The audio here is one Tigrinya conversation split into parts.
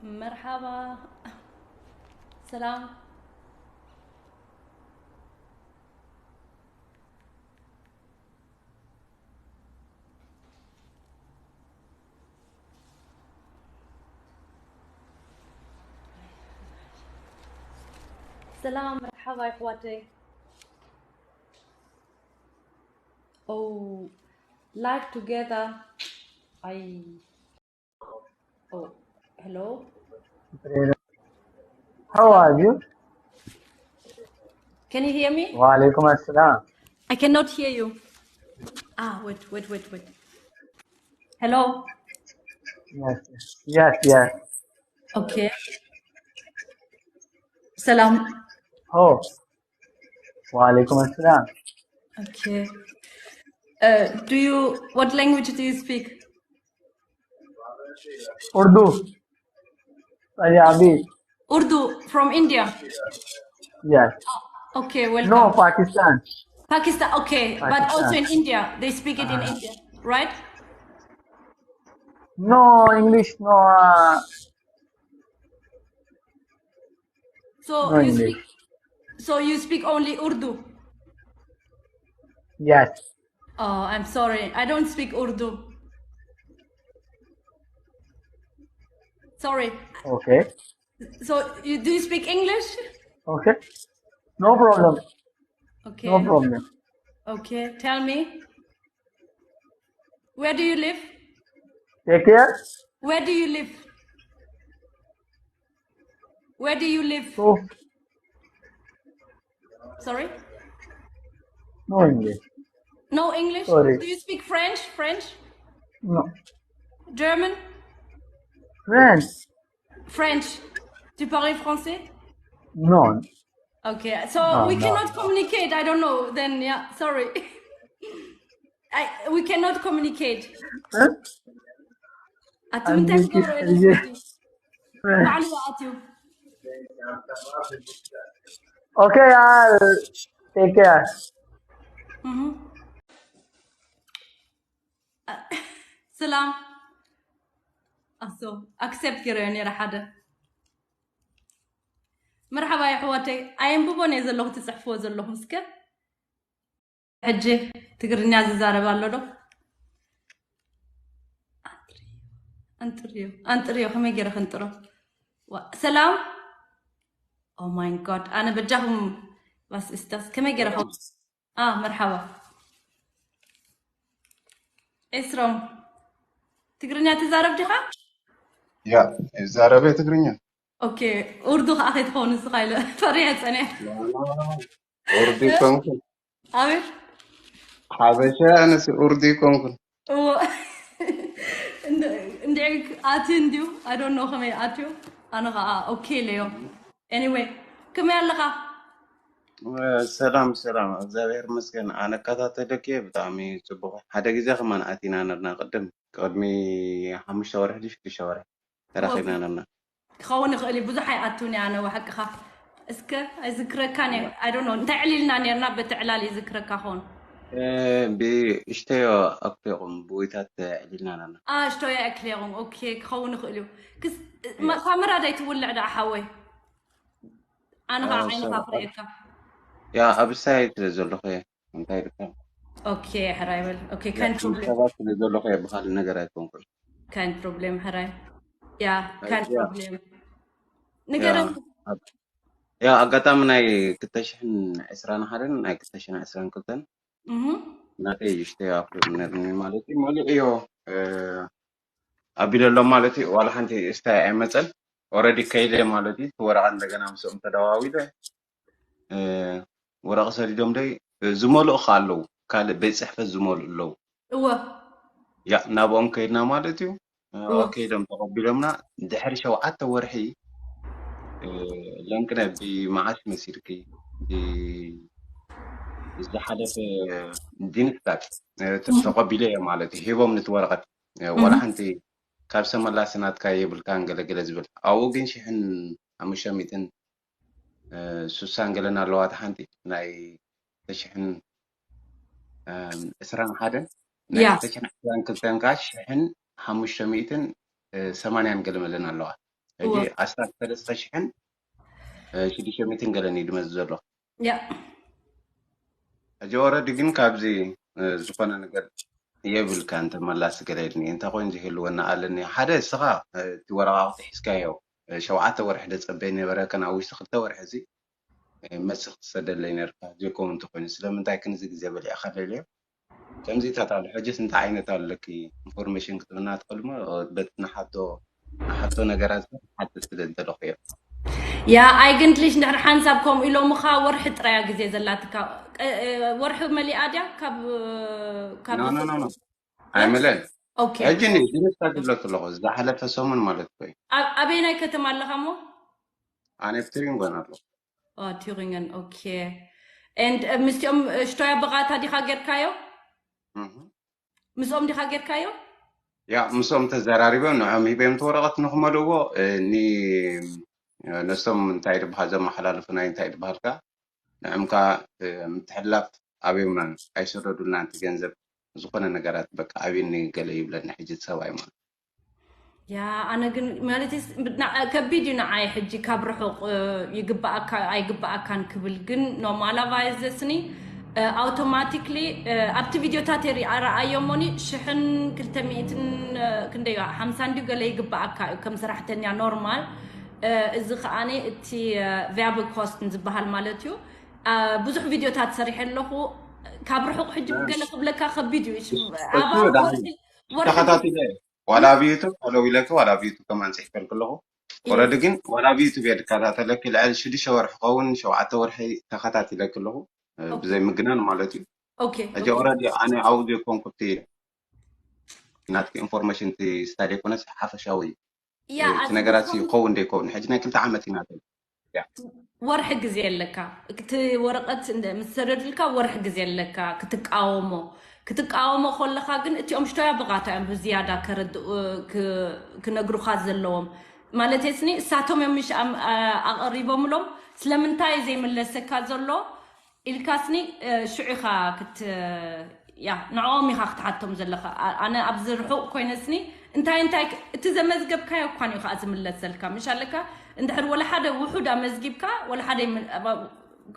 مرحبا. سلام. سلام، مرحبا يا اخواتي. Oh, live together. I Oh, hello. How are you? Can you hear me? وعليكم السلام. I cannot hear you. Ah, wait, wait, wait, wait. Hello. Yes, yes, yes. Okay. سلام. Oh, وعليكم السلام. Okay. Uh, do you, what language do you speak? Urdu. Punjabi. Urdu from India. Yes. Okay, welcome. No, Pakistan. Pakistan, okay, but also Pakistan. In India, they speak it in India, right? No English, no. Uh, So No you English. Speak, so you speak only Urdu. Yes. Oh, I'm sorry. I don't speak Urdu. Sorry. Okay. So you, do you speak English? Okay. No problem. Okay. No problem. Okay. Tell me. Where do you live? Take care. Where do you live? Where do you live? So, Sorry? No English. No English? Sorry. Do you speak French? French? No. German? French. French. Tu parles français? No. Okay, so No, we no. Cannot communicate. I don't know. Then, yeah, sorry. I, we cannot communicate. Huh? ኣቱም እንታይ I'm ትገብሩ with ኣለኹም? you. French. ባዕሉ ኣትዩ። Okay, I'll take care. እህ። ሰላም። ኣሶ፣ ኣክሰፕት ገይረዮ ነይረ ሓደ። መርሓባ የሕዋተይ፣ ኣየንብቦን እየ ዘለኹ ትጽሕፍዎ ዘለኹም። እስከ ሕጂ ትግርኛ ዝዛረብ ኣሎ ዶ? ኣንጥርዮ፣ ኣንጥርዮ፣ ኣንጥርዮ፣ ከመይ ገይረ ከንጥሮ? ዋ፣ ሰላም። Oh my God፣ ኣነ በጃኹም ባስ እስታስ ከመይ ገይረ ከ-፣ ኣ፣ መርሓባ። ኤስሮም፣ ትግርኛ ትዛረብ ዲኻ? ያ፣ ይዛረብ እየ ትግርኛ። ኦኬ፣ ኡርዱ ከኣ ከይትኸውን ንስኻ ኢለ ፈሪሐ ጸኒሐ። ኡርዱ ይኮንኩን። ኣቤት። ሓበሻ ኣነስ ኡርዱ ይኮንኩን። እዎ። እንድ-፣ እንድዒ ኣትዩ እንድዩ፣ I don't know ከመይ ኣትዩ። ኣነ ከኣ ኦኬ ኢለዮ። Anyway፣ ከመይ ኣለኻ? ሰላም፣ ሰላም፣ እግዚኣብሔር ይመስገን። ኣነ እከታተለኪ እየ፣ ብጣዕሚ ጽቡቕ። ሓደ ግዜ ከማን ኣቲና ነርና ቅድም፣ ቅድሚ ሓሙሽተ ወርሒ ድዩ ሽዱሽተ ወርሒ ተራኺብና ነርና። ክኸውን ይኽእል እዩ፣ ብዙሕ ኣይኣትውን እየ ኣነ፣ ሓቅኻ። እስከ ኣይዝክረካን እየ፣ I don't know፣ እንታይ ዕሊልና ነርና፣ በቲ ዕላል ይዝክረካ ኸውን። እ፣ ብእሽተዮ ኣክሌኹም ብወይታት ዕሊልና ነርና። ኣ፣ እሽተዮ ኣክሌኹም፣ ኦኬ፣ ክኸውን ይኽእል እዩ። ክስ-፣ ማ-፣ ካሜራ ዳይ ትውልዕ ደኣ ሓወይ? ኣነ ኸዓ እ፣ ዓይንኻ ሰ-፣ ክርእየካ። ያ፣ ኣብ ሳይት ስለ ዘለኹ እየ። እንታይ ኢልካ? ኦኬ፣ ሕራይ በል። ኦኬ፣ ያ፣ ካን ከም ፕሮብሌም። ሰባት ስለ ዘለኹ እየ፣ ብኻልእ ነገር ኣይኮንኩን። ካን ፕሮብሌም፣ ሕራይ። ያ፣ ያ፣ ካን ያ፣ ፕሮብሌም። ንገረን። ያ፣ ኣብ-፣ ያ፣ ኣጋጣሚ ናይ ክልተ ሽሕን ዕስራን ሓደን ናይ ክልተ ሽሕን ዕስራን ክልተን እህ። ናተይ እሽተዮ ኣክሊሉ ነርኒ ማለት እዩ። መሊእዮ፣ እ፣ ኣቢለሎም ማለት እዩ። ዋላ ሓንቲ እስታይ ኣይመጸን። ኦረዲ ከይደ ማለት እዩ። እቲ ወረቐት እንደገና ምስኦም ተደዋዊለ፣ እ፣ ወረቐ ሰዲዶም ደይ፣ እ፣ ዝመልኡ ከ ኣለዉ። ካልእ ቤት ጽሕፈት ዝመልኡ ኣለዉ። እወ። ያ፣ ናብኦም ከይድና ማለት እዩ። እ፣ እወ። ከይዶም ተቐቢሎምና። ድሕሪ ሸውዓተ ወርሒ፣ እ፣ ለንቅነ ብመዓስ መሲልኪ? ብ-፣ ዝሓለፈ ዲንስታግ፣ እ፣ ተ-፣ እህ። ተቐቢለ እየ ማለት እዩ። ሂቦም ነቲ ወረቐት። እ፣ ዋላ እህ። ሓንቲ ካብ ሰመላስ ናትካ የብልካን ገለ ገለ ዝብል። ኣብኡ ግን ሽሕን ሓሙሽተ ሚእትን፣ እ፣ ሱሳን ገለን ኣለዋ። እታ ሓንቲ ናይ ክልተ ሽሕን፣ እም፣ ዕስራን ሓደን፣ ናይ ያ። ክልተ ሽሕን ዕስራን ክልተን ከኣ ሽሕን ሓሙሽተ ሚእትን፣ እ፣ ሰማንያን ገለ መለን ኣለዋ። ሕጂ እወ። ኣስታት ሰለስተ ሽሕን ሽዱሽተ ሚእትን ገለን እዩ ድመዝ ዘሎ። ያ ሕጂ ኦረዲ ግን ካብዚ እ፣ ዝኾነ ነገር የብልካ እንተ መላሲ ገለ ኢልኒ እንተ ኮይኑ ዝህልወና ኣለኒ ሓደ እስኻ እ፣ እቲ ወረቓቕቲ ሒዝካዮ እ፣ ሸውዓተ ወርሒ ደጸበይ ነበረ ከን ኣብ ውሽጢ ክልተ ወርሒ እዚ እ፣ መልሲ ክትሰደለይ ነርካ ዘይከውን እንተኮይኑ ስለምንታይ ክንዚ ግዜ በሊዕካ ለልዮ ከምዚታት ኣሎ ሕጅስ እንታይ ዓይነት ኣለኪ ኢንፎርሜሽን ክትብና ትኽእልሞ በቲ ንሓቶ ንሓቶ ነገራት ሓቲ ስለ ዝደለኹ እዮም ያ ኣይግንትልሽ እንድሕር ሓንሳብ ከምኡ ኢሎምኻ ወርሒ ጥራያ ግዜ ዘላትካ ቀ- ወርሒ መሊኣ ድያ ካብ ካብ ኖ ኖ ኖ ኖ ኣይመለን ኦኬ ሕጂ ኒ ዝንስታ ዝብሎ ኣለኹ ዝሓለፈ ሰሙን ማለት ኮይ ኣብ- ኣበየናይ ከተማ ኣለኻ እሞ ኣነ ብትሪንጎን ኣለኹ ቲሪንገን ኦኬ and ምስቲኦም ሽቶያ ብቓታ ዲኻ ጌርካዮ እህ። ምስኦም ዲኻ ጌርካዮ ያ ምስኦም ተዘራሪቦም ንዖም ሂበዮም እቲ ወረቐት ንክመልእዎ እ፣ ኒ ነሶም እንታይ ድበሃል ዘመሓላልፉ ናይ እንታይ ድበሃልካ ንዕምካ እ፣ ምትሕላፍ ኣብዮምና ኣይሰደዱልና እቲ ገንዘብ ዝኾነ ነገራት በቃ ኣብኒ ገለ ይብለኒ ሕጂ ሰብኣይ ማለት ያ ኣነ ግን ማለት ከቢድ እዩ ንዓይ ሕጂ ካብ ርሑቕ ይግባኣካ ኣይግባኣካን ክብል ግን ኖማላቫይዘስኒ ኣውቶማቲክሊ ኣብቲ ቪድዮታት ኣረኣዮሞኒ ሽሕን ክልተ ሚእትን ክንደይ ሓምሳ እንዲዩ ገለ ይግባኣካ እዩ ከም ሰራሕተኛ ኖርማል እዚ ከዓኒ እቲ ቪያብል ኮስት ዝበሃል ማለት እዩ ብዙሕ ቪድዮታት ሰሪሐ ኣለኹ ካብ ርሑቕ ሕጂ ገለ ክብለካ ከቢድ እዩ ተኸታቲለ ዋላ ኣብ ዩቱብ ኣለዉ ኢለኪ ዋላ ኣብ ዩቱብ ከማን ፅሒፈልኪ ኣለኹ ወረዲ ግን ዋላ ኣብ ዩቱብ እየ ድከታተለኪ ልዕሊ ሽዱሽተ ወርሒ ከውን ሸውዓተ ወርሒ ተኸታቲለኪ ኣለኹ ብዘይ ምግናን ማለት እዩ ሕጂ ኦረዲ ኣነ ኣብኡ ዘይኮንኩ እቲ ናትኪ ኢንፎርሜሽን እቲ ስታዲ ኮነስ ሓፈሻዊ እዩ እቲ ነገራት ይኸውን ደይከውን ሕጂ ናይ ክልተ ዓመት እዩ ናተይ ወርሒ ግዜ ኣለካ እቲ ወረቐት ምስ ሰደዱልካ ወርሒ ግዜ ኣለካ ክትቃወሞ ክትቃወሞ ከለካ ግን እቲኦም ሽቶያ ብቓታ እዮም ብዝያዳ ከረድኡ ክነግሩኻ ዘለዎም ማለት ስኒ እሳቶም እዮም ምሽ ኣቐሪቦምሎም ስለምንታይ ዘይምለሰካ ዘሎ ኢልካ ስኒ ሽዑ ኢኻ ክት ያ ንዕኦም ኢኻ ክትሓቶም ዘለኻ ኣነ ኣብዚ ርሑቕ ኮይነ ስኒ እንታይ እንታይ እቲ ዘመዝገብካዮ እኳን እዩ ከዓ ዝምለሰልካ ምሽ ኣለካ እንድሕር ወላ ሓደ ውሑድ ኣመዝጊብካ ወላ ሓደ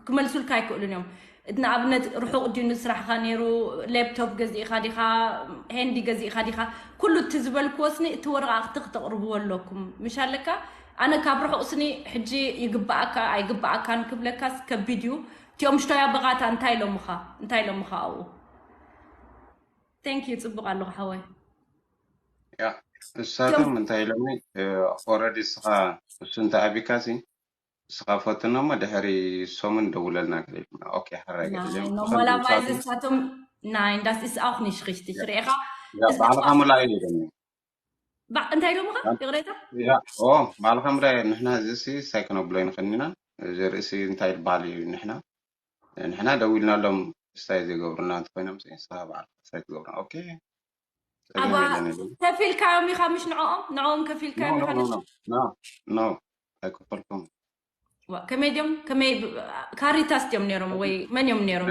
ክመልሱልካ ኣይክእሉን እዮም ንኣብነት ርሑቕ ድዩ ንስራሕኻ ነይሩ ሌፕቶፕ ገዚእኻ ዲኻ ሄንዲ ገዚእኻ ዲኻ ኩሉ እቲ ዝበልክዎ ስኒ እቲ ወረቓቕቲ ክተቕርብዎ ኣለኩም ምሽ ኣለካ ኣነ ካብ ርሑቕ ስኒ ሕጂ ይግባኣካ ኣይግባኣካን ክብለካስ ከቢድ እዩ እቲኦም ሽቶያ ብቓታ እንታይ ኢሎምኻ እንታይ ኢሎምኻ ኣብኡ thank you ፅቡቅ ኣለኹ ሓወይ ያ እሳቶም እንታይ ኢሎምኒ ኦረዲ እስኻ እሱ እንተ ኣቢካሲ እስኻ ፈትኖ እሞ ድሕሪ ሰሙን ደውለልና ክልል ኦኬ ሓራይ normalerweise እሳቶም nein das ist auch nicht richtig ርኤኻ ባዕልኻ ሙላ ኢሉ ኢሎምኒ እንታይ ኢሎምኻ ይቕሬታ ባዕልኻ ሙላ ንሕና እዚ ሲ ሳይ ክነብሎ ይንኽእልና እዚ ርእሲ እንታይ ይበሃል እዩ ንሕና ንሕና ደዊልናሎም ስታይ ዘይገብሩና እንተኮይኖም ንስኻ በዓልካ ስታይ ትገብሩና ኦኬ ከፊልካዮም ኢኻ ምሽ ንዕኦም ንዕኦም ከፊልካዮም ኢኻ ኣይከፈልኩም ከመይ ድዮም ከመይ ካሪታስ ድዮም ነይሮም ወይ መን እዮም ነይሮም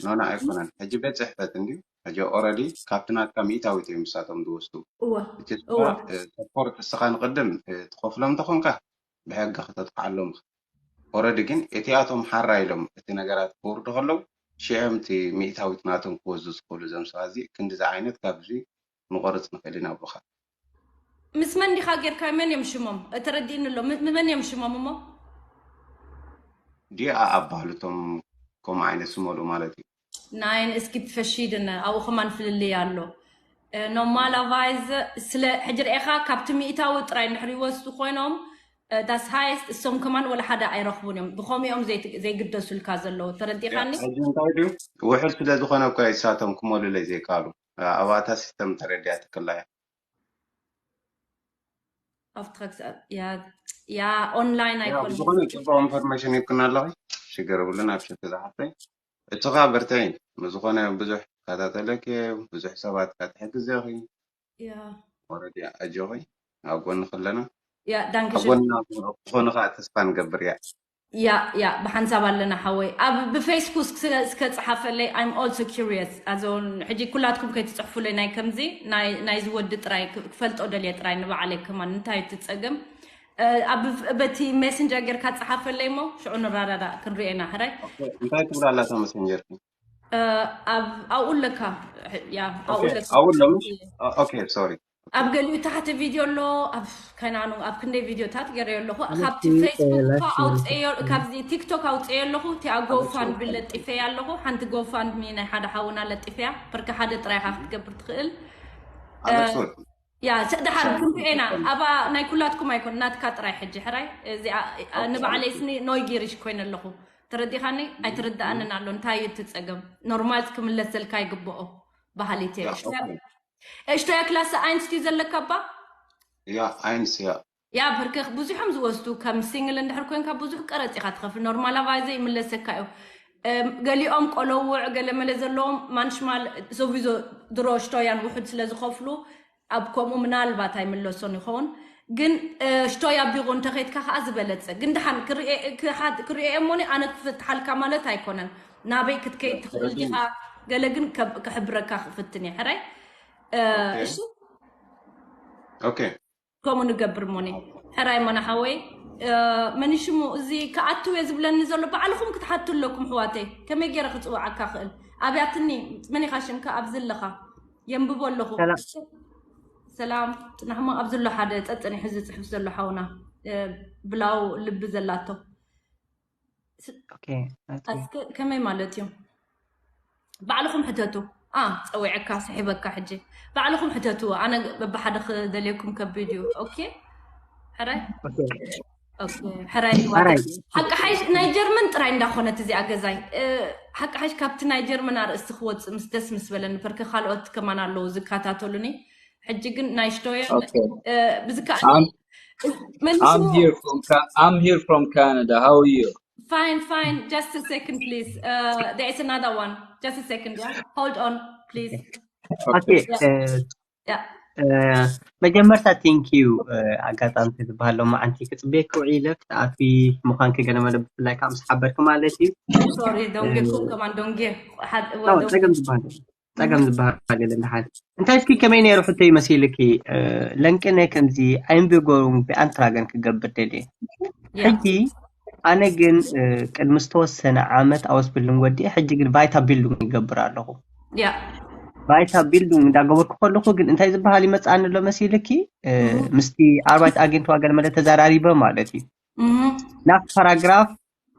ኖና ኣይኮነን ሕጂ ቤት ፅሕፈት እንድዩ ሕጂ ኦረዲ ካብቲ ናትካ ሚእታዊት እዮም ንሳቶም ዝወስዱ እቲ ሰፖርት እስኻ ንቅድም ትኸፍሎም እንተኾንካ ብሕጊ ከተጥፍዓሎም ኦረዲ ግን እቲኣቶም ሓራ ኢሎም እቲ ነገራት ክወርዱ ከለዉ ሽዕም እቲ ሚእታዊት ናቶም ክወስዱ ዝኽእሉ እዞም ሰባት እዚ ክንዲዚ ዓይነት ካብዚ ንቆርፅ ንኽእል ኢና ብኻ ምስ መን ዲኻ ጌርካ መን እዮም ሽሞም ተረዲእኒ ኣሎ መን እዮም ሽሞም እሞ ዲኣ ኣባህልቶም ከምኡ ዓይነት ዝመልኡ ማለት እዩ Nein, es gibt verschiedene, auch man ፍልልይ ኣሎ። normalerweise ስለ ሕጂ ርኤኻ ካብቲ ሚእታዊ ጥራይ እንድሕር ይወስዱ ኮይኖም das heißt እሶም ከማን ወላ ሓደ ኣይረኽቡን እዮም ብኸምኡ እዮም ዘይግደሱልካ ዘለዉ ተረዲኻኒ እንታይ ድዩ ውሕድ ስለ ዝኾነ እኮ ይሳቶም ክመሉለይ ዘይከኣሉ ኣብኣታ ሲስተም ተረዲያ ትክላ እያ ኣብትኸ ያ online ኣይኮነ ዝኾነ ፅቡቅ ኢንፎርሜሽን ይኩን ኣለኺ ሽግር ብሉን ኣብ ሽክ ዝሓፍተይ እትኻ በርተይ ዝኾነ ብዙሕ ተከታተለክ ብዙሕ ሰባት ካትሕግዘኺ ያ ወረዲ ኣጆኺ ኣብ ጎኒ ከለና ያ ዳንክሽን ጎንና ዝኾነ ከዓ ተስፋ ንገብር እያ ያ ያ ብሓንሳብ ኣለና ሓወይ ኣብ ብፌስቡክ እስከ እስከ ጽሓፈለይ። I'm also curious ኣዞን ሕጂ ኩላትኩም ከይትጽሕፉለይ ናይ ከምዚ ናይ ናይዚ ወዲ ጥራይ ክ- ክፈልጦ ደልየ ጥራይ ንባዕለይ ከማን እንታይ እዩ እቲ ጸገም? እ፣ ኣብ በቲ ሜሴንጀር ጌርካ ጸሓፈለይ እሞ ሽዑ ንራዳዳእ ክንሪኤና ሕራይ። እንታይ ትብላ ኣላታ መሰንጀር? እ፣ ኣብ ኣብኡ ኣለካ። ያ ኣብኡ ኣለካ። ኣብኡ ኣለምሽ? ኦኬ ሶሪ። ኣብ ገሊኡ ታሕቲ ቪድዮ ኣሎ። ኣብ ከናኑ ኣብ ክንደይ ቪድዮታት ገይረዮ ኣለኹ። ካብቲ እ፣ ፌስቡክ እኳ ላይፍ ኣውፅኤዮ ካብዚ ቲክቶክ ኣውፅኤዮ ኣለኹ። እቲኣ ጎፋንድ ለጢፈያ ኣለኹ። ሓንቲ ጎፋንድ ሚ ናይ ሓደ ሓውና ለጢፈያ። ብርካ ሓደ ጥራይ ኢኻ ክትገብር ትኽእል። ኣበሶት ያ ስ- ደሓን ክንሪኤና ኣባ ናይ ኩላትኩም ኣይኮን ናትካ ጥራይ ሕጂ ሕራይ እዚኣ ንባዕለይ ስኒ ኖይ ጊሪሽ ኮይነ ኣለኹ። ተረዲኻኒ? ኣይትርዳኣንን ኣሎ እንታይ እዩ እቲ ፀገም? ኖርማል ክምለሰልካ ይግብኦ። ባህሊት እየ እሽቶ እያ ክላስ ኣይንስ ድዩ ዘለካ እባ? ያ ኣይንስ ያ ያ ብርክኽ ብዙሖም ዝወስዱ ከም ሲንግል እንድሕር ኮንካ ብዙሕ ቀረፅ ኢኻ ትኸፍል። ኖርማላቫይዘ ይምለሰካ እዩ። እም፣ ገሊኦም ቆለውዕ ገለመለ ዘለዎም ማንሽማል ሶቪዞ ድሮ ሽቶያን ውሑድ ስለ ዝኸፍሉ ኣብ ከምኡ ምናልባት ኣይምለሶን ይኸውን። ግን እ፣ ሽቶያ ቢሮ እንተኸይድካ ከዓ ዝበለፀ ግን ድሓን ክርኤ- ክሓ- ክርኤ እሞኒ ኣነ ክፍትሓልካ ማለት ኣይኮነን። ናበይ ክትከይድ ትኽእል ዲኻ? ገለ ግን ከብ- ክሕብረካ ክፍትን እየ ሕራይ። እ፣ ኦኬ። እሺ ኦኬ ከምኡ ንገብር ሞኒ። ሕራይ ሞና ሓወይ። እ፣ መን ሽሙ እዚ ክኣቱ እየ ዝብለኒ ዘሎ ባዕልኹም ክትሓቱ ኣለኩም ሕዋተይ። ከመይ ገይረ ክፅውዓካ ክእል ኣብያትኒ? መን ኢኻ ሽምካ ኣብዚ ኣለኻ? የንብቦ ኣለኹ። ሰላም። ሰላም ፅናሕሞ ኣብዚ ኣሎ ሓደ ፀፀኒሑ ዝፅሕፍ ዘሎ ሓውና እ፣ ብላው ልቢ ዘላቶ ኦኬ፣ ናቱ። እስከ ከመይ ማለት እዩ? ባዕልኹም ሕተቱ። አ ፀዊዐካ ስሒበካ ሕጂ ባዕልኹም ሕተቱ። ኣነ በብሓደ ክደልየኩም ከቢድ እዩ። ኦኬ ሕራይ ኦኬ። ኦኬ፣ ሕራይ ሕራይ። ሓቂ ሓይሽ ናይ ጀርመን ጥራይ እንዳኾነት እዚኣ ገዛይ እ፣ ሓቂ ሓይሽ ካብቲ ናይ ጀርመን ኣርእስቲ ክወፅእ ምስ ደስ ምስ በለኒ ፐርከ ካልኦት ከማን ኣለዉ ዝከታተሉኒ። ሕጂ ግን ናይ ሽቶየ Okay. እ፣ ብዝከኣል I'm መልሱ I'm here from Ca- I'm here from Canada. How are you? Fine, fine. Just a second, please. Uh, there is another one. Just a second, yeah? Hold on, please. ኦኬ፣ እ፣ Yeah. እ፣ መጀመርታ ቴንክ ዩ። ኣጋጣሚ ዝበሃል ሎማዓንቲ ክፅበየኪ ውዒለ ክትኣትዊ ምዃንኪ ገለ መለ ብፍላይ ከዓ ምስ ሓበርኪ ማለት እዩ። Sorry, don't get cook, come on, don't get. Had, ጸገም ዝበሃል ጸገም ዝበሃል የለን። ደሓን እንታይ እስኪ ከመይ ነይሩ ሕቶ ይመሲልኪ? ለንቅነ ከምዚ ኣይንብጎም ብኣንትራገን ክገብር ደልየ። ሕጂ ኣነ ግን ቅድሚ ዝተወሰነ ዓመት ኣወስብልን ወዲእ ሕጂ ግን ቫይታ ቢልዱንግ ይገብር ኣለኹ። ቫይታ ቢልዱንግ እንዳገበርኩ ከለኹ ግን እንታይ ዝበሃል ይመፅኣኒ ኣሎ መሲልኪ? ምስቲ ኣርባይት ኣጌንት ዋገን መለ ተዘራሪበ ማለት እዩ። ናፍ ፓራግራፍ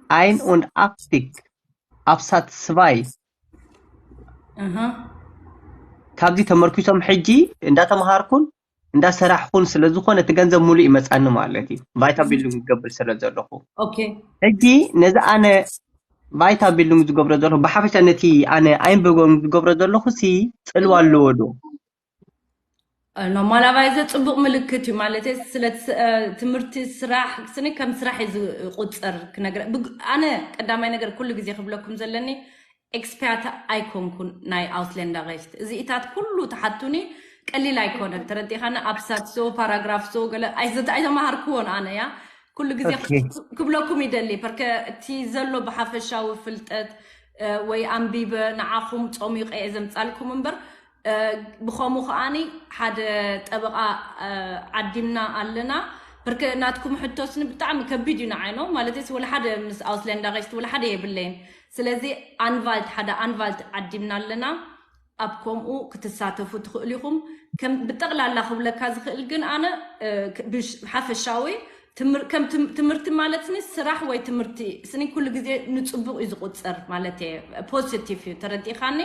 ein und achtzig Absatz zwei ካብዚ ተመርኪሶም ሕጂ እንዳተምሃርኩን እንዳሰራሕኩን ስለ ዝኾነ እቲ ገንዘብ ሙሉእ ይመፃኒ ማለት እዩ። ቫይታ ቢልዲንግ ዝገብር ስለ ዘለኹ ሕጂ ነዚ ኣነ ቫይታ ቢልዲንግ ዝገብሮ ዘለኹ ብሓፈሻ ነቲ ኣነ ኣይንበጎም ዝገብሮ ዘለኹ ሲ ፅልዋ ኣለዎ ዶ? ኖርማላቫይዘ ፅቡቅ ምልክት እዩ ማለት ስለ ትምህርቲ ስራሕ ስኒ ከም ስራሕ እዩ ዝቁፀር ክነግረ ኣነ ቀዳማይ ነገር ኩሉ ግዜ ክብለኩም ዘለኒ ኤክስፐርት ኣይኮንኩን ናይ ኣውስሌንዳ ሬስት እዚኢታት ኩሉ ተሓቱኒ ቀሊል ኣይኮነን ተረዲኻኒ ኣብሳት ሶ ፓራግራፍ ሶ ገለ ኣይተማሃርክዎን ኣነ ያ ኩሉ ግዜ ክብለኩም ይደሊ ርከ እቲ ዘሎ ብሓፈሻዊ ፍልጠት ወይ ኣንቢበ ንዓኹም ፆሚቀ እየ ዘምፃልኩም እምበር ብኸምኡ ከዓኒ ሓደ ጠበቓ ዓዲምና ኣለና ብርከ ናትኩም ሕቶስኒ ብጣዕሚ ከቢድ እዩ ንዓይኖ ማለት ስ ወላ ሓደ ምስ ኣውስለንዳ ሬስት ወላ ሓደ የብለይን ስለዚ ኣንቫልት ሓደ ኣንቫልት ዓዲምና ኣለና ኣብ ከምኡ ክትሳተፉ ትኽእሉ ኢኹም ብጠቕላላ ክብለካ ዝኽእል ግን ኣነ ሓፈሻዊ ትምህርቲ ማለት ስኒ ስራሕ ወይ ትምህርቲ ስኒ ኩሉ ግዜ ንፅቡቅ እዩ ዝቁፀር ማለት የ ፖዚቲቭ እዩ ተረዲእካኒ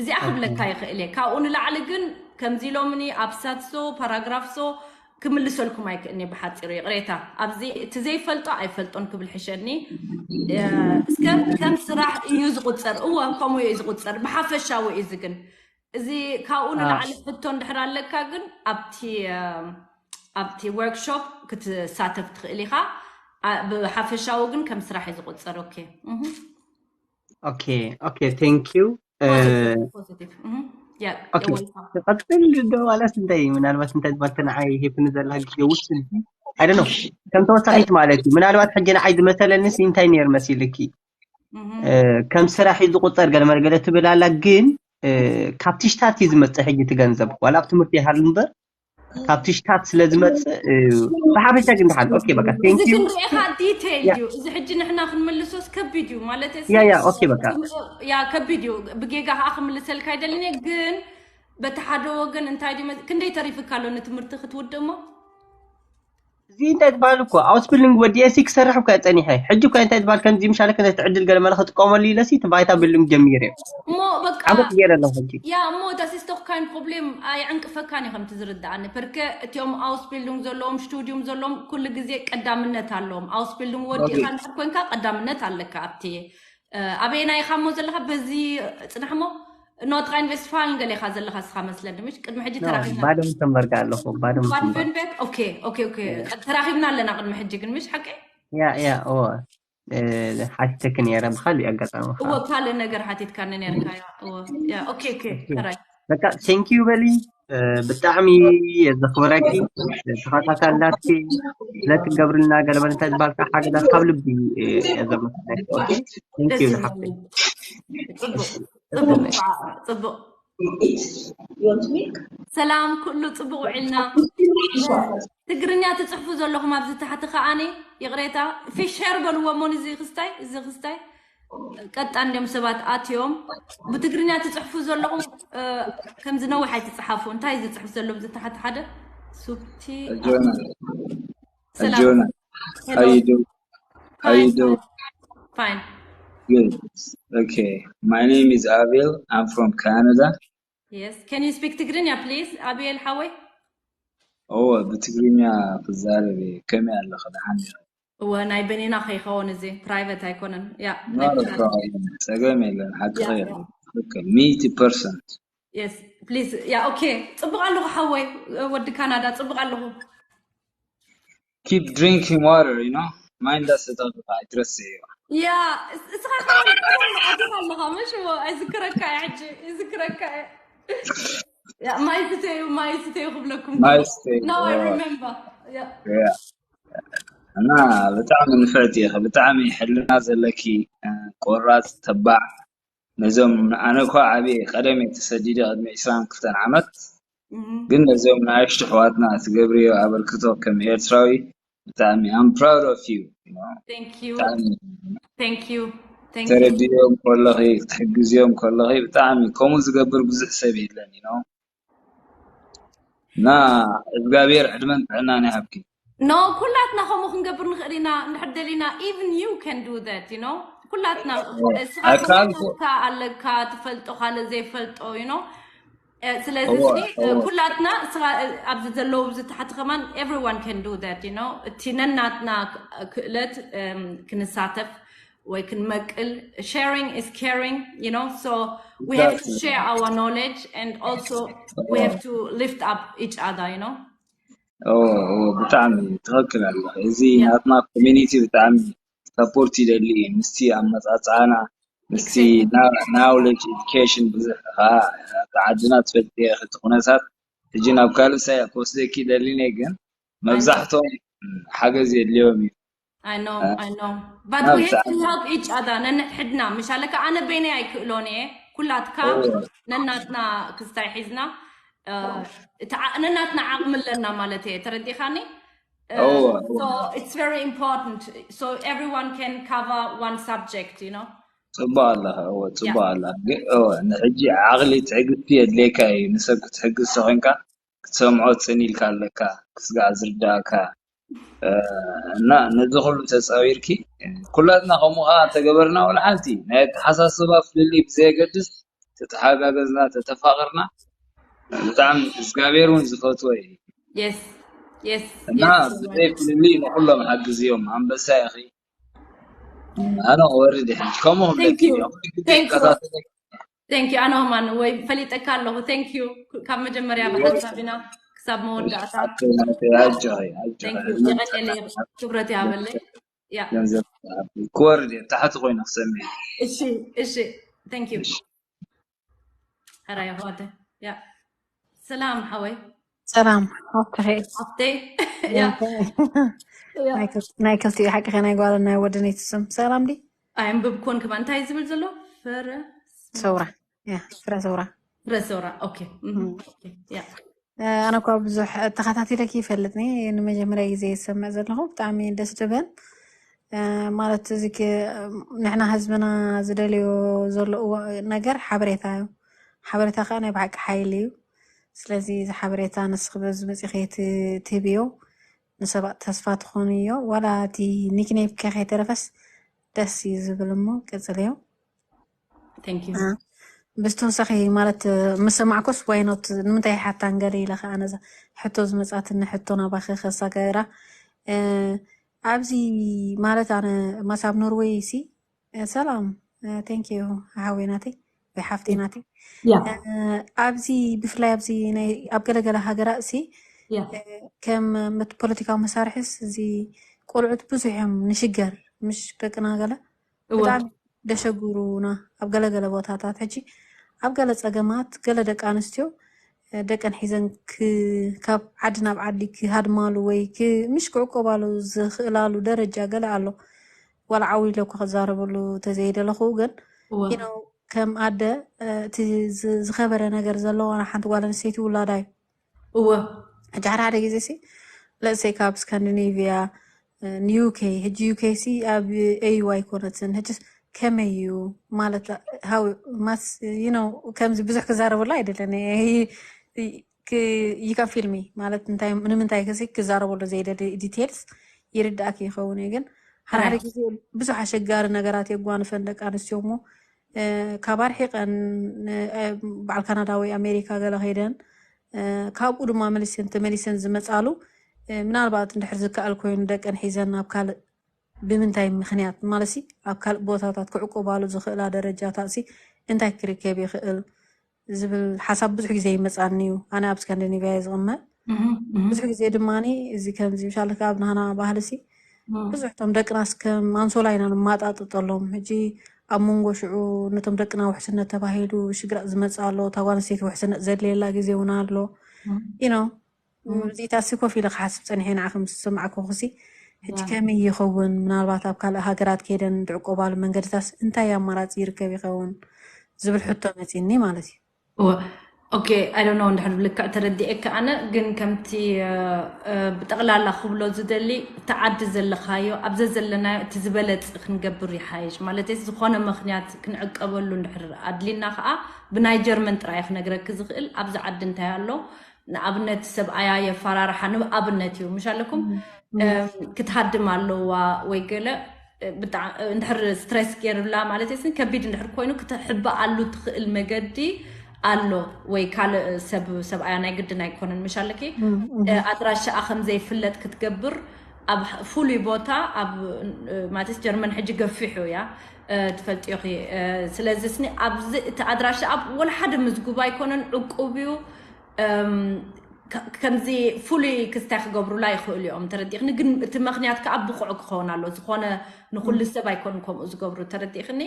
እዚኣ ክብለካ ይኽእል እየ ካብኡ ንላዕሊ ግን ከምዚ ኢሎምኒ ኣብ ሳትሶ ፓራግራፍሶ ክምልሰልኩም ኣይክእልኒ ብሓፂሩ ይቕሬታ ኣብዚ እቲ ዘይፈልጦ ኣይፈልጦን ክብል ሕሸኒ እስከ ከም ስራሕ እዩ ዝቁፀር እወ ከምኡ እዩ ዝቁፀር ብሓፈሻዊ እዩ ግን እዚ ካብኡ ንላዕሊ ሕቶ እንድሕር ኣለካ ግን ኣብቲ ኣብቲ ወርክሾፕ ክትሳተፍ ትኽእል ኢኻ ብሓፈሻዊ ግን ከም ስራሕ እዩ ዝቁፀር ኦኬ ኦኬ ኦኬ ቴንክ ዩ ፖዚቲቭ ቀፅል ዶ ማለት እንታይ ምናልባት እንታይ ዝበልተ ንዓይ ሄፕኒ ዘላ ግዜ ውስን I don't know ከም ተወሳኺት ማለት እዩ። ምናልባት ሕጂ ንዓይ ዝመሰለንስ እንታይ ነይር መሲልኪ ከም ስራሕ እዩ ዝቁጸር ገለ መለ ገለ ትብል ኣላ። ግን ካብ ትሽታት እዩ ዝመጽእ ሕጂ እቲ ገንዘብ ዋላ ኣብ ትምህርቲ ይሃሉ እምበር ካብ ትሽታት ስለ ዝመጽእ ብሓፈሻ ግን ደሓን okay በቃ እዚ ክንሪኤኻ detail እዩ። እዚ ሕጂ ንሕና ክንምልሶስ ከቢድ እዩ ማለት ያ ያ okay በቃ ያ ከቢድ እዩ። ብጌጋ ከዓ ክምልሰልካ ኣይደልን እየ ግን በቲ ሓደ ወገን እንታይ ድዩ ክንደይ ተሪፍካ ኣሎ ንትምህርቲ ክትውድእ እሞ እዚ እንታይ ትበሃል እኮ ኣውስቢልዲንግ ወዲኤ ሲ ክሰርሕ እኮ ጸኒሐ ሕጂ እኮ እንታይ ትበሃል ከምዚ ምሻለ ከነ ትዕድል ገለ መለ ክጥቀመሉ ኢለሲ እቲ ባይታ ቢልዲንግ ጀሚረ እሞ በቃ ዓመት ገይረ ኣለኹ ሕጂ ያ እሞ that's is doch kein problem ኣይዕንቅፈካን እዩ ከምቲ ዝርድኣኒ ፐርከ እቲኦም ኣውስቢልዲንግ ዘለዎም ስቱዲዮም ዘለዎም ኩሉ ግዜ ቀዳምነት ኣለዎም ኣውስቢልዲንግ ወዲእካ እንድሕር ኮንካ ቀዳምነት ኣለካ ኣብቲ ኣበየና ኢኻ እሞ ዘለኻ በዚ ፅናሕ እሞ ኖትራይን ቬስትፋልን ገለ ኢኻ ዘለኻ እስኻ መስለኒ ምሽ ቅድሚ ሕጂ ተራኺብና ባደም ተንበርጋ ኣለኹ ባደም ባደንበርግ ኦኬ ኦኬ ኦኬ ተራኺብና ኣለና ቅድሚ ሕጂ ግን ምሽ ሓቂ ያ ያ እወ ሓቲተኪ ነይረ ብካሊእ ኣጋጣሚ እወ ካልእ ነገር ሓቲትካኒ ነርካ ያ እወ ያ ኦኬ ኦኬ ራይ በቃ thank you በሊ ብጣዕሚ የዘኽብረኪ ተኸታታላትኪ ስለትገብርልና ገለመለ እንታይ ዝበልካ ሓገዛት ካብ ልቢ የዘመስግነኪ thank you ንሓፍተይ ጽቡቅ ጽቡቅ ሰላም ኩሉ ጽቡቅ ውዒልና ትግርኛ ትጽሕፉ ዘለኹም ኣብዚ ታሕቲ ከዓኒ ይቕሬታ ፊሸር በልዎ ሞን እዚ ክስታይ እዚ ክስታይ ቀጣ እንዲም ሰባት ኣትዮም ብትግርኛ ትጽሕፉ ዘለኹም ከምዚ ነዊሕ ኣይትጽሓፉ እንታይ ዝጽሕፍ ዘሎ ኣብዚ ታሕቲ ሓደ ሱቲ ሰላም How you do? How you do? Fine. Good. Okay. My name is Abel. I'm from Canada. Yes. Can you speak Tigrinya, please? Abel, how are Oh, ብትግርኛ ክዛረብ ከመይ ኣለኸ ደሓን እወ ናይ በኔና ከይኸውን እዚ ፕራይቨት ኣይኮነን ያ ጸገም የለን ሓቂ ትክክል ሚቲ ፐርሰንት yes please ያ okay ጽቡቅ ኣለኹ ሓወይ ወዲ ካናዳ ጽቡቅ ኣለኹ keep drinking water, you know. ማይ እንዳሰተኻ ኣይትረስዕዮ። ያ እስኻ ኣዲኻ ኣለኻ ምሽ ኣይዝክረካ እየ ሕጂ ይዝክረካ እየ። ያ ማይ ስተዩ ማይ ስተዩ ክብለኩም ማይ ስተዩ now I remember. ያ እና ብጣዕሚ ንፍዕቲ ኢኺ፣ ብጣዕሚ ሕልና ዘለኪ ቆራፅ ተባዕ ነዞም ኣነ እኳ ዓብየ ቀደም እየ ተሰዲደ ቅድሚ ዕስራን ክልተን ዓመት ግን ነዞም ንኣሽቱ ኣሕዋትና ትገብርዮ ኣበርክቶ ከም ኤርትራዊ ብጣዕሚ I'm proud of you Thank you. Thank you. Thank you. ተረድዮም ከለኺ ክትሕግዝዮም ከለኺ ብጣዕሚ ከምኡ ዝገብር ብዙሕ ሰብ የለን you know እና እግዚኣብሔር ዕድመን ጥዕናን ይሃብኪ no ኩላትና ከምኡ ክንገብር ንኽእል ኢና እንድሕር ደሊና even you can do that you know ኩላትና እስኻ ኣለካ ትፈልጦ ካለ ዘይፈልጦ you know ስለዚ ኩላትና ኣብዚ ዘለዉ ኣብዚ ታሕቲ ከማን everyone can do that you know እቲ ነናትና ክእለት ክንሳተፍ ወይ ክንመቅል sharing is caring you know so we have to share our knowledge and also we have to lift up each other you know ብጣዕሚ ትኽክል ኣለኺ እዚ ናትና community ብጣዕሚ support ይደሊ ምስቲ ኣመፃፅኣና ምስቲ knowledge education ብዙሕ ከዓ ዓድና ትፈልጥዮ ኢኺ እቲ ኩነታት ሕጂ ናብ ካልእ ሳያ ክወስደኪ ደሊነ ግን መብዛሕቶም ሓገዝ የድልዮም እዩ I know, I know. But we have to help each other. ነንሕድና ምሻለካ ኣነ በይነይ ኣይክእሎን እየ ኩላትካ ነናትና ክስታይ ሒዝና ነናትና ዓቕሚ ኣለና ማለት እየ ተረዲኻኒ so it's very important so everyone can cover one subject you know ጽቡቅ ኣለኻ እወ ጽቡቅ ኣለኻ ግን እወ ንሕጂ ዓቕሊ ትዕግስቲ የድልየካ እዩ ንሰብ ክትሕግዝ ተኮንካ ክትሰምዖ ጽን ኢልካ ኣለካ ክስጋዕ ዝርዳእካ እና ነዚ ኩሉ ተጻዊርኪ ኩላትና ከምኡ ከዓ ተገበርና ወላ ሓንቲ ናይ ኣተሓሳስባ ፍልልይ ብዘየገድስ ተተሓጋገዝና ተተፋቅርና ብጣዕሚ እግዚኣብሔር እውን ዝፈትዎ እዩ yes yes እና ብዘይ ፍልልይ ንኩሎም ሓግዝዮም ኣንበሳ ኢኺ ኣነ ክወርድ ይሕጂ ከምኡ ክብለኪ thank you ኣነ ሆማን ወይ ፈሊጠካ ኣለኹ thank you ካብ መጀመርያ ብሓሳብ ኢና ክሳብ መወዳእታ ኣጆኺ ኣጆኺ የቀኔለ ክብረት ይሃበለይ ገንዘብ ክወርድ እየ ታሕቲ ኮይኑ ክሰምዕ እሺ እሺ thank you ሕራይ ኣሕዋተ ያ ሰላም ሓወይ ሰላም፣ ኦኬ። ኣፍተይ ያ ያ ናይ ክልቲኡ ሓቂ ከ ናይ ጓልን ናይ ወድን እዩ እቲ ስም። ሰላም ዲ? ኣየንብብኩን ከማን እንታይ ዝብል ዘሎ? ፈረ ሰውራ። ያ፣ ፍረ ሰውራ። ፍረ ሰውራ። ኦኬ። እም፣ ኦኬ። ያ ኣነ እኳ ብዙሕ ተኸታቲለኪ ይፈልጥኒ፣ ንመጀመርያ ግዜ ይሰምዕ ዘለኹ። ብጣዕሚ ደስ ዝብል ማለት እዚ ክ- ንሕና ህዝብና ዝደልዮ ዘሎ እዋ- ነገር ሓበሬታ እዩ። ሓበሬታ ከዓ ናይ ብሓቂ ሓይሊ እዩ። ስለዚ እዚ ሓበሬታ ንስኺ በዚ መፂኺ ት- ትህብዮ ንሰባት ተስፋ ትኾንዮ። ዋላ እቲ ኒክኔም ከ ከይተረፈስ ደስ እዩ ዝብል። እሞ ቀፅልዮ። Thank you። ብዝተወሳኺ ማለት ምስ ሰማዕኮስ ዋይኖት ንምንታይ ሓታን ገለ ኢለ ከዓ ነዛ ሕቶ ዝመፃትኒ ሕቶ ናባኺ ከሳገራ። ኣብዚ ማለት ኣነ ማሳብ ኖርዌይ ሲ ሰላም፣ thank you ሓወይ ናተይ ወይ ሓፍተይ ናተይ። ያ ኣብዚ ብፍላይ ኣብዚ ናይ ኣብ ገለገለ ሃገራት ሲ ያ ከም መት- ፖለቲካዊ መሳርሒስ እዚ ቆልዑት ብዙሕ እዮም ንሽገር፣ ምሽ ደቅና ገለ እወ ብጣዕሚ ደሸጉሩና ኣብ ገለገለ ቦታታት። ሕጂ ኣብ ገለ ፀገማት ገለ ደቂ ኣንስትዮ ደቀን ሒዘን ክ- ካብ ዓዲ ናብ ዓዲ ክሃድማሉ ወይ ክ- ምሽ ክዕቆባሉ ዝኽእላሉ ደረጃ ገለ ኣሎ። ዋላ ዓው ኢለ እኮ ክዛረበሉ ተዘይደለኹ ግን እወ you know ከም ኣደ እቲ ዝ- ዝኸበረ ነገር ዘለዋ ሓንቲ ጓል ኣንስተይቲ ውላዳ እዩ። እወ ሕጂ ሓደ ሓደ ግዜ ሲ ለእሰይ ካብ ስካንዲኔቪያ ንዩኬ፣ ሕጂ ዩኬ ሲ ኣብ ኤዩ ኣይኮነትን። ሕጂ ከመይ እዩ ማለት how ማስ you know ከምዚ ብዙሕ ክዛረበሉ ኣይደለን። You can feel me ማለት እንታይ ንምንታይ ክሲ ክዛረበሉ ዘይደሊ ዲቴልስ ይርዳእክ ይኸውን እዩ። ግን ሓደ ሓደ ራይት ግዜ ብዙሕ ኣሸጋሪ ነገራት የጓንፈን ደቂ ኣንስትዮ እሞ ካብ ኣርሒቀን በዓል ካናዳ ወይ ኣሜሪካ ገለ ከይደን ካብኡ ድማ መሊሰን ተመሊሰን ዝመፃሉ ምናልባት እንድሕር ዝከኣል ኮይኑ ደቀን ሒዘን ናብ ካልእ ብምንታይ ምክንያት ማለሲ ኣብ ካልእ ቦታታት ክዕቆባሉ ዝኽእላ ደረጃታት ሲ እንታይ ክርከብ ይኽእል ዝብል ሓሳብ ብዙሕ ግዜ ይመፃኒ እዩ። ኣነ ኣብ ስካንዲኔቪያ እየ ዝቕመጥ። ብዙሕ ግዜ ድማ እዚ ከምዚ ምሻልካ ኣብ ናህና ባህሊ ሲ ብዙሕ እቶም ደቅናስ ከም ኣንሶላ ኢና ንማጣጥጠሎም። ሕጂ ኣብ መንጎ ሽዑ ነቶም ደቅና ውሕስነት ተባሂሉ ሽግራት ዝመፅእ ኣሎ። እታ ጓል ኣንስተይቲ ውሕስነት ዘድልየላ ግዜ እውን ኣሎ። You know እዚታሲ ኮፍ ኢለ ክሓስብ ፀኒሐ ንዓኺ ምስ ሰማዕኩኺሲ። ሕጂ ከመይ ይኸውን? ምናልባት ኣብ ካልእ ሃገራት ከይደን ዝዕቆባሉ መንገድታስ እንታይ ኣማራፂ ይርከብ ይኸውን ዝብል ሕቶ መፂኒ ማለት እዩ። እወ ኦኬ። I don't know እንድሕር ብልክዕ ተረዲኤካ ኣነ ግን ከምቲ ብጠቕላላ ክብሎ ዝደሊ እቲ ዓዲ ዘለኻዮ ኣብ ዘዘለናዮ እቲ ዝበለፅ ክንገብር ይሓይሽ ማለት ዝኾነ ምክንያት ክንዕቀበሉ እንድሕር ኣድሊና ከዓ ብናይ ጀርመን ጥራይ ክነግረኪ ዝኽእል ኣብዚ ዓዲ እንታይ ኣሎ ንኣብነት ሰብኣያ የፈራርሓ ንኣብነት እዩ ምሽ ኣለኩም ክትሃድም ኣለዋ ወይ ገለ እንድሕር ስትረስ ገይርብላ ማለት ስ ከቢድ እንድሕር ኮይኑ ክትሕባኣሉ ትኽእል መገዲ ኣሎ ወይ ካልእ ሰብ ሰብኣያ ናይ ግድን ኣይኮነን ምሽ ኣለኪ ኣድራሻኣ ከም ዘይፍለጥ ክትገብር ኣብ ፍሉይ ቦታ ኣብ ማለት ጀርመን ሕጂ ገፊሑ እያ ትፈልጥዮ ስለዚ ስኒ ኣብዚ እቲ ኣድራሻ ኣብ ወላ ሓደ ምዝጉብ ኣይኮነን ዕቁብ እዩ ከምዚ ፍሉይ ክስታይ ክገብሩላ ይኽእሉ እዮም ተረዲእክኒ ግን እቲ ምክንያት ከዓ ብቑዕ ክኸውን ኣሎ ዝኾነ ንኩሉ ሰብ ኣይኮን ከምኡ ዝገብሩ ተረዲእክኒ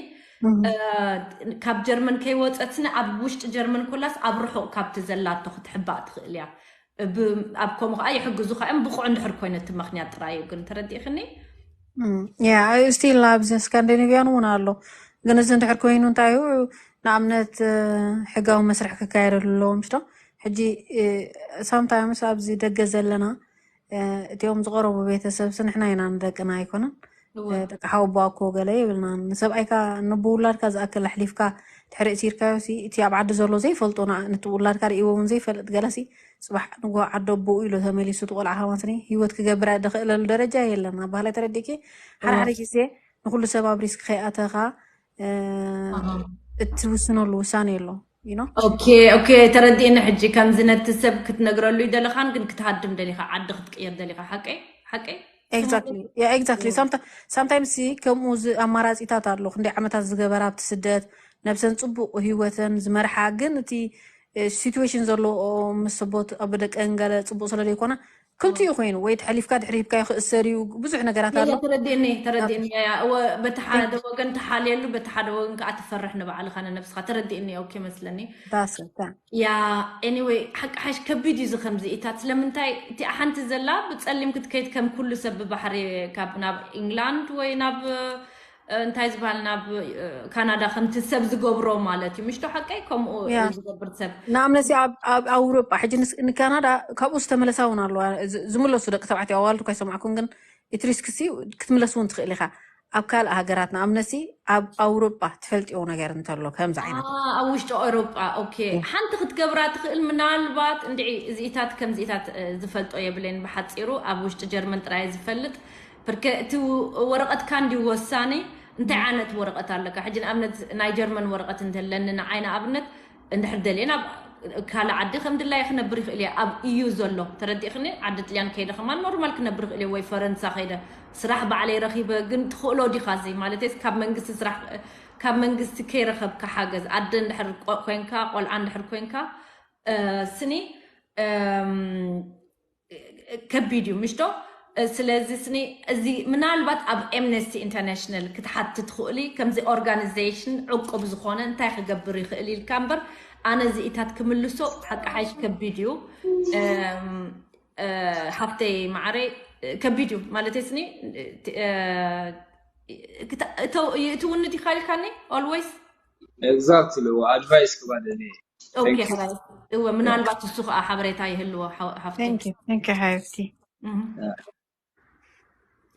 ካብ ጀርመን ከይወፀትኒ ኣብ ውሽጢ ጀርመን ኮላስ ኣብ ርሑቕ ካብቲ ዘላቶ ክትሕባእ ትኽእል እያ ኣብ ከምኡ ከዓ ይሕግዙ ከዓ እዮም ብቑዕ እንድሕር ኮይነ እቲ ምክንያት ጥራይ እዩ ግን ተረዲእክኒ ያ ስቲል ኣብዚ ስካንዲኔቪያን እውን ኣሎ ግን እዚ እንድሕር ኮይኑ እንታይ እዩ ንኣብነት ሕጋዊ መስርሕ ክካየደሉ ኣለዎ ምሽቶ ሕጂ ሳምታይምስ ኣብዚ ደገ ዘለና እቲኦም ዝቐረቡ ቤተሰብሲ ንሕና ኢና ንደቅና ኣይኮነን ደቂ ሓወቦ ኣኮ ገለ ይብልና ንሰብኣይካ ንብውላድካ ዝኣክል ኣሕሊፍካ ድሕሪ እሲርካዮ እቲ ኣብ ዓዲ ዘሎ ዘይፈልጦ ነቲ ውላድካ ርእዎ እውን ዘይፈልጥ ገለሲ ፅባሕ ንጎ ዓዲ ኣቦኡ ኢሉ ተመሊሱ እቲ ቆልዓ ከማስኒ ህይወት ክገብር ድኽእለሉ ደረጃ የለን ኣብ ባህላይ ተረዲእኪ ሓደ ሓደ ግዜ ንኩሉ ሰብ ኣብ ሪስክ ከይኣተኻ እትውስነሉ ውሳኔ ኣሎ you know ኦኬ ኦኬ ተረዲእኒ ሕጂ ከምዚ ነቲ ሰብ ክትነግረሉ ይደለኻን ግን ክትሃድም ደሊኻ ዓዲ ክትቅየር ደሊኻ ሓቀይ ሓቀይ exactly yeah exactly sometimes ከምኡ ኣማራፂታት ኣሎ ክንደይ ዓመታት ዝገበራ ኣብቲ ስደት ነብሰን ፅቡቅ ህይወተን ዝመርሓ ግን እቲ situation ዘሎ ምስ ሰቦት ኣብ ደቀን ገለ ፅቡቅ ስለ ዘይኮነ ክልቲኡ ኮይኑ ወይ ተሕሊፍካ ድሕሪ ሂብካዮ ክእሰር እዩ። ብዙሕ ነገራት ኣሎ። ተረዲእኒ ተረዲእኒ። እወ፣ በቲ ሓደ ወገን ትሓልየሉ፣ በቲ ሓደ ወገን ከዓ ትፈርሕ ንባዕልኻ ንነብስኻ። ተረዲእኒ። ኦኬ መስለኒ። ዳስታ ያ ኤኒወይ፣ ሓቂ ሓሽ ከቢድ እዩ እዚ ከምዚ ኢታት። ስለምንታይ እቲ ሓንቲ ዘላ ብፀሊም ክትከይድ ከም ኩሉ ሰብ ብባሕሪ ካብ ናብ ኢንግላንድ ወይ ናብ እ፣ እንታይ ዝበሃል ናብ እ፣ ካናዳ ከምቲ ሰብ ዝገብሮ ማለት እዩ። ምሽቶ ሓቀይ ከምኡ እዩ ዝገብር ሰብ። ንኣብነሲ ኣብ ኣብ ኣውሮጳ ሕጂ ንስ- ንካናዳ ካብኡ ዝተመለሳ እውን ኣለዋ። ዝ- ዝምለሱ ደቂ ተባዕትዮ ኣዋልድ እኳ ይሰማዕኩም፣ ግን እቲ ሪስክ ሲ ክትምለስ እውን ትኽእል ኢኻ። ኣብ ካልእ ሃገራት ንኣብነሲ ኣብ ኣውሮጳ ትፈልጥዮ ነገር እንተሎ ከምዚ ዓይነት አ፣ ኣብ ውሽጢ ኤውሮጳ። ኦኬ፣ ሓንቲ ክትገብራ ትኽእል ምናልባት እንድዒ እዚኢታት ከምዚኢታት እ፣ ዝፈልጦ የብለይን ብሓፂሩ። ኣብ ውሽጢ ጀርመን ጥራይ ዝፈልጥ። ብርከ እቲ ወረቐትካ እንዲ ወሳኒ። እንታይ ዓይነት ወረቐት ኣለካ? ሕጂ ንኣብነት ናይ ጀርመን ወረቐት እንተለኒ ንዓይ ንኣብነት እንድሕር ደልየ ናብ ካልእ ዓዲ ከም ድላይ ክነብር ይኽእል እየ። ኣብ ኢዩ ዘሎ ተረዲእኽኒ። ዓዲ ጥልያን ከይደ ከማን ኖርማል ክነብር ይኽእል እየ፣ ወይ ፈረንሳ ከይደ ስራሕ ባዕለይ ረኺበ። ግን ትኽእሎ ዲኻ እዚ ማለት ካብ መንግስቲ ስራሕ ካብ መንግስቲ ከይረኸብካ ሓገዝ ዓዲ እንድሕር ቆ- ኮንካ ቆልዓ እንድሕር ኮንካ እ፣ ስኒ እም፣ ከቢድ እዩ ምሽቶ። ስለዚ ስኒ እዚ ምናልባት ኣብ ኤምነስቲ ኢንተርናሽናል ክትሓቲ ትኽእሊ። ከምዚ ኦርጋናይዜሽን ዕቁብ ዝኾነ እንታይ ክገብር ይኽእል ኢልካ እምበር ኣነ እዚ ኢታት ክምልሶ ሓቂ ሓይሽ ከቢድ እዩ። እም፣ እ፣ ሓፍተይ ማዕረይ እ፣ ከቢድ እዩ ማለት ስኒ እ፣ እ፣ ክታ- እተው- ይእትውኒ ዲኻ ኢልካኒ ኦልዌይስ ኤግዛክትሊ ኣድቫይስ ክባደሊ ኦኬ። እወ ምናልባት እሱ ከዓ ሓበሬታ ይህልዎ ሓ- ሓፍተይ። Thank you, thank you ሓብቲ። እህ።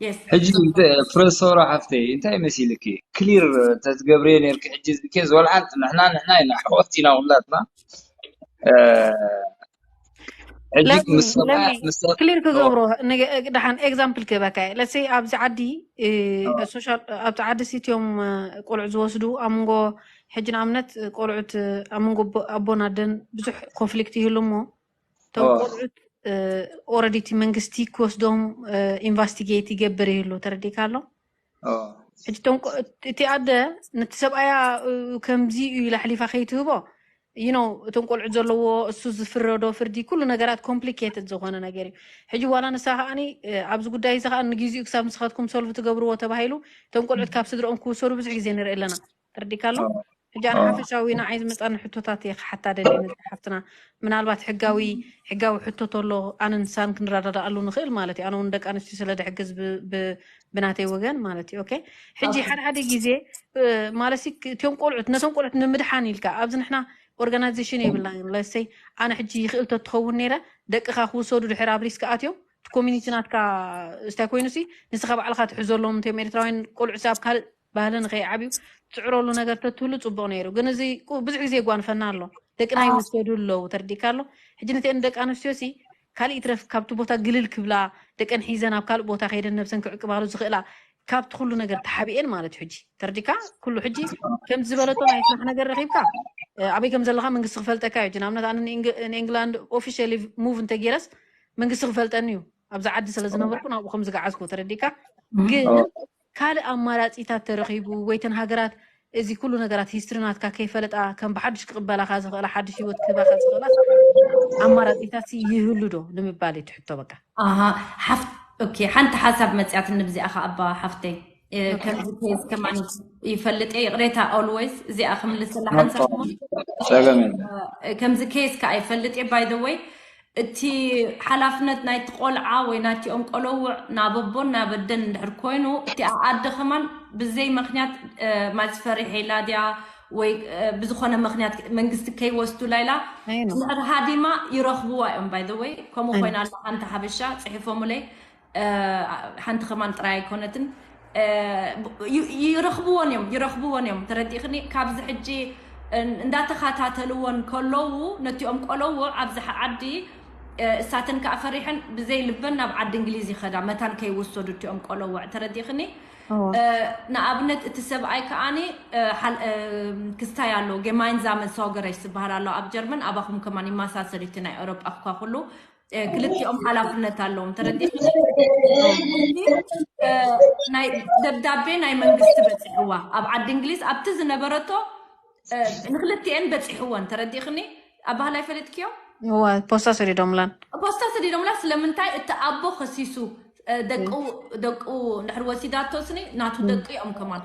የስ ሕጂ እንተ- ፕሮፌሰር ሓፍተይ እንታይ መሲልኪ ክሊር ተትገብርዮ ነርኪ። ሕጂ እዚ ኬዝ ወላ ሓንቲ ንሕና ንሕና ኢና ኣሕዋት ኢና ኩላትና እ፣ ሕጂ ለሚ- ምስ ሰብኣያ ለሚ፣ ምስ ሰብ- ክሊር ክገብሮ ንገ- ደሓን ኤግዛምፕል ክህበካ እየ። ለሴ ኣብዚ ዓዲ እ፣ ኦ። ሶሻል ኣብቲ ዓዲ ሲትዮም እ፣ ቆልዑ ዝወስዱ ኣብ መንጎ ሕጂ ንኣብነት እ፣ ቆልዑት እ፣ ኣብ መንጎ ኣቦ- ኣቦን ኣደን ብዙሕ ኮንፍሊክት ይህሉ እሞ እቶም ኦ። ቆልዑት ኦረዲ እቲ መንግስቲ ክወስዶም ኢንቨስቲጌት ይገብር ይህሉ። ተረዲካ ኣሎ። ኦ። ሕጂ እቶም ቆ- እቲ ኣደ ነቲ ሰብኣያ እ፣ ከምዚ እዩ ኢላ ኣሕሊፋ ከይትህቦ you know እቶም ቆልዑት ዘለዎ እሱ ዝፍረዶ ፍርዲ ኩሉ ነገራት ኮምፕሊኬትድ ዝኾነ ነገር እዩ። ሕጂ ዋላ ንሳ ከዓኒ እ፣ ኣብዚ ጉዳይ እዚ ከዓ ንግዚኡ ክሳብ ንስኻትኩም ሶልቭ ትገብርዎ ተባሂሉ እቶም ቆልዑት ካብ ስድርኦም ክውሰዱ ብዙሕ ግዜ ንርኢ ኣለና። ተረዲካ ኣሎ። ኦ። ሕጂ ኣነ ኦ። ሓፈሻዊ ንዓይ ዝመፃኒ ሕቶታት እየ ክሓታ ደልየ ነዛ ሓፍትና። ምናልባት ሕጋዊ ሕጋዊ ሕቶ ተሎ ኣነ ንሳን ክንረዳዳኣሉ ንኽእል ማለት እዩ። ኣነ እውን ደቂ ኣንስትዮ ስለ ድሕግዝ ብ- ብ- ብናተይ ወገን ማለት እዩ። ኦኬ ሕጂ ሓደ ሓደ ግዜ እ፣ ማለት ሲ እቲዮም ቆልዑት ነቶም ቆልዑት ንምድሓን ኢልካ ኣብዚ ንሕና ኦርጋናይዜሽን የብልና። ለሰይ ኣነ ሕጂ ይኽእል ተትኸውን ነይረ ደቅኻ ክውሰዱ ድሕር ኣብ ሪስክ ኣትዮም እቲ ኮሚኒቲ ናትካ እንታይ ኮይኑ ሲ ንስኻ ባዕልኻ ትሕዘሎም እንተዮም ኤርትራውያን ቆልዑ ሲ ኣብ ካልእ ባህሊ ንኸይዓብዩ ትፅዕረሉ ነገር ተትህሉ ፅቡቕ ነይሩ። ግን እዚ ቁ- ብዙሕ ግዜ የጓንፈና ኣሎ። ደቅና ይውሰዱ ኣለዉ። ተረዲካ ኣሎ። ሕጂ ነተን ደቂ ኣንስትዮ ሲ ካልእ ይትረፍ ካብቲ ቦታ ግልል ክብላ ደቀን ሒዘን ኣብ ካልእ ቦታ ከይደን ነብሰን ክዕቅባሉ ዝኽእላ ካብቲ ኩሉ ነገር ተሓቢኤን ማለት እዩ። ሕጂ ተረዲካ ኩሉ ሕጂ ከም ዝበለቶ ናይ ስራሕ ነገር ረኺብካ እ፣ ኣበይ ከም ዘለካ መንግስቲ ክፈልጠካ እዩ። ሕጂ ንኣብነት ኣነ ንኢንግ- ንኤንግላንድ ኦፊሻሊ ሙቭ እንተገይረስ መንግስቲ ክፈልጠኒ እዩ። ኣብዚ ዓዲ ስለ ዝነበርኩ ናብኡ ከም ዝገዓዝኩ ተረዲካ። ግን ካልእ ኣማራፂታት ተረኺቡ ወይ ተን ሃገራት እዚ ኩሉ ነገራት ሂስትሪ ናትካ ከይፈለጣ ከም ብሓድሽ ክቕበላካ ዝኽእላ ሓድሽ ህይወት ክህባካ ዝኽእላ ኣማራፂታት ይህሉ ዶ ንምባል እዩ ትሕቶ በቃ። ኣሃ ሓፍ ኦኬ ሓንቲ ሓሳብ መፅያትኒ ብዚኣኻ ኣባ ሓፍተይ እ፣ ከምዚ ኬዝ ከማን ይፈልጥ እየ ይቕሬታ ኦልዌይስ እዚኣ ክምልሰላ ሓንሳብ ጸገም የለን። እ፣ ከምዚ ኬዝ ከዓ ይፈልጥ እየ ባይ ወይ እቲ ሓላፍነት ናይቲ ቆልዓ ወይ ናቲኦም ቆለውዕ ናብ ኣቦን ናብ ኣደን እንድሕር ኮይኑ እቲ ኣደ ከማን ብዘይ ምክንያት እ፣ ማዝፈሪ ሒላ ድያ ወይ እ፣ ብዝኾነ ምክንያት መንግስቲ ከይወስዱላ ኢላ ኣይ ነው። እንድሕር ሃዲማ ይረኽብዋ እዮም ባይ ወይ ከምኡ ኣይ። ኮይና ኣላ ሓንቲ ሓበሻ ፅሒፎምለይ እ፣ ሓንቲ ከማን ጥራይ ኣይኮነትን እ፣ ዩ- ይረኽብዎን እዮም ይረኽብዎን እዮም ተረዲእኽኒ። ካብዚ ሕጂ እ፣ እንዳተኸታተልዎን ከለዉ ነቲኦም ቆለውዕ ኣብዚ ዓዲ እ፣ እሳተን ከዓ ፈሪሐን ብዘይ ልበን ናብ ዓዲ እንግሊዝ ይኸዳ መታን ከይወሰዱ እቲኦም ቆለውዕ ተረዲእኽኒ። እዎ። እ፣ ንኣብነት እቲ ሰብኣይ ከዓኒ እ፣ ሓል- እ፣ ክስታይ ኣሎ gemeinsame Sorgerecht ዝበሃል ኣሎ ኣብ ጀርመን ኣባኹም ከማን ይመሳሰል እቲ ናይ ኤውሮጳ እኳ ኩሉ እ፣ ክልቲኦም ሓላፍነት ኣለዎም ተረዲእኽኒ። እ፣ ናይ ደብዳቤ ናይ መንግስቲ በፂሕዋ ኣብ ዓዲ እንግሊዝ ኣብቲ ዝነበረቶ እ፣ ንክልቲኤን በፂሕወን ተረዲእኽኒ። ኣባህላይ ፈለጥክዮ እዋ ፖስታ ሰዲዶምላን ፖስታ ሰዲዶምላ። ስለምንታይ እቲ ኣቦ ከሲሱ ደቁ ደቁ እንድሕር ወሲዳቶ ስኒ ናቱ ደቁ እዮም ከማን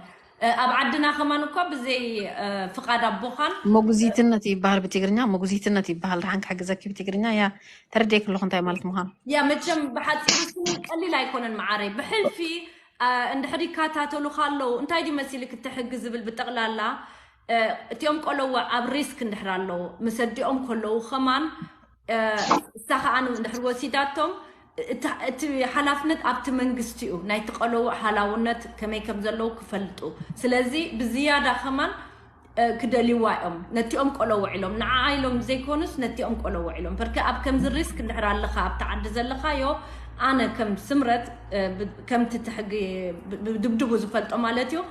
ኣብ ዓድና ከማን እኳ ብዘይ ፍቓድ ኣቦኻን መጉዚትነት ይበሃል ብትግርኛ። መጉዚትነት ይበሃል። ደሓን ክሕግዘኪ ብትግርኛ እያ ተረድኤ ከለኹ እንታይ ማለት ምዃኑ። ያ መቸም ብሓፂሩ ስኒ ቀሊል ኣይኮነን መዓረይ። ብሕልፊ እንድሕር ይከታተሉኻ ኣለዉ እንታይ ድዩ መሲልክ እቲ ሕጊ ዝብል ብጠቕላላ እቲኦም ቆለውዕ ኣብ ሪስክ እንድሕር ኣለዉ ምስ ኣዲኦም ከለዉ ከማን እሳ ከዓ እንድሕር ወሲዳቶም እቲ ሓላፍነት ኣብቲ መንግስቲ እዩ። ናይቲ ቆለውዕ ሃላውነት ከመይ ከም ዘለዉ ክፈልጡ። ስለዚ ብዝያዳ ከማን ክደልይዋ እዮም ነቲኦም ቆለውዕ ኢሎም ንዓ ኢሎም ዘይኮኑስ ነቲኦም ቆለውዕ ኢሎም። ፐርከ ኣብ ከምዚ ሪስክ እንድሕር ኣለኻ ኣብቲ ዓዲ ዘለኻዮ ኣነ ከም ስምረት ከምቲ ትሕጊ ድብድቡ ዝፈልጦ ማለት እዩ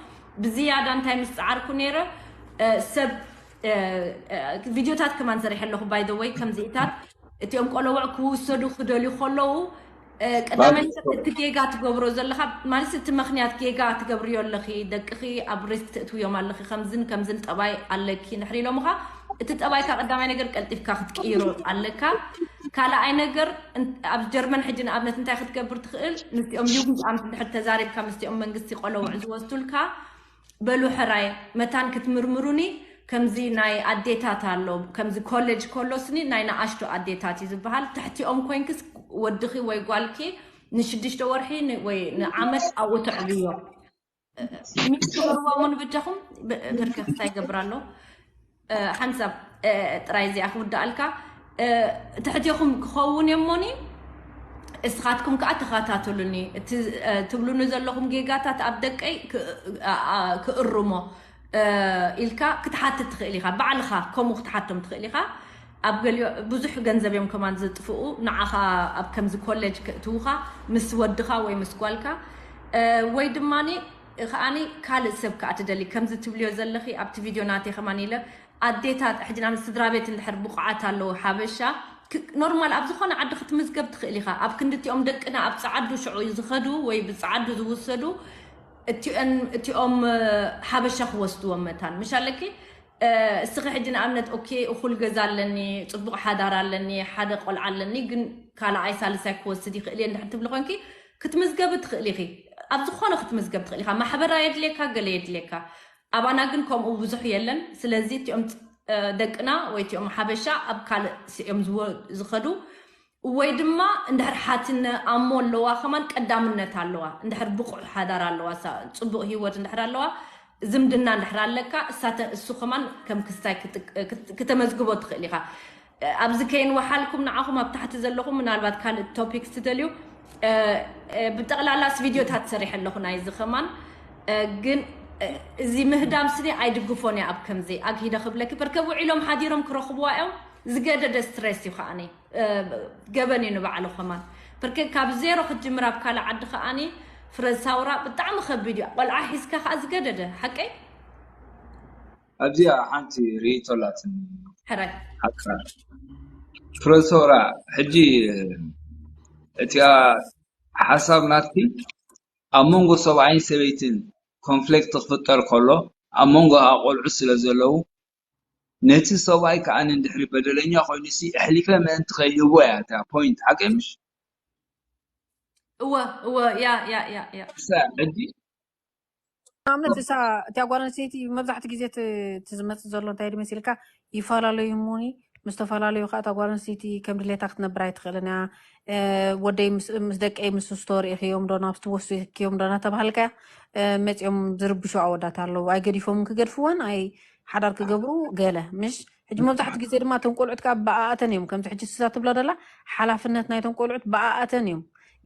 ብዝያዳ እንታይ ምስ ፃዓርኩ ነይረ ሰብ ቪድዮታት ከማን ሰሪሐ ኣለኹ by the way ከምዚኢታት እቲኦም ቆለውዕ ክውሰዱ ክደልዩ ከለዉ ቀዳማይ እቲ ጌጋ ትገብሮ ዘለኻ ማለት እቲ ምክንያት ጌጋ ትገብርዮ ኣለኺ ደቅኺ ኣብ ሪስክ ትእትውዮም ኣለኺ ከምዝን ከምዝን ጠባይ ኣለኪ ንሕሪ ኢሎምኻ እቲ ጠባይካ ቀዳማይ ነገር ቀልጢፍካ ክትቅይሮ ኣለካ ካልኣይ ነገር ኣብ ጀርመን ሕጂ ንኣብነት እንታይ ክትገብር ትኽእል ምስኦም ዩግንት ኣምት ድሕር ተዛሪብካ ምስኦም መንግስቲ ቆለውዕ ዝወስዱልካ በሉ ሕራይ መታን ክትምርምሩኒ ከምዚ ናይ ኣዴታት ኣሎ ከምዚ ኮሌጅ ከሎ ስኒ ናይ ንኣሽቱ ኣዴታት እዩ ዝበሃል ትሕቲኦም ኮይንክስ ወድኺ ወይ ጓልኪ ንሽዱሽተ ወርሒ ወይ ንዓመት ኣብኡ ተዕብዮ ሚክስ ክገብርዋ እሞ ንብጃኹም ብርከክስታ ይገብር ኣሎ ሓንሳብ ጥራይ እዚኣ ክውዳኣልካ ትሕቴኹም ክኸውን እሞኒ እስኻትኩም ከዓ ተኸታተሉኒ እቲ ትብሉኒ ዘለኹም ጌጋታት ኣብ ደቀይ ክእርሞ ኢልካ ክትሓትት ትኽእል ኢኻ ባዕልኻ ከምኡ ክትሓቶም ትኽእል ኢኻ ኣብ ገሊዮ ብዙሕ ገንዘብ እዮም ከማን ዝጥፍኡ ንዓኻ ኣብ ከምዚ ኮሌጅ ክእትውኻ ምስ ወድኻ ወይ ምስ ጓልካ ወይ ድማ ከዓኒ ካልእ ሰብ ከዓ ትደሊ ከምዚ ትብልዮ ዘለኺ ኣብቲ ቪድዮ ናተይ ከማን ኢለ ኣዴታት ሕጂ ናብ ስድራ ቤት እንድሕር ብቑዓት ኣለዉ ሓበሻ ኖርማል ኣብ ዝኾነ ዓዲ ክትምዝገብ ትኽእል ኢኻ ኣብ ክንድቲኦም ደቅና ኣብ ፀዓዱ ሽዑ ዝኸዱ ወይ ብፀዓዱ ዝውሰዱ እቲኦም ሓበሻ ክወስድዎም መታን ምሽ ኣለኪ እስኺ ሕጂ ንኣብነት ኦኬ እኹል ገዛ ኣለኒ ፅቡቕ ሓዳር ኣለኒ ሓደ ቆልዓ ኣለኒ ግን ካልኣይ ሳልሳይ ክወስድ ይኽእል እየ እንድሕር ትብሊ ኮንኪ ክትምዝገቢ ትኽእል ኢኺ ኣብ ዝኾነ ክትምዝገብ ትኽእል ኢኻ ማሕበራ የድልየካ ገለ የድልየካ ኣባና ግን ከምኡ ብዙሕ የለን ስለዚ እቲኦም ደቅና ወይ እቲኦም ሓበሻ ኣብ ካልእ ስኦም ዝኸዱ ወይ ድማ እንድሕር ሓትነ ኣሞ ኣለዋ ከማን ቀዳምነት ኣለዋ እንድሕር ብቑዕ ሓዳር ኣለዋ ጽቡቕ ህይወት እንድሕር ኣለዋ ዝምድና እንድሕር ኣለካ እሳተ እሱ ከማን ከም ክስታይ ክተመዝግቦ ትኽእል ኢኻ ኣብዚ ከይንወሓልኩም ንዓኹም ኣብ ታሕቲ ዘለኹም ምናልባት ካልእ ቶፒክስ ትደልዩ ብጠቕላላስ ቪድዮታት ሰሪሐ ኣለኹ ናይዚ ከማን ግን እዚ ምህዳም ስኒ ኣይድግፎን እየ ኣብ ከምዚ ኣግሂደ ክብለኪ በርከ ውዒሎም ሓዲሮም ክረኽብዋ እዮም ዝገደደ ስትሬስ እዩ ከዓኒ ገበን እዩ ንባዕሉ ከማን በርከ ካብ ዜሮ ክትጅምር ኣብ ካልእ ዓዲ ከዓኒ ፍረ ሳውራ ብጣዕሚ ከቢድ እዩ ቆልዓ ሒዝካ ከዓ ዝገደደ ሓቀይ ኣብዚኣ ሓንቲ ርእይቶ ኣላትኒ ሕራይ ሓቃ ፍረ ሳውራ ሕጂ እቲኣ ሓሳብ ናትኪ ኣብ መንጎ ሰብኣይን ሰበይትን ኮንፍሊክት ክፍጠር ከሎ ኣብ መንጎ ኣቆልዑ ስለ ዘለዉ ነቲ ሰብኣይ ከዓ ንድሕሪ በደለኛ ኮይኑ ሲ ኣሕሊፈ ምእንቲ ከይህቦ እያ እታ ፖይንት ሓቀይ ምሽ እወ እወ ያ ያ ያ ያ እሳ ሕጂ ንኣብነት እሳ እቲያ ጓል ኣንስተይቲ መብዛሕቲ ግዜ ትዝመፅእ ዘሎ እንታይ ድመሲልካ ይፈላለዩ እሞኒ ምስ ተፈላለዩ ከዓ እታ ጓል ኣንስተይቲ ከም ድሌታ ክትነብር ኣይትኽእልን እያ ወደይ ምስ ደቀይ ምስ ስቶር ኢኽዮም ዶ ናብቲ ወስክዮም ዶ እናተባሃልካ መፂኦም ዝርብሹ ኣወዳት ኣለዉ ኣይገዲፎምን ክገድፍወን ኣይ ሓዳር ክገብሩ ገለ ምሽ ሕጂ መብዛሕቲ ግዜ ድማ እቶም ቆልዑት ከዓ ብኣኣተን እዮም ከምዚ ሕጂ ስሳ ትብሎ ደላ ሓላፍነት ናይቶም ቆልዑት ብኣኣተን እዮም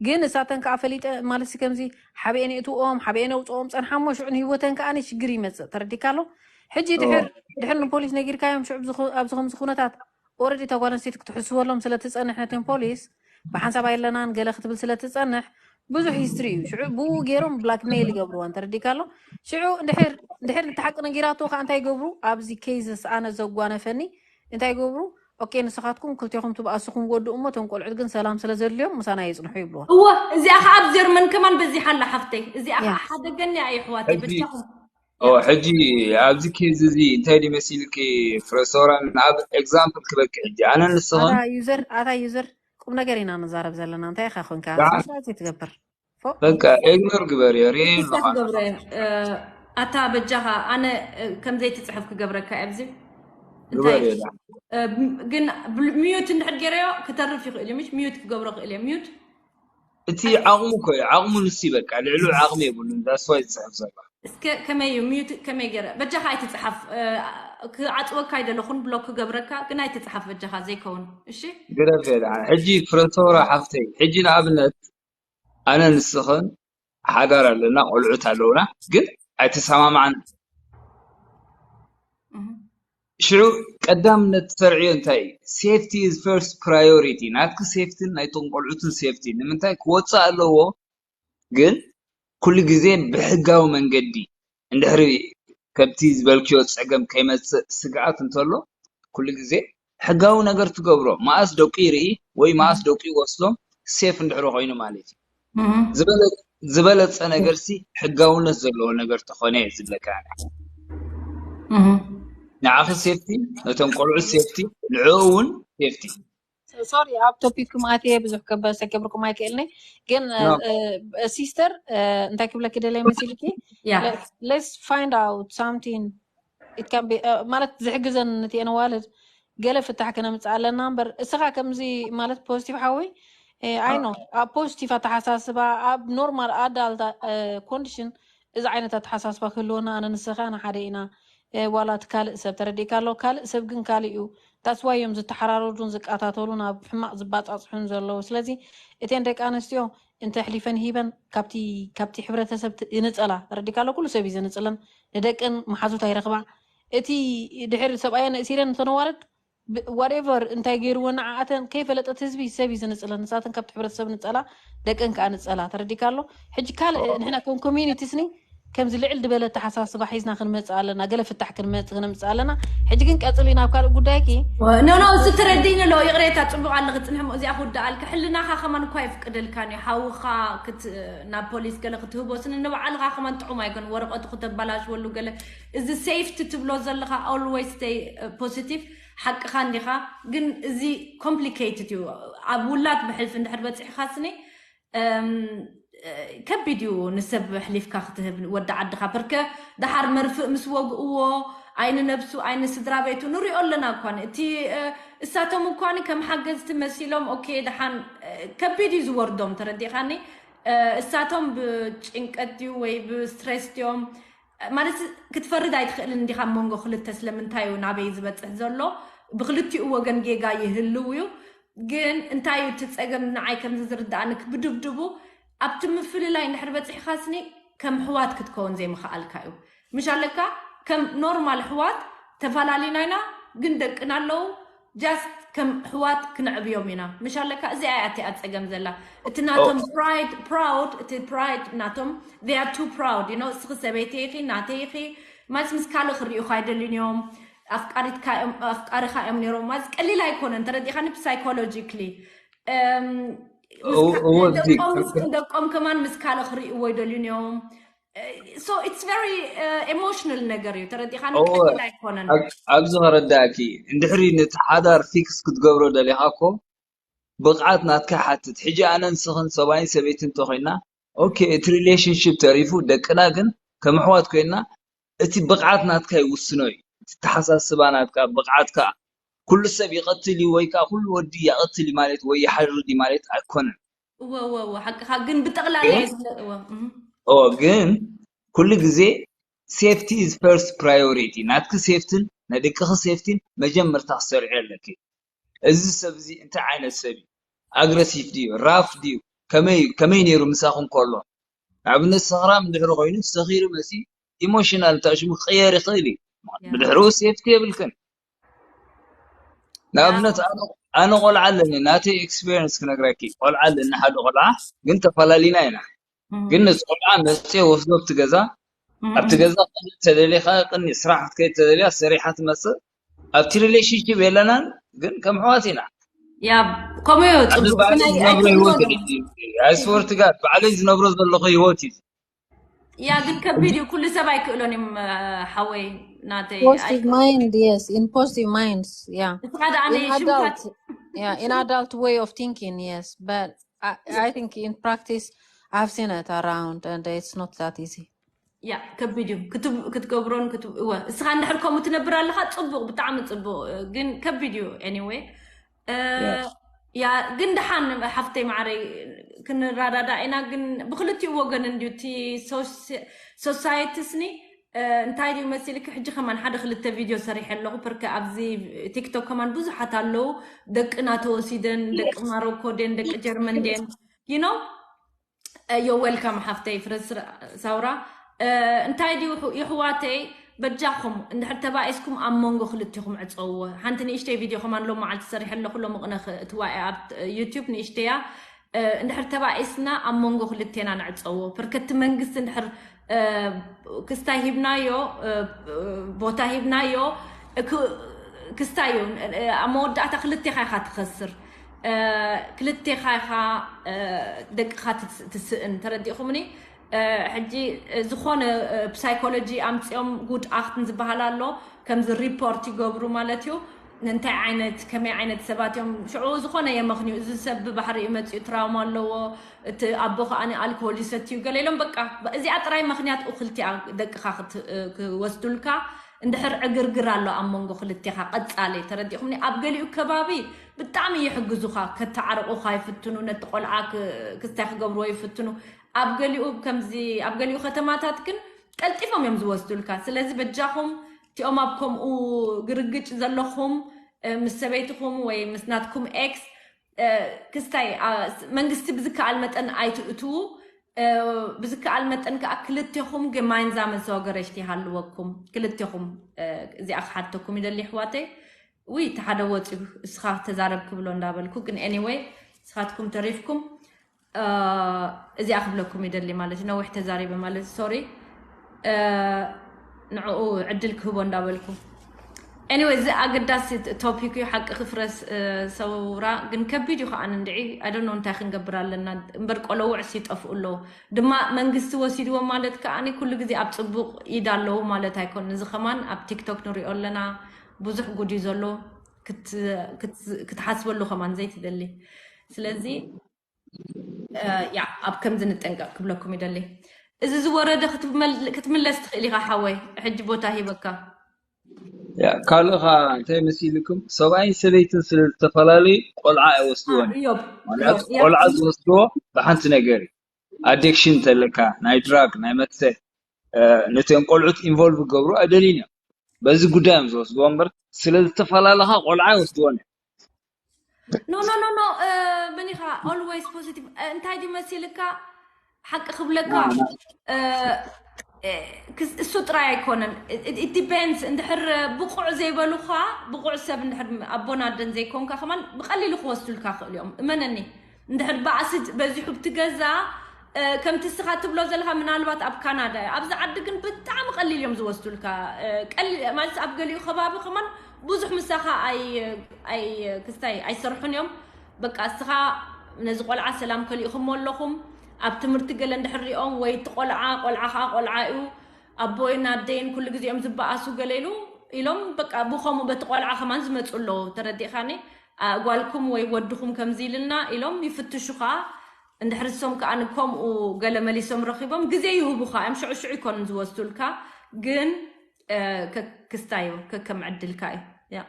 ግን እሳተን ከዓ ፈሊጠ ማለት ከምዚ ሓበኤን የእትዎም ሓበኤን ኣውፅኦም ፀንሓሞ ሽዑ ንህይወተን ከዓ ሽግር ይመፅእ ተረዲካ ኣሎ ሕጂ ድሕር ድሕር ንፖሊስ ነጊርካዮም ሽዑ ኣብዚ ከምዚ ኩነታት ኦረዲ እታ ጓል ኣንስተይቲ ክትሕስበሎም ስለትፀንሕ ነቶም ፖሊስ ብሓንሳብ ኣይለናን ገለ ክትብል ስለትፀንሕ ብዙሕ ሂስትሪ እዩ ሽዑ ብኡ ገይሮም ብላክሜይል ይገብርዋ እንተረዲካ ኣሎ ሽዑ እንድሕር እንድሕር እቲ ሓቂ ነጊራቶ ከዓ እንታይ ይገብሩ ኣብዚ ኬዝስ ኣነ ዘጓነፈኒ እንታይ ይገብሩ ኦኬ ንስኻትኩም ክልቴኹም ትብኣሱ ክንጎድኡ እሞ እቶም ቆልዑት ግን ሰላም ስለ ዘድልዮም ምሳና የፅንሑ ይብልዋ እወ እዚኣ ከዓ ኣብ ጀርመን ከማን በዚሓ ኣላ ሓፍተይ እዚኣ ከዓ ሓደገኒ ኣየ ኣሕዋተይ በጃኹም ኦ ሕጂ ኣብዚ ኬዝ እዚ እንታይ ድዩ መሲልኪ ፍረሶራ፣ ንኣብ ኤግዛምፕል ክበኪ ሕጂ ኣነ ንስኽን ኣታ ዩዘር ኣታ ዩዘር ቁም ነገር ኢና ንዛረብ ዘለና። እንታይ ኢኻ ኮንካ? ደሓን ሰብስክራይብ ዘይትገብር ፎ በቃ ኢግኖር ግበርዮ ርኤ ክስታ ኣለኻ ትገብረ ኣታ በጃኻ ኣነ ከም ዘይትፅሕፍ ክገብረካ ኣብዚ እንታይ ግበርዮ ደሓን ግን ሚዩት እንድሕር ገይረዮ ክተርፍ ይኽእል እዩ። ምሽ ሚዩት ክገብሮ ክእል እየ። ሚዩት እቲ ዓቕሙ እኮ እዩ ዓቕሙ ንሱ እዩ በቃ ልዕሉ ዓቕሚ የብሉን that's why ዝፅሕፍ ዘሎ እስከ ከመይ እዩ ሚዩት ከመይ ገይረ በጃኻ ኣይትፅሓፍ። ክዓፅወካ ኣይደለኹን ብሎክ ክገብረካ ግን ኣይትፅሓፍ በጃኻ ዘይከውን። እሺ ግደፍ እየ ደሓን ሕጂ ፍረሶራ ሓፍተይ ሕጂ ንኣብነት ኣነ ንስኽን ሓዳር ኣለና ቆልዑት ኣለውና ግን ኣይተሰማማዕን እህ። ሽዑ ቀዳምነት ትሰርዕዮ እንታይ እዩ safety is first priority ናትኪ ሴፍትን ናይቶም ቆልዑትን ሴፍቲ ንምንታይ ክወፅእ ኣለዎ ግን ኩሉ ግዜ ብሕጋዊ መንገዲ እንድሕሪ ከምቲ ዝበልክዮ ፀገም ከይመፅእ ስግኣት እንተሎ ኩሉ ግዜ ሕጋዊ ነገር ትገብሮ መኣስ ደቁ ይርኢ ወይ መኣስ ደቁ ይወስዶም ሴፍ እንድሕሪ ኮይኑ ማለት እዩ ዝበለፀ ነገር ሲ ሕጋውነት ዘለዎ ነገር ተኾነ እየ ዝብለካ ንዓኺ ሴፍቲ ነቶም ቆልዑ ሴፍቲ ንዕኡ እውን ሴፍቲ ሶሪ ኣብ ቶፒክኩም ኣትየ ብዙሕ ከበሰ ክብርኩም ኣይክእልኒ ግን ሲስተር እንታይ ክብለኪ ደለይ መሲልኪ ያ let's find out something ማለት ዝሕግዘን ነቲ ኣዋልድ ገለ ፍታሕ ክነምፅእ ኣለና እምበር እስኻ ከምዚ ማለት ፖዚቲቭ ሓወይ ኣይ ኖ ኣብ ፖዚቲቭ ኣተሓሳስባ ኣብ ኖርማል ኣዳልት ኮንዲሽን እዚ ዓይነት ኣተሓሳስባ ክህልወና ኣነ ንስኻ ንሓደ ኢና ዋላ እቲ ካልእ ሰብ ተረዲእካ ኣሎ ካልእ ሰብ ግን ካልእ እዩ that's why እዮም ዝተሓራረዱን ዝቃታተሉን ኣብ ሕማቕ ዝባፃፅሑን ዘለዉ ስለዚ እተን ደቂ ኣንስትዮ እንተ ኣሕሊፈን ሂበን ካብቲ ካብቲ ሕብረተሰብ ይንፀላ ተረዲእካ ኣሎ ኩሉ ሰብ እዩ ዘንፅለን ንደቀን መሓዙት ኣይረኽባ እቲ ድሕሪ ሰብኣየን እሲረን እንተነዋርድ whatever እንታይ ገይርዎ ንዓኣተን ከይፈለጠት ህዝቢ ሰብ እዩ ዝንፅለን ንሳተን ካብቲ ሕብረተሰብ ንፀላ ደቀን ከዓ ንፀላ ተረዲካ ኣሎ ሕጂ ካልእ ንሕና ከም ኮሚኒቲ ስኒ ከምዚ ልዕል ዝበለ ተሓሳስባ ሒዝና ክንመፅእ ኣለና ገለ ፍታሕ ክንመፅእ ኣለና ሕጂ ግን ቀፅሉ ናብ ካልእ ጉዳይኪ ኖ ኖ እሱ ተረዲኒ ኣሎ ይቕሬታ ፅቡቅ ኣለኺ ፅንሕ እዚኣ ክውዳኣልካ ሕልናኻ ከማን እኳ ይፍቅደልካን እዩ ሓውኻ ናብ ፖሊስ ገለ ክትህቦ ስኒ ንባዕልኻ ከማን ጥዑም ኣይኮን ወረቀቱ ክተበላሽወሉ ገለ እዚ ሴፍቲ ትብሎ ዘለኻ always stay positive ሓቅኻ እንዲኻ ግን እዚ complicated እዩ ኣብ ውላድ ብሕልፊ እንድሕር በፂሕካ ስኒ ከቢድ እዩ ንሰብ ኣሕሊፍካ ክትህብ ወዲ ዓድኻ በርከ ደሓር መርፍእ ምስ ወግእዎ ኣይንነብሱ ኣይንስድራ ቤቱ ንሪኦ ኣለና እኳን እቲ እሳቶም እኳን ከም ሓገዝቲ መሲሎም ኦኬ ደሓን ከቢድ እዩ ዝወርዶም ተረዲእኻኒ እሳቶም ብጭንቀት ድዩ ወይ ብስትሬስ ድዮም ማለት ክትፈርድ ኣይትኽእልን እንዲኻ መንጎ ክልተ ስለምንታይ እዩ ናበይ ዝበፅሕ ዘሎ ብክልቲኡ ወገን ጌጋ ይህልው እዩ ግን እንታይ እዩ እቲ ፀገም ንዓይ ከምዚ ዝርዳእኒ ብድብድቡ ኣብቲ ምፍልላይ እንድሕር በፂሕካ ስኒ ከም ኣሕዋት ክትከውን ዘይምኽኣልካ እዩ ምሽ ኣለካ ከም ኖርማል ኣሕዋት ተፈላለና ኢና ግን ደቅና ኣለዉ just ከም ኣሕዋት ክነዕብዮም ኢና ምሽ ኣለካ እዚኣ እያ እቲኣ ፀገም ዘላ እቲ ናቶም pride proud እቲ pride ናቶም they are too proud you know እስኺ ሰበይቲ ኢኺ ናተይ ኢኺ ማስ ምስ ካልእ ክርእዩኻ ኣይደልን እዮም ኣፍቃሪትካ እዮም ኣፍቃሪኻ እዮም ነይሮም ማለት ቀሊል ኣይኮነን ተረዲእኻኒ psychologically ደቆም ከማን ምስ ካልእ ክርእይዎ ይደልዩን እዮም so it's very emotional ነገር እዩ ተረዲእኻኒ ቀሊል ኣይኮነን ኣብዚ ከረዳእኪ እንድሕሪ ነቲ ሓዳር ፊክስ ክትገብሮ ደሊኻ እኮ ብቕዓት ናትካ ይሓትት ሕጂ ኣነ ንስኽን ሰብኣይን ሰበይትን እንተኮይና ኦኬ እቲ relationship ተሪፉ ደቅና ግን ከም ኣሕዋት ኮይና እቲ ብቕዓት ናትካ ይውስኖ እዩ እቲ ተሓሳስባ ናትካ ብቕዓትካ ኩሉ ሰብ ይቐትል እዩ ወይ ከዓ ኩሉ ወዲ ይቐትል እዩ ማለት ወይ ይሓርድ እዩ ማለት ኣይኮነን እወ እወ እወ ሓቅኻ ግን ብጠቕላላ እየ ዝብለ እወ እህ። ኦ ግን ኩሉ ግዜ safety is first priority ናትኪ ሴፍትን ናይ ደቅኺ ሴፍቲን መጀመርታ ክሰርዒ ኣለኪ እዚ ሰብ እዚ እንታይ ዓይነት ሰብ እዩ ኣግረሲቭ ድዩ ራፍ ድዩ ከመይ ከመይ ነይሩ ምሳኹም ከሎ ንኣብነት ሰኽራም እንድሕሪ ኮይኑ ሰኺሩ መፂ ኢሞሽናል እንታይ ሽሙ ክቅየር ይኽእል እዩ ብድሕሪኡ ሴፍቲ የብልክን ንኣብነት ኣነ ቆልዓ ኣለኒ ናተይ ኤክስፔሪንስ ክነግረኪ ቆልዓ ኣለኒ ሓደ ቆልዓ ግን ተፈላለና ኢና ግን ነዚ ቆልዓ መፅየ ወስዶ ኣብቲ ገዛ ኣብቲ ገዛ ተደሊኻ ቅኒ ስራሕ ክትከይድ ተደልያ ሰሪሓ ትመፅእ ኣብቲ ሪሌሽንሽፕ የለናን ግን ከም ኣሕዋት ኢና ያ ከምኡ እዩ ፅቡቅ ባዕለይ ዝነብሮ ህይወት ኣይስወርቲ ጋር ባዕለይ ዝነብሮ ዘለኹ ህይወት እዩ ያ ግን ከቢድ እዩ። ኩሉ ሰብ ኣይክእሎን እዮም። ሓወይ ናተይ Positive mind, yes, in positive minds, yeah. እስኻ ደኣ In ናይ ሽምታት adult, yeah, in adult way of thinking, yes. But I, I think in practice, I've seen it around, and it's not that easy. ያ ከቢድ እዩ ክትብ- ክትገብሮን ክትብ- እወ እስኻ እንድሕር ከምኡ ትነብር ኣለኻ ጽቡቕ ብጣዕሚ ጽቡቕ። ግን ከቢድ እዩ። Anyway ያ ግን ደሓን ሓፍተይ ማዕረይ ክንረዳዳ ኢና። ግን ብክልቲኡ ወገን እንድዩ እቲ ሶሳይትስኒ እንታይ ድዩ መሲልክ? ሕጂ ከማን ሓደ ክልተ ቪድዮ ሰሪሐ ኣለኹ። ፐርከ ኣብዚ ቲክቶክ ከማን ብዙሓት ኣለዉ ደቅና ተወሲደን ደቂ ማሮኮ ደን ደቂ ጀርመን ደን you know You're welcome ሓፍተይ ፍረስ ሳውራ። እንታይ ድዩ ይሕዋተይ በጃኹም እንድሕር ተባኢስኩም ኣብ መንጎ ክልቲኹም ዕፀውዎ። ሓንቲ ንእሽተይ ቪድዮ ከማን ሎም መዓልቲ ሰሪሐ ኣለኹ ሎም ቅነ ትዋኢ ኣብ ዩቲዩብ ንእሽተያ። እንድሕር ተባኢስና ኣብ መንጎ ክልቴና ንዕፀዎ። ፐርከቲ መንግስቲ እንድሕር ክስታይ ሂብናዮ ቦታ ሂብናዮ ክስታይ እዩ። ኣብ መወዳእታ ክልቴኻ ኢኻ ትኸስር። ክልቴኻ ኢኻ ደቅኻ ትስእን። ተረዲእኹምኒ? ሕጂ ዝኾነ ሳይኮሎጂ ኣምፅኦም ጉድ ኣክትን ዝበሃል ኣሎ። ከምዚ ሪፖርት ይገብሩ ማለት እዩ። እንታይ ዓይነት ከመይ ዓይነት ሰባት እዮም ሽዑ ዝኾነ የመኽንዩ። እዚ ሰብ ብባህሪ እዩ መፅኡ ትራውማ ኣለዎ። እቲ ኣቦ ከዓኒ ኣልኮል ይሰትዩ ገለ ኢሎም በቃ እዚኣ ጥራይ ምኽንያት እኽልቲኣ ደቅኻ ክወስዱልካ። እንድሕር ዕግርግር ኣሎ ኣብ መንጎ ክልቴኻ ቀፃሊ ተረዲኹምኒ። ኣብ ገሊኡ ከባቢ ብጣዕሚ ይሕግዙኻ፣ ከተዓርቑኻ ይፍትኑ፣ ነቲ ቆልዓ ክስታይ ክገብርዎ ይፍትኑ። ኣብ ገሊኡ ከምዚ ኣብ ገሊኡ ከተማታት ግን ቀልጢፎም እዮም ዝወስዱልካ። ስለዚ በጃኹም እቲኦም ኣብ ከምኡ ግርግጭ ዘለኹም ምስ ሰበይትኹም ወይ ምስ ናትኩም ኤክስ ክስታይ መንግስቲ ብዝከኣል መጠን ኣይትእትዉ። ብዝከኣል መጠን ከዓ ክልቴኹም gemeinsame Sorgerecht ይሃልወኩም። ክልቴኹም እዚኣ ክሓተኩም ይደሊ ኣሕዋተይ። ውይ እቲ ሓደ ወፂኡ እስኻ ተዛረብ ክብሎ እንዳበልኩ ግን anyway ንስኻትኩም ተሪፍኩም። እዚኣ ክብለኩም ይደሊ ማለት እዩ። ነዊሕ ተዛሪበ ማለት ሶሪ ንዕኡ ዕድል ክህቦ እንዳበልኩ። Anyway እዚ ኣገዳሲ ቶፒክ እዩ ሓቂ ክፍረስ ሰውራ ግን ከቢድ እዩ ከዓ እንድዒ። I don't know እንታይ ክንገብር ኣለና እምበር ቆለውዕስ ይጠፍኡ ኣለዉ። ድማ መንግስቲ ወሲድዎ ማለት ከዓ ኩሉ ግዜ ኣብ ፅቡቕ ኢድ ኣለዉ ማለት ኣይኮን። እዚ ከማን ኣብ ቲክቶክ ንሪኦ ኣለና ብዙሕ ጉድ እዩ ዘሎ። ክትሓስበሉ ከማን ዘይትደሊ። ስለዚ ያ ኣብ ከምዚ ንጠንቀቕ ክብለኩም ይደሊ። እዚ ዝወረደ ክትምለስ ትኽእል ኢኻ ሓወይ። ሕጂ ቦታ ሂበካ። ካልእ ኸዓ እንታይ መሲልኩም ሰብኣይን ሰበይትን ስለ ዝተፈላለዩ ቆልዓ ኣይወስድዎን። ቆልዓ ዝወስድዎ ብሓንቲ ነገር እዩ። ኣዲክሽን እንተለካ ናይ ድራግ ናይ መስተ ነቶም ቆልዑት ኢንቮልቭ ክገብሩ ኣይደልዩን እዮም። በዚ ጉዳይ እዮም ዝወስድዎ እምበር ስለ ዝተፈላለኻ ቆልዓ ኣይወስድዎን እዮም። ኖ ኖ ኖ ኖ መኒኻ always positive እንታይ ድዩ መሲልካ ሓቂ ክብለካ እሱ ጥራይ ኣይኮነን። It depends እንድሕር ብቑዕ ዘይበሉኻ ብቑዕ ሰብ እንድሕር ኣቦን ኣደን ዘይኮንካ ከማን ብቐሊሉ ክወስዱልካ ክእሉ እዮም እመነኒ። እንድሕር ባእሲ በዚሑ ብቲ ገዛ ከምቲ እስኻ ትብሎ ዘለኻ ምናልባት ኣብ ካናዳ እዩ። ኣብዚ ዓዲ ግን ብጣዕሚ ቀሊል እዮም ዝወስዱልካ። ማለት ኣብ ገሊኡ ከባቢ ከማን ብዙሕ ምሳኻ ኣይ ክስታይ ኣይሰርሑን እዮም። በቃ እስኻ ነዚ ቆልዓ ሰላም ከሊእኹሞ ኣለኹም ኣብ ትምህርቲ ገለ እንድሕር ሪኦም ወይ እቲ ቆልዓ ቆልዓ ከዓ ቆልዓ እዩ ኣቦይን ኣደይን ኩሉ ግዜ እዮም ዝበኣሱ ገለ ኢሉ ኢሎም በቃ ብኸምኡ በቲ ቆልዓ ከማን ዝመፁ ኣለዉ። ተረዲእኻኒ? ጓልኩም ወይ ወድኹም ከምዚ ኢልና ኢሎም ይፍትሹኻ። እንድሕር እሶም ከዓ ንከምኡ ገለ መሊሶም ረኺቦም ግዜ ይህቡኻ እዮም። ሽዑ ሽዑ ይኮኑን ዝወስዱልካ ግን ክስታዩ ከከም ዕድልካ እዩ።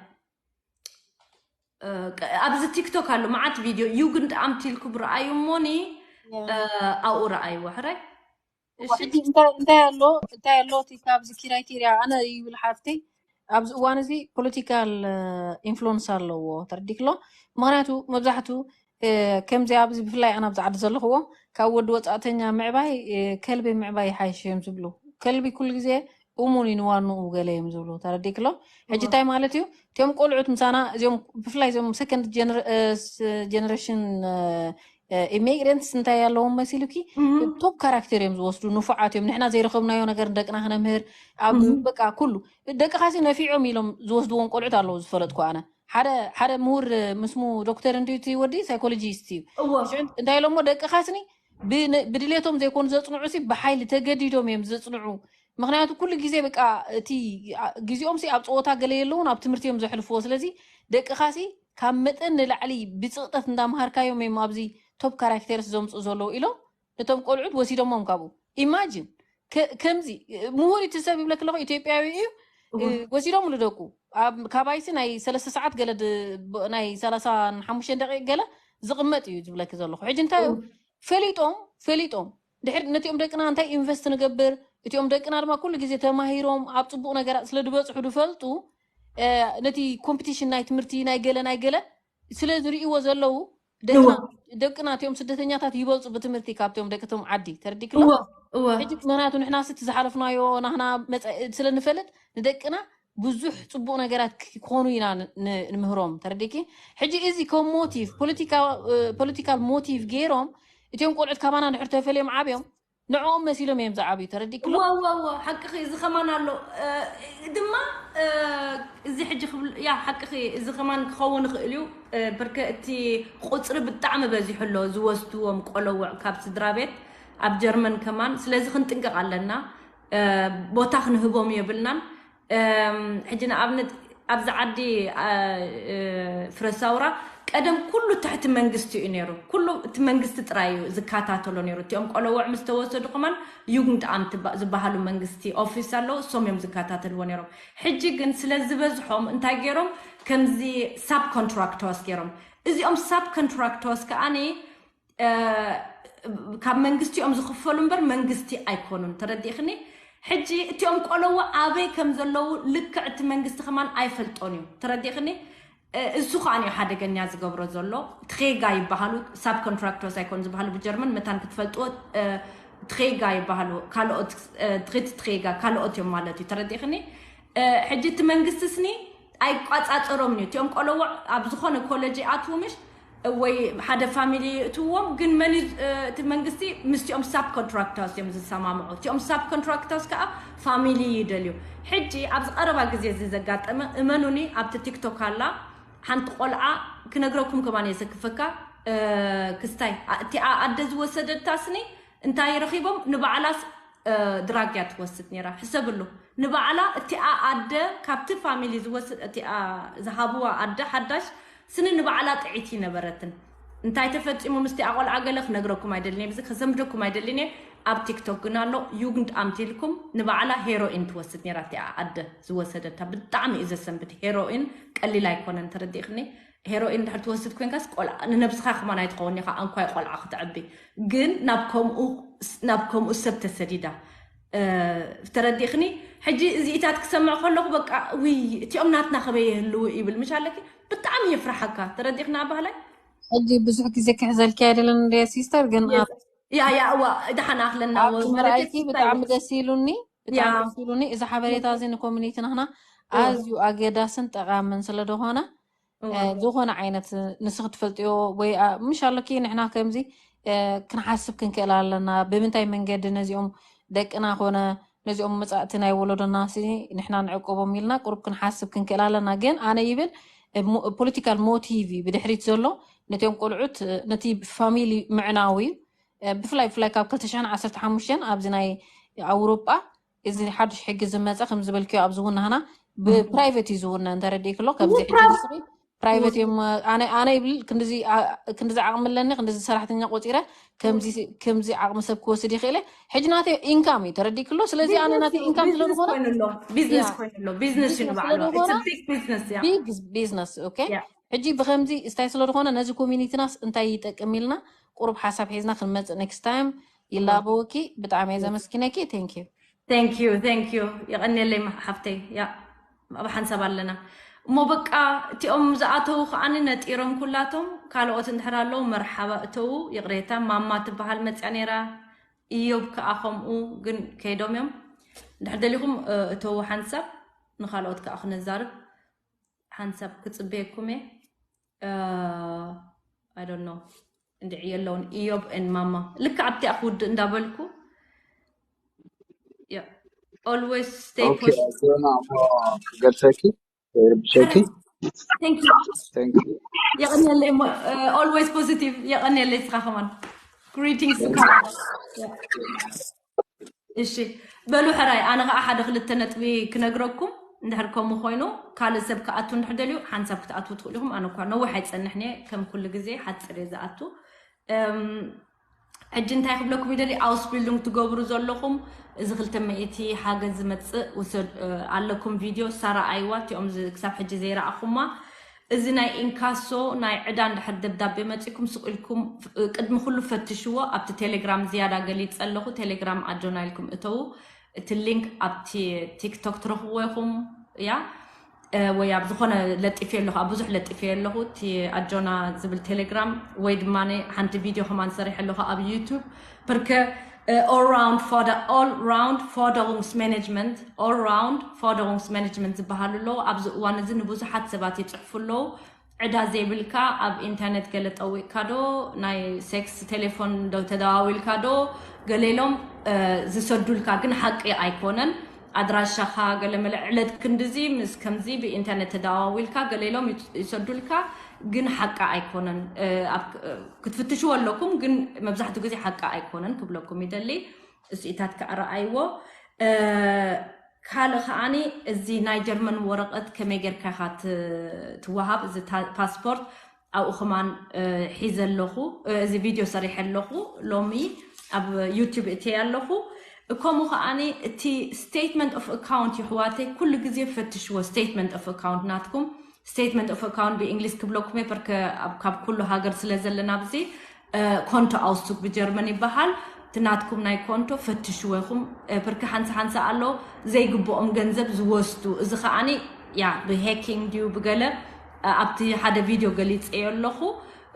ኣብዚ ቲክቶክ ኣሎ መዓት ቪድዮ ዩግንድ ኣምት ኢልኩም ረኣዩ እሞኒ ኣብኡ ረኣይዎ ሕራይ። ሕጂ እንታይ ኣሎ እንታይ ኣሎ እቲ ካብዚ ክራይቴርያ ኣነ ይብል ሓፍተይ ኣብዚ እዋን እዚ ፖለቲካል ኢንፍሉንስ ኣለዎ ተረዲክሎ። ምክንያቱ መብዛሕቱ ከምዚ ኣብዚ ብፍላይ ኣነ ኣብዚ ዓዲ ዘለኽዎ ካብ ወዲ ወፃእተኛ ምዕባይ ከልቢ ምዕባይ ይሓይሽ እዮም ዝብሉ። ከልቢ ኩሉ ግዜ እሙን እዩ ንዋንኡ ገለ እዮም ዝብሉ ተረዲክሎ። ሕጂ እንታይ ማለት እዩ እቲኦም ቆልዑት ምሳና እዚኦም ብፍላይ እዚኦም ሰከንድ ጀነሬሽን ኢሚግረንትስ እንታይ ኣለዎም መሲሉኪ ቶፕ ካራክተር እዮም ዝወስዱ ንፉዓት እዮም። ንሕና ዘይረኸብናዮ ነገር ንደቅና ክነምህር ኣብ በቃ ኩሉ ደቅኻሲ ነፊዖም ኢሎም ዝወስድዎም ቆልዑት ኣለዉ ዝፈለጥኩ ኣነ ሓደ ሓደ ምሁር ምስሙ ዶክተር እንድዩ እቲ ወዲ ሳይኮሎጂስት እዩ። እንታይ ኢሎሞ ደቅኻስኒ ብድሌቶም ዘይኮኑ ዘፅንዑ ሲ ብሓይሊ ተገዲዶም እዮም ዘፅንዑ። ምክንያቱ ኩሉ ግዜ በቃ እቲ ግዜኦም ሲ ኣብ ፀወታ ገለ የለውን፣ ኣብ ትምህርቲ እዮም ዘሕልፍዎ። ስለዚ ደቅኻ ሲ ካብ መጠን ንላዕሊ ብፅቕጠት እንዳምሃርካዮም እዮም ኣብዚ ቶፕ ካራክተርስ ዘምፅኡ ዘለዉ ኢሎም ነቶም ቆልዑት ወሲዶሞም ካብኡ። ኢማጂን ከምዚ ምሁር እቲ ሰብ ይብለክ ኣለኹ፣ ኢትዮጵያዊ እዩ። ወሲዶም ንደቁ ካባይሲ ናይ ሰለስተ ሰዓት ገለ ናይ ሰላሳ ሓሙሽተ ደቂቅ ገለ ዝቕመጥ እዩ ዝብለክ ዘለኹ። ሕጂ እንታይ ፈሊጦም ፈሊጦም ድሕር ነቲኦም ደቅና እንታይ ኢንቨስት ንገብር፣ እቲኦም ደቅና ድማ ኩሉ ግዜ ተማሂሮም ኣብ ፅቡቅ ነገራት ስለ ዝበፅሑ ዝፈልጡ ነቲ ኮምፒቲሽን ናይ ትምህርቲ ናይ ገለ ናይ ገለ ስለ ዝርእይዎ ዘለዉ ደቅና እቲኦም ስደተኛታት ይበልፁ ብትምህርቲ ካብቶም ደቅቶም ዓዲ። ተረዲክሎ? ሕጂ ምክንያቱ ንሕና ስቲ ዝሓለፍናዮ ናህና ስለ ንፈልጥ ንደቅና ብዙሕ ፅቡቅ ነገራት ክኾኑ ኢና ንምህሮም። ተረዲኪ? ሕጂ እዚ ከም ሞቲቭ ፖለቲካል ሞቲቭ ገይሮም እቲኦም ቆልዑት ካባና ድሕር ተፈልዮም ዓብዮም ንዕኦም መሲሎም እዮም ዝዓብዩ። ተረዲክሎ? እወ እወ እወ፣ ሓቅኺ። እዚ ከማን ኣሎ ድማ እዚ ሕጂ ክብል ያ ሓቅኺ። እዚ ከማን ክኸውን ይኽእል እዩ። ብርከ እቲ ቁፅሪ ብጣዕሚ በዚሑ ኣሎ ዝወስድዎም ቆለውዕ ካብ ስድራ ቤት ኣብ ጀርመን ከማን። ስለዚ ክንጥንቀቕ ኣለና፣ ቦታ ክንህቦም የብልናን። ሕጂ ንኣብነት ኣብዚ ዓዲ ፍረሳውራ ቀደም ኩሉ ትሕቲ መንግስቲ እዩ ነይሩ። ኩሉ እቲ መንግስቲ ጥራይ እዩ ዝከታተሎ ነይሩ። እቲኦም ቆለውዕ ምስ ተወሰዱ ከማን ዩግንድ ኣምት ዝበሃሉ መንግስቲ ኦፊስ ኣለዉ፣ እሶም እዮም ዝከታተልዎ ነይሮም። ሕጂ ግን ስለ ዝበዝሖም እንታይ ገይሮም ከምዚ ሳብ ኮንትራክተርስ ገይሮም። እዚኦም ሳብ ኮንትራክተርስ ከኣኒ ካብ መንግስቲ እዮም ዝኽፈሉ እምበር መንግስቲ ኣይኮኑን። ተረዲእኽኒ? ሕጂ እቲኦም ቆለዎ ኣበይ ከም ዘለዉ ልክዕ እቲ መንግስቲ ከማን ኣይፈልጦን እዩ። ተረዲእኽኒ? እሱ ከዓ እዩ ሓደገኛ ዝገብሮ ዘሎ። ትኼጋ ይበሃሉ፣ ሳብ ኮንትራክተርስ ኣይኮኑ ዝበሃሉ ብጀርመን መታን ክትፈልጥዎ። ትኼጋ ይበሃሉ፣ ካልኦት ትኺት ትኼጋ ካልኦት እዮም ማለት እዩ። ተረዲእኽኒ? ሕጂ እቲ መንግስቲ ስኒ ኣይቋፃፀሮም እዩ። እቲኦም ቆለዎ ኣብ ዝኾነ ኮሌጅ ይኣትዉ ምሽ ወይ ሓደ ፋሚሊ ይእትዎም። ግን መን እቲ መንግስቲ ምስቲኦም ሳብ ኮንትራክተርስ እዮም ዝሰማምዑ። እቲኦም ሳብ ኮንትራክተርስ ከዓ ፋሚሊ ይደልዩ። ሕጂ ኣብዚ ቀረባ ግዜ እዚ ዘጋጠመ እመኑኒ፣ ኣብቲ ቲክቶክ ኣላ ሓንቲ ቆልዓ ክነግረኩም ከማን የሰክፈካ። ክስታይ እቲኣ ኣደ ዝወሰደታ ስኒ እንታይ ረኺቦም ንባዕላስ ድራግ እያ ትወስድ ነይራ። ሕሰብሉ ንባዕላ እቲኣ ኣደ ካብቲ ፋሚሊ ዝወስድ እቲኣ ዝሃብዋ ኣደ ሓዳሽ ስኒ ንባዕላ ጥዒት ይነበረትን። እንታይ ተፈፂሙ ምስቲ ኣቆልዓ ገለ ክነግረኩም ኣይደልን እየ፣ ብዚ ከሰምደኩም ኣይደልን እየ። ኣብ ቲክቶክ ግን ኣሎ ዩግንድ ኣምት ኢልኩም ንባዕላ ሄሮኢን ትወስድ ነይራ። እቲኣ ኣደ ዝወሰደታ ብጣዕሚ እዩ ዘሰንብድ። ሄሮኢን ቀሊል ኣይኮነን፣ ተረዲእክኒ? ሄሮኢን ድሕር ትወስድ ኮንካስ ቆልዓ ንነብስኻ ከማን ኣይትኸውን ኢኻ። ኣንኳይ ቆልዓ ክትዕቢ ግን ናብ ከምኡ ሰብ ተሰዲዳ። ተረዲእክኒ? ሕጂ እዚኢታት ክሰምዕ ከለኹ በቃ ውይ እቲኦም ናትና ከበይ ይህልዉ ይብል ምሽ ኣለኪ። ብጣዕሚ የፍርሓካ። ተረዲእክና ባህላይ? ሕጂ ብዙሕ ግዜ ክሕዘልኪ ኣይደለን እንደ ሲስተር ግን ኣብ ያ ያ እዋ ደሓን ኣኽለና ኣብ ወ- ማለት ምርኣይኪ ብጣዕሚ ደስ ኢሉኒ። ብጣዕሚ ያ። ደስ ኢሉኒ። እዚ ሓበሬታ እዚ ንኮሚኒቲ ናህና ኣዝዩ ኣገዳስን ጠቓምን ስለ ዝኾነ እዋ። ዝኾነ ዓይነት ንስኺ ትፈልጥዮ ወይ ምሽ ኣሎኪ ንሕና ከምዚ ክንሓስብ ክንክእል ኣለና። ብምንታይ መንገዲ ነዚኦም ደቅና ኮነ ነዚኦም መፃእቲ ናይ ወለዶና ንሕና ንዕቆቦም ኢልና ቁሩብ ክንሓስብ ክንክእል ኣለና። ግን ኣነ ይብል ፖለቲካል ሞቲቭ እዩ ብድሕሪት ዘሎ ነቲኦም ቆልዑት ነቲ ፋሚሊ ምዕናው እዩ። ብፍላይ ብፍላይ ካብ ክልተ ሽሕን ዓሰርተ ሓሙሽተን ኣብዚ ናይ ኣውሮጳ እዚ ሓዱሽ ሕጊ ዝመፀ ከም ዝበልክዮ ኣብዚ እውን ናህና ብፕራይቬት እዩ ዝውነ እንተረዲእክሎ ከምዚ ሕጂ ንስኺ ፕራይቬት እዮም ኣነ ኣነ ይብል ክንድዚ ዓቕሚ ኣለኒ ክንድዚ ሰራሕተኛ ቆፂረ ከምዚ ዓቕሚ ሰብ ክወስድ ይኽእለ። ሕጂ ናተ ኢንካም እዩ ተረዲእክሎ። ስለዚ ኣነ ናተ ኢንካም ስለዝኾነ ቢዝነስ ኮይኑ ኣሎ ቢዝነስ እዩ ንባዕሉ ቢዝነስ ቢዝነስ ኦኬ። ሕጂ ብከምዚ ስታይ ስለዝኾነ ነዚ ኮሚኒቲናስ እንታይ ይጠቅም ኢልና ቁሩብ ሓሳብ ሒዝና ክንመፅእ ኔክስት ታይም ይላበወኪ። ብጣዕሚ እየ ዘመስኪነኪ። Thank you። Thank you። Thank you። የቐንየለይ ሓፍተይ። ያ ኣብ ሓንሳብ ኣለና እሞ በቃ እቲኦም ዝኣተዉ ከዓኒ ነጢሮም ኩላቶም። ካልኦት እንድሕር ኣለዉ መርሓባ እተዉ። ይቕሬታ ማማ ትበሃል መፅያ ነይራ። እዮብ ከዓ ከምኡ ግን ከይዶም እዮም። እንድሕር ደሊኹም እተዉ ሓንሳብ ንካልኦት ከዓ ክነዛርብ ሓንሳብ ክፅበየኩም እየ። I don't know እንድዒ የለውን እዮብ ን ማማ ልክዕ ኣብቲ ኣፍ ውድእ እንዳበልኩ always stay positive። ዜና እሞ ክገልጸኪ ይርብሸኪ። Thank you። Thank you። የቐንየለይ እሞ always positive። የቐንየለይ እስኻ ከማን Greetings to Canada. እሺ፣ በሉ ሕራይ፣ ኣነ ኸዓ ሓደ ክልተ ነጥቢ ክነግረኩም። እንድሕር ከምኡ ኮይኑ፣ ካልእ ሰብ ክኣቱ እንድሕር ደልዩ፣ ሓንሳብ ክትኣትዉ ትኽእሉ ኢኹም። ኣነ እኳ ነዊሕ ኣይጸንሕን እየ፣ ከም ኩሉ ግዜ ሓጽር እየ ዝኣቱ። እም፣ ሕጂ እንታይ ክብለኩም ይደሊ፣ ኣውስቢልዱንግ ትገብሩ ዘለኹም፣ እዚ ክልተ ሚእቲ ሓገዝ ዝመጽእ ውሰድ፣ እ፣ ኣለኩም ቪድዮ፣ ሳራ ኣይዋ፣ እቲኦም ዝ-፣ ክሳብ ሕጂ ዘይረኣኹማ። እዚ ናይ ኢንካሶ ናይ ዕዳ እንድሕር ደብዳቤ መጺኩም፣ ስቕ ኢልኩም፣ እ፣ ቅድሚ ኩሉ ፈትሽዎ። ኣብቲ ቴሌግራም ዝያዳ ገሊጸ ኣለኹ፣ ቴሌግራም ኣጆና ኢልኩም እተዉ። እቲ ሊንክ ኣብቲ ቲክቶክ ትረኽብዎ ኢኹም፣ ያ፣ እ፣ ወይ ኣብ ዝኾነ ለጢፈ ኣለኹ፣ ኣብ ብዙሕ ለጢፈ ኣለኹ፣ እቲ ኣጆና ዝብል ቴሌግራም፣ ወይ ድማ ሓንቲ ቪድዮ ከማን ሰሪሐ ኣለኹ ኣብ ዩቱብ። ብርከ፣ እ፣ all round ፎዳ-፣ all round ፎደሩንግስማኔጅመንት፣ all round ፎደሩንግስማኔጅመንት ዝበሃሉ ኣለዉ። ኣብዚ እዋን እዚ ንብዙሓት ሰባት ይጽሕፉ ኣለዉ። ዕዳ ዘይብልካ ኣብ ኢንተርኔት ገለ ጠዊቕካ ዶ፣ ናይ ሴክስ ቴሌፎን ዶ ተደዋዊልካ ዶ፣ ገለ ኢሎም፣ እ፣ ዝሰዱልካ፣ ግን ሓቂ ኣይኮነን። ኣድራሻኻ ገለ መለ ዕለት ክንድዚ ምስ ከምዚ ብኢንተርኔት ተደዋዊልካ፣ ገለ ኢሎም ይት-፣ ይሰዱልካ፣ ግን ሓቂ ኣይኮነን። እ፣ ኣብ፣ እ፣ ክትፍትሽዎ ኣለኩም፣ ግን መብዛሕትኡ ግዜ ሓቂ ኣይኮነን ክብለኩም ይደሊ። እስኢታት ከኣ ረኣይዎ። እ፣ ካልእ ከኣኒ እዚ ናይ ጀርመን ወረቐት ከመይ ጌርካ ኢኻ ት-፣ ትወሃብ፣ እዚ ታ-፣ ፓስፖርት ኣብኡ ከማን፣ እ፣ ሒዘ ኣለኹ። እ፣ እዚ ቪድዮ ሰሪሐ ኣለኹ ሎሚ ኣብ ዩቱብ እትየ ኣለኹ። ከምኡ ከኣኒ እቲ ስቴትመንት ኦፍ ኣካውንት ይሕዋተይ ኩሉ ግዜ ፈትሽዎ። ስቴትመንት ኦፍ ኣካውንት ናትኩም፣ ስቴትመንት ኦፍ ኣካውንት ብእንግሊዝ ክብለኩም እየ፣ በርከ ኣብ፣ ካብ ኩሉ ሃገር ስለ ዘለና ኣብዚ፣ እ፣ ኮንቶ ኣውስቱክ ብጀርመን ይበሃል። እቲ ናትኩም ናይ ኮንቶ ፈትሽዎ ኢኹም። እ፣ ብርኪ ሓንሳ ሓንሳ ኣሎ ዘይግብኦም ገንዘብ ዝወስዱ። እዚ ከኣኒ፣ ያ፣ ብሄኪንግ ድዩ ብገለ፣ እ፣ ኣብቲ ሓደ ቪድዮ ገሊጸዮ ኣለኹ።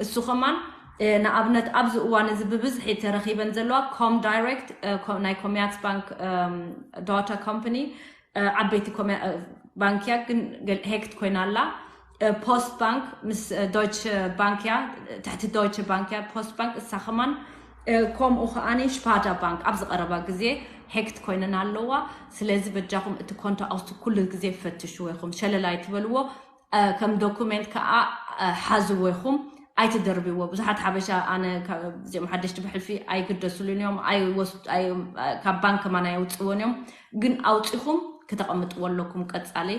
እሱ ከማን፣ እ፣ ንኣብነት ኣብዚ እዋን እዚ ብብዝሒ ተረኺበን ዘለዋ ኮም ዳይሬክት፣ እ፣ ኮ-፣ ናይ ኮሜርትስ ባንክ፣ እም፣ ዳታ ኮምፓኒ፣ እ፣ ዓበይቲ ኮሜ-፣ እ፣ ባንክ እያ፣ ግን ገል-፣ ሄክት ኮይና ኣላ። እ፣ ፖስት ባንክ ምስ፣ እ፣ ዶይቸ ባንክ እያ፣ ትሕቲ ዶይቸ ባንክ እያ ፖስት ባንክ። እሳ ከማን፣ እ፣ ከምኡ ከኣኒ ሽፓዳ ባንክ ኣብዚ ቀረባ ግዜ ሄክት ኮይነን ኣለዋ። ስለዚ በጃኹም እቲ ኮንቶ ኣውስቱ ኩሉ ግዜ ፈትሽዎ ኢኹም፣ ሸለል ኣይትበልዎ። እ፣ ከም ዶኩሜንት ከኣ፣ እ፣ ሓዝዎ ኢኹም፣ ኣይትደርብዎ። ብዙሓት ሓበሻ፣ ኣነ ካብ እዚኦም ሓደሽቲ ብሕልፊ ኣይግደስሉን እዮም፣ ኣይወስ-፣ ኣይ-፣ ካብ ባንክ ከማን ኣየውጽእዎን እዮም። ግን ኣውጺኹም ክተቐምጥዎ ኣለኩም ቀጻሊ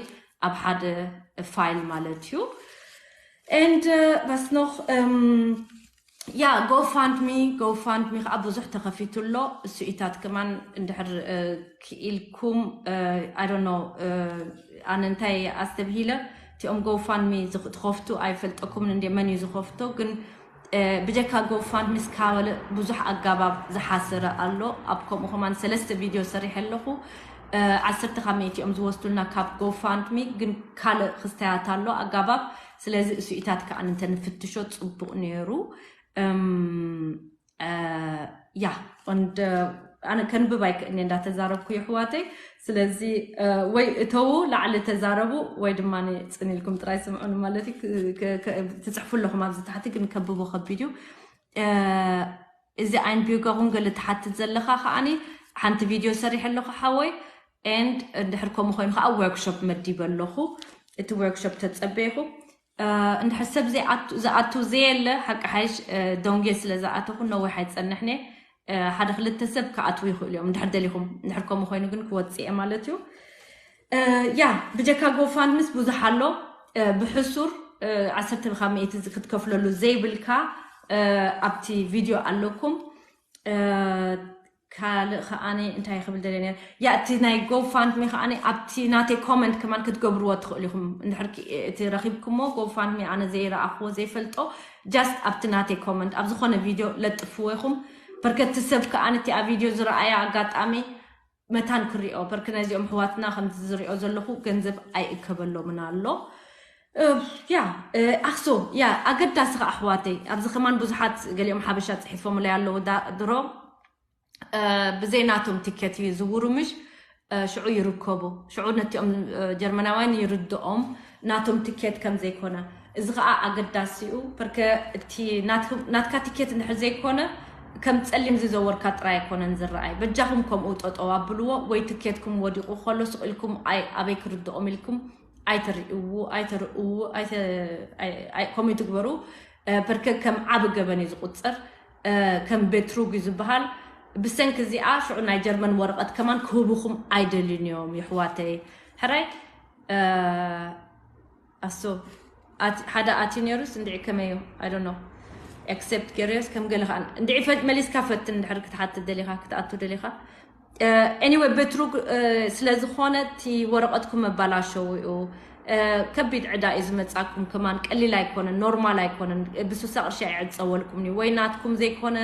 ኣብ ሓደ ፋይል ማለት እዩ። And፣ እ፣ was noch፣ እም፣ ያ፣ ጎፋንድሚ፣ ጎፋንድሚ ከኣ ብዙሕ ተኸፊቱ ኣሎ። እሱ ኢታት ከማን እንድሕር፣ እ፣ ክኢልኩም፣ እ፣ I don't know፣ እ፣ ኣነ እንታይ ኣስተብሂለ፣ እቲኦም ጎፋንድሚ ዝኽ-፣ ትኸፍቱ ኣይፈልጠኩምን እንዴ፣ መን እዩ ዝኸፍቶ? ግን፣ እ፣ ብጀካ ጎፋንድሚ እስካበለ ብዙሕ ኣጋባብ ዝሓሰረ ኣሎ። ኣብ ከምኡ ከማን ሰለስተ ቪድዮ ሰሪሐ ኣለኹ። እ፣ ዓሰርተ ካብ ሚእቲ እዮም ዝወስዱልና ካብ ጎፋንድሚ፣ ግን ካልእ ክስተያት ኣሎ ኣጋባብ። ስለዚ እሱ ኢታት ከኣ እንተ ንፍትሾ ጽቡቕ ነይሩ። እም፣ እ፣ ያ፣ and፣ እ፣ ኣነ ከንብብ ኣይክእልን እየ እንዳተዛረብኩ የሕዋተይ። ስለዚ፣ እ፣ ወይ እተዉ ላዕሊ ተዛረቡ ወይ ድማ ጽን ኢልኩም ጥራይ ስምዑኒ ማለት እዩ። ክ-፣ ክ-፣ ክ-፣ ትጽሕፉ ኣለኹም ኣብዚ ታሕቲ፣ ግን ከብቦ ከቢድ እዩ። እ፣ እዚ ኣይንቢርገኹም ገለ ትሓትት ዘለኻ ከኣኒ ሓንቲ ቪድዮ ሰሪሐ ኣለኹ ሓወይ። And እንድሕር ከምኡ ኮይኑ ከኣ ወርክሾፕ መዲበ ኣለኹ። እቲ ወርክሾፕ ተጸበይኹ። እ፣ እንድሕር ሰብ ዘይኣቱ-፣ ዝኣቱ ዘየለ፣ ሓቂ ሓይሽ፣ እ፣ ደንጉየ ስለ ዝኣተኹ ነዊሕ ኣይጸንሕን እየ። እ፣ ሓደ ክልተ ሰብ ክኣትዉ ይኽእሉ እዮም፣ እንድሕር ደሊኹም። እንድሕር ከምኡ ኮይኑ ግን ክወጽእ እየ ማለት እዩ። እ፣ ያ፣ ብጀካ ጎፋንድሚስ ብዙሕ ኣሎ። እ፣ ብሕሱር፣ እ፣ ዓሰርተ ካብ ሚእቲ ክትከፍለሉ ዘይብልካ፣ እ፣ ኣብቲ ቪድዮ ኣለኩም። እ፣ ካልእ ከኣኒ እንታይ ክብል ደልየ ነይረ? ያ፣ እቲ ናይ ጎፋንድሚ ከኣኒ ኣብቲ ናተይ ኮመንት ከማን ክትገብርዎ ትኽእሉ ኢኹም። እንድሕር ኪ-፣ እቲ ረኺብኩሞ ጎፋንድሚ ኣነ ዘይረኣኽዎ ዘይፈልጦ፣ ጃስት ኣብቲ ናተይ ኮመንት ኣብ ዝኾነ ቪድዮ ለጥፍዎ ኢኹም። በርከቲ ሰብ ከኣኒ እቲኣ ቪድዮ ዝረኣያ ኣጋጣሚ መታን ክሪኦ፣ በርክ ነዚኦም ኣሕዋትና ከምዚ ዝሪኦ ዘለኹ ገንዘብ ኣይእከበሎምን ኣሎ። እ፣ ያ፣ እ፣ ኣኽሶ፣ ያ፣ ኣገዳሲ ኸዓ ኣሕዋተይ፣ ኣብዚ ከማን ብዙሓት ገሊኦም ሓበሻ ጽሒፎምለይ ኣለዉ ዳ-፣ ድሮ፣ እ፣ ብዘይ ናቶም ቲኬት ይዝውሩ ምሽ፣ እ፣ ሽዑ ይርከቡ። ሽዑ ነቲኦም፣ እ፣ ጀርመናውያን ይርድኦም ናቶም ቲኬት ከም ዘይኮነ። እዚ ኸዓ ኣገዳሲ እዩ። በርከ እቲ ናትክ-፣ ናትካ ቲኬት እንድሕር ዘይኮነ፣ ከም ጸሊም ዝዘወርካ ጥራይ ኣይኮነን ዝረኣይ። በጃኹም ከምኡ ጠጠው ኣብልዎ፣ ወይ ትኬትኩም ወዲቑ ከሎ ስቕ ኢልኩም ኣይ-፣ ኣበይ ክርድኦም ኢልኩም ኣይተርእይዎ፣ ኣይተርእይዎ፣ ኣይተ-፣ ኣይ-፣ ኣይ-፣ ከምኡ ትግበሩ። እ፣ በርከ ከም ዓቢ ገበን እዩ ዝቑጸር። ከም ቤትሩግ እዩ ዝበሃል። ብሰንኪ እዚኣ ሽዑ ናይ ጀርመን ወረቐት ከማን ክህቡኹም ኣይደልዩን እዮም የሕዋተይ። ሕራይ ኣሶ ሓደ ኣትዩ ነይሩስ እንድዒ ከመይ እዩ? I don't know። Accept ገይረዮስ ከም ገለ ከዓ እንድዒ መሊስካ ፈትን እንድሕር ክትሓትት ደሊኻ ክትኣቱ ደሊኻ። Anyway ቤትሩግ ስለ ዝኾነ እቲ ወረቐትኩም መባላሸው እዩ። ከቢድ ዕዳ እዩ ዝመጻኩም። ከማን ቀሊል ኣይኮነን፣ ኖርማል ኣይኮነን። ብስሳ ቅርሺ ኣይዕጸወልኩም እዩ ወይ ናትኩም ዘይኮነ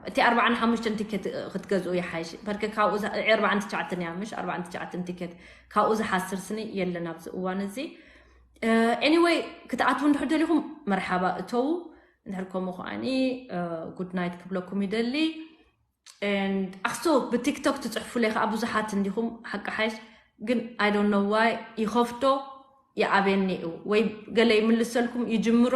እቲ ኣርባዓን ሓሙሽተን ቲኬት ክትገዝኡ ይሓይሽ። በርከ ካብኡ ኣርባዓን ትሽዓተን እያ ምሽ ኣርባዓን ትሽዓተን ቲኬት ካብኡ ዝሓስር ስኒ የለን ኣብዚ እዋን እዚ። Anyway ክትኣትዉ እንድሕር ደሊኹም መርሓባ እተዉ። እንድሕር ከምኡ ከዓኒ ጉድ ናይት ክብለኩም ይደሊ። ኣክሶ ብቲክቶክ ትፅሕፉለይ ከዓ ብዙሓት እንዲኹም ሓቂ ሓይሽ ግን I don't know why ይኸፍቶ ይኣበኒ እዩ ወይ ገለ ይምልሰልኩም ይጅምሮ።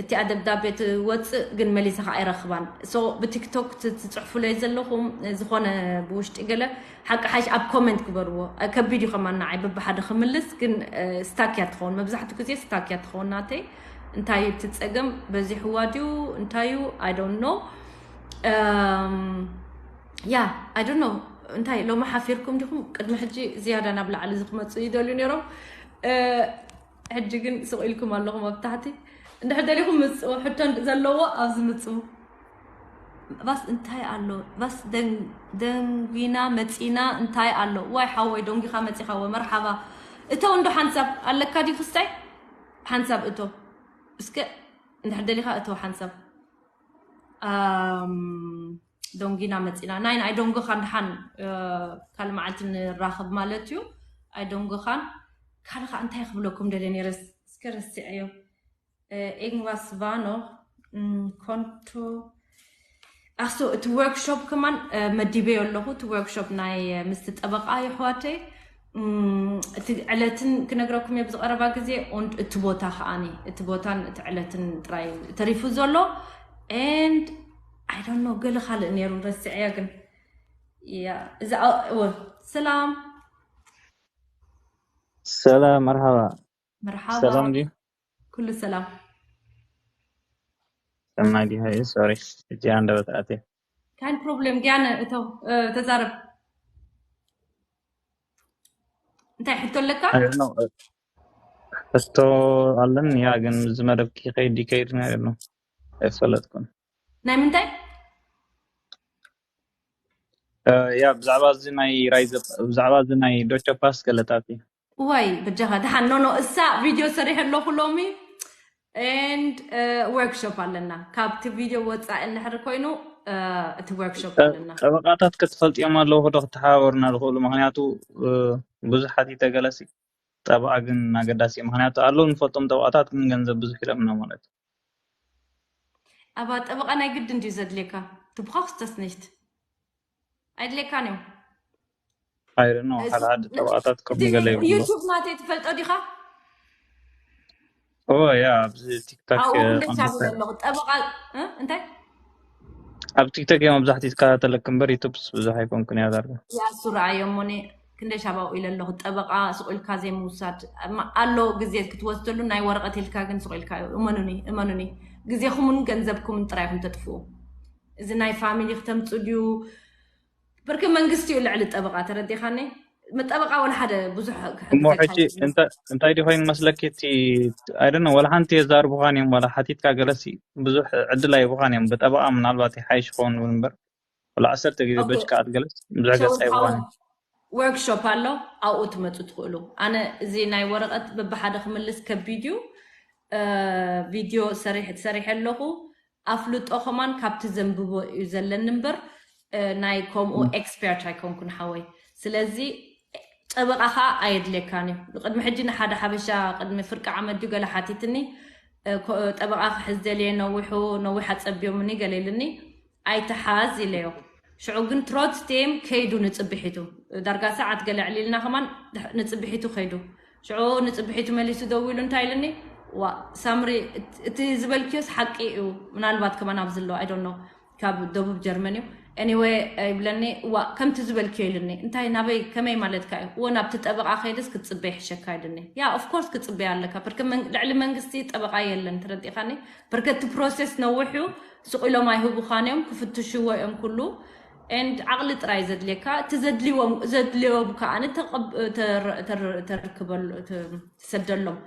እቲኣ ደብዳቤ ትወፅእ ግን መሊሳ ከዓ ኣይረኽባን። So ብቲክቶክ ትፅሕፉለይ ዘለኹም ዝኾነ ብውሽጢ ገለ ሓቂ ሓይሽ ኣብ ኮመንት ግበርዎ። ከቢድ እዩ ከማን ንዓይ በብሓደ ክምልስ ግን ስታክ እያ ትኸውን። መብዛሕትኡ ግዜ ስታክ እያ ትኸውን ናተይ። እንታይ እዩ እቲ ፀገም በዚሕዋ ድዩ እንታይ እዩ? I don't know። ያ I don't know። እንታይ ሎሚ ሓፊርኩም ዲኹም? ቅድሚ ሕጂ ዝያዳ ናብ ላዕሊ እዚ ክመፁ ይደልዩ ነይሮም። ሕጂ ግን ስቕ ኢልኩም ኣለኹም ኣብ ታሕቲ። እንድሕር ደሊኹም ምፅኡ ሕቶ ዘለዎ ኣብዚ ምፅኡ። ባስ እንታይ ኣሎ ባስ ደንጊና መፂና እንታይ ኣሎ? ዋይ ሓወይ ደንጊኻ መፂኻዎ መርሓባ። እተው እንዶ ሓንሳብ ኣለካ ድዩ ክስታይ? ሓንሳብ እቶ እስከ እንድሕር ደሊኻ እተው ሓንሳብ። ደንጊና መፂና ናይ ናይ ደንጎኻን ድሓን ካልእ መዓልቲ ንራኸብ ማለት እዩ። ኣይ ደንጎኻን ካልእ ከዓ እንታይ ክብለኩም ደለ ነይረስ እስከ ረሲዐዮ። Irgendwas war noch ኮንቶ ኣክሶ እቲ ወርክሾፕ ከማን መዲበዮ ኣለኹ። እቲ ወርክሾፕ ናይ ምስቲ ጠበቃ የሕዋተይ እቲ ዕለትን ክነግረኩም እየ ብዝቀረባ ግዜ። Und እቲ ቦታ ከዓኒ እቲ ቦታን እቲ ዕለትን ጥራይ ተሪፉ ዘሎ። And I don't know ገለ ካልእ ነይሩ ረስዐያ ግን እዛ ሰላም ሰላም መርሓባ መርሓባ ሰላም ድዩ? ኩሉ ሰላም ሰናይ ድዩ? ሶሪ እጂ ኣንደበት ኣትየ ካን ፕሮብሌም ጊያነ እቶ ተዛረብ እንታይ ሕቶ ኣለካ? ሕቶ ኣለኒ ያ ግን እዚ መደብ ክኸይድ ይከይድ ናይ ነው ኣይፈለጥኩን ናይ ምንታይ ያ ብዛዕባ እዚ ናይ ራይዘ ብዛዕባ እዚ ናይ ዶቸ ፓስ ገለታት እዩ ዋይ በጃኻ ድሓን ኖኖ እሳ ቪድዮ ሰሪሐ ኣለኹ ሎሚ and ወርክሾፕ ኣለና ካብቲ ቪድዮ ወፃኢ እንድሕር ኮይኑ እቲ ወርክሾፕ ኣለና ጠበቃታት ክትፈልጥዮም ኣለዉ ዶ ክተሓባበሩና ዝኽእሉ ምክንያቱ ብዙሕ ሓቲተ ገለሲ ጠበቃ ግን ኣገዳሲ እዩ ምክንያቱ ኣለዉ ንፈልጦም ጠበቃታት ግን ገንዘብ ብዙሕ ኢሎምና ማለት እዩ ኣባ ጠበቃ ናይ ግድን ድዩ ዘድልየካ ትብኻክስ ተስኒሽት ኣይድልየካን እዮም I don't know ሓደ ሓደ ጠበቃታት ከምኡ ገለ ይብሉ ዩቱብ ናተይ ትፈልጦ ዲኻ ኦ ያ ኣብዚ ቲክታክ ኣብኡ ክንደሻብል ኣለኹ ጠበቃ እ? እንታይ ኣብ ቲክቶክ እዮም መብዛሕትኡ ዝከታተለክ እምበር ዩቱብስ ብዙሕ ኣይኮንኩን እያ ዳርጋ ያሱ ረኣዮ እሞኒ ክንደሻብ ኣብኡ ኢለ ኣለኹ ጠበቃ ስቁ ኢልካ ዘይምውሳድ እማ ኣሎ ግዜ ክትወስደሉ ናይ ወረቀት ኢልካ ግን ስቁ ኢልካ እዩ እመኑኒ እመኑኒ ግዜኹምን ገንዘብኩምን ጥራይ ኢኹም ተጥፍኡ እዚ ናይ ፋሚሊ ክተምፁ ድዩ ብርክ መንግስቲ እዩ ልዕሊ ጠበቃ ተረዲኻኒ ጠበቃ ወላ ሓደ ብዙሕ እሞ ሕጂ እንታይ ድዩ ኮይኑ መስለኪ እቲ ኣይደነ ወላ ሓንቲ የዛርቡኻን እዮም ወላ ሓቲትካ ገለሲ ብዙሕ ዕድል ኣይቡኻን እዮም ብጠበቃ ምናልባት ይሓይሽ ክኸውን እምበር ወላ ዓሰርተ ግዜ በጅካ ኣትገለስ ብዙሕ ገጽ ኣይቡኻን እዮም ወርክሾፕ ኣሎ ኣብኡ ትመፁ ትኽእሉ ኣነ እዚ ናይ ወረቐት በብሓደ ክምልስ ከቢድ እዩ ቪድዮ ሰሪሐ ኣለኹ ኣፍልጦ ከማን ካብቲ ዘንብቦ እዩ ዘለኒ እምበር ናይ ከምኡ ኤክስፐርት ኣይኮንኩን ሓወይ ስለዚ ጠበቃ ከዓ ኣየድልየካን እዩ ንቅድሚ ሕጂ ንሓደ ሓበሻ ቅድሚ ፍርቂ ዓመት ድዩ ገለ ሓቲትኒ ጠበቃ ክሕዝ ደልየ ነዊሑ ነዊሕ ኣፀቢዮምኒ ገለ ኢልኒ ኣይትሓዝ ኢለዮ ሽዑ ግን ትሮት ስቴም ከይዱ ንፅብሒቱ ዳርጋ ሰዓት ገለ ዕሊልና ከማን ንፅብሒቱ ከይዱ ሽዑ ንፅብሒቱ መሊሱ ደው ኢሉ እንታይ ኢልኒ ዋ ሳምሪ እቲ ዝበልክዮስ ሓቂ እዩ ምናልባት ከማን ኣብዚ ኣለዎ ኣይዶኖ ካብ ደቡብ ጀርመን እዩ Anyway ይብለኒ። እዋ ከምቲ ዝበልክዮ ኢልኒ። እንታይ ናበይ ከመይ ማለትካ እዩ? እዎ ናብቲ ጠበቓ ከይድስ ክትፅበ ይሕሸካ ኢልኒ። ያ of course ክትፅበ ኣለካ። ብርክ ልዕሊ መንግስቲ ጠበቓ የለን፣ ተረዲኻኒ? ብርክ እቲ process ነውሕ እዩ። ስቕ ኢሎም ኣይህቡኻን እዮም፣ ክፍትሽዎ እዮም ኩሉ። And ዓቕሊ ጥራይ ዘድልየካ፣ እቲ ዘድልዎም ዘድልዮም ከኣ ተርክበሉ፣ ትሰደሎም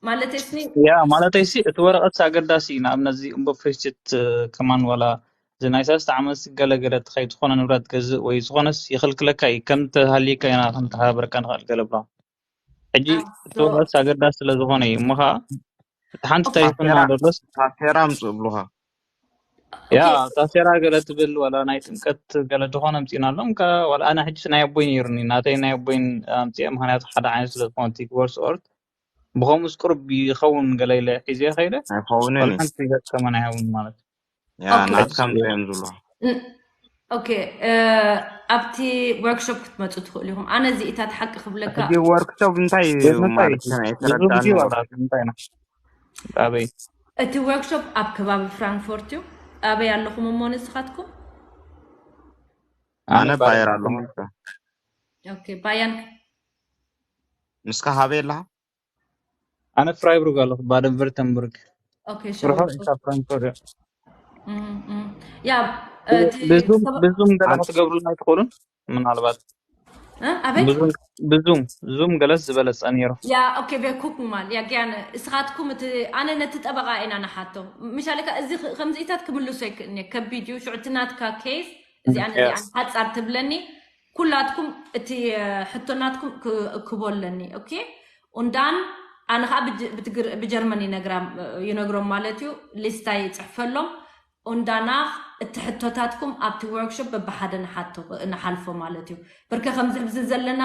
ማለት ስኒ። ያ ማለተይሲ እቲ ወረቐት ኣገዳሲ እዩ። ንኣብነት እዚ እምቦ ፕሪስት ከማን ዋላ እዚ ናይ ሰለስተ ዓመት ገለገለ ተኸይድ ዝኾነ ንብረት ገዝእ ወይ ዝኾነስ ይኽልክለካ እዩ። ከም ተሃልየካ ኢና ክንተሓባበረካ ንኽእል ገለ ብሎ ሕጂ እቲ ወረቐት ኣገዳሲ ስለ ዝኾነ እዩ። እሞ ከዓ እቲ ሓንቲ እንታይ ይኹና ደሎስ ታሴራ ኣምፅእ ብሉኻ። ያ ታሴራ ገለ ትብል ዋላ ናይ ጥምቀት ገለ ዝኾነ ኣምፂእና ኣሎም። ዋላ ኣነ ሕጂ ናይ ኣቦይ ነይሩኒ ናተይ ናይ ኣቦይን ኣምፅአ ምክንያቱ ሓደ ዓይነት ስለ ዝኾነ ቲግቦርስ ኦርት ብኸምኡስ ቁርብ ይኸውን ገለ ኢለ ሒዘ ከይደ ኣይኸውንን እዩ። ሓንቲ ገጠመን ኣይኸውን ማለት ያ ናትካ ኣምፅኦም ዝብሉኻ። ኦኬ፣ ኣብቲ ወርክሾፕ ክትመፁ ትኽእሉ ኢኹም። ኣነ እዚኢታት ሓቂ ክብለካ ሕጂ ወርክሾፕ እንታይ እዩ ማለት ነው? ብዙ ግዜ ኣይተረዳእን። ዋላ እንታይ ነው ኣበይ እቲ ወርክሾፕ ኣብ ከባቢ ፍራንክፎርት እዩ። ኣበይ ኣለኹም እሞ ንስኻትኩም? ኣነ ባየር ኣለኹ። ኦኬ፣ ባያን ንስካ ሃበይ ኣለኻ? ኣነ ፍራይቡርግ ኣለኹ ባደን ቨርተንቡርግ ኦኬ፣ ርሑቕ ሸው- ካብ ፍራንክፎርት እዩ። እም፣ እም። ያ እቲ ብዙም ሰብ- ብዙም ገለ ኣን- ክትገብሩልና ትኽእሉን ምናልባት እ? ኣበይ ብዙም ብዙም ዙም ገለስ ዝበለፀ ነይሩ። ያ ኦኬ ቬኩክ ማል ያ ጊያን እስኻትኩም እቲ ኣነ ነቲ ጠበቓ ኢና ንሓቶ ምሻለካ እዚ ኽ- ከምዚኢታት ክምልሶ ይክእልኒ ከቢድ እዩ ሽዑ እቲ ናትካ ኬስ እዚኣ Yes. ነዚኣ ሓፃር ትብለኒ ኩላትኩም እቲ እ፣ ሕቶ ናትኩም ክእክቦ ኣለኒ ኦኬ ኡንዳን ኣነ ከዓ ብጅ- ብትግር- ብጀርመን ይነግራ ይነግሮም ማለት እዩ ሊስታ ይፅሕፈሎም ኡንዳና እቲ ሕቶታትኩም ኣብቲ ወርክሾፕ በብሓደ ንሓቶ ንሓልፎ ማለት እዩ ብርከ ከምዚ ሕዚ ዘለና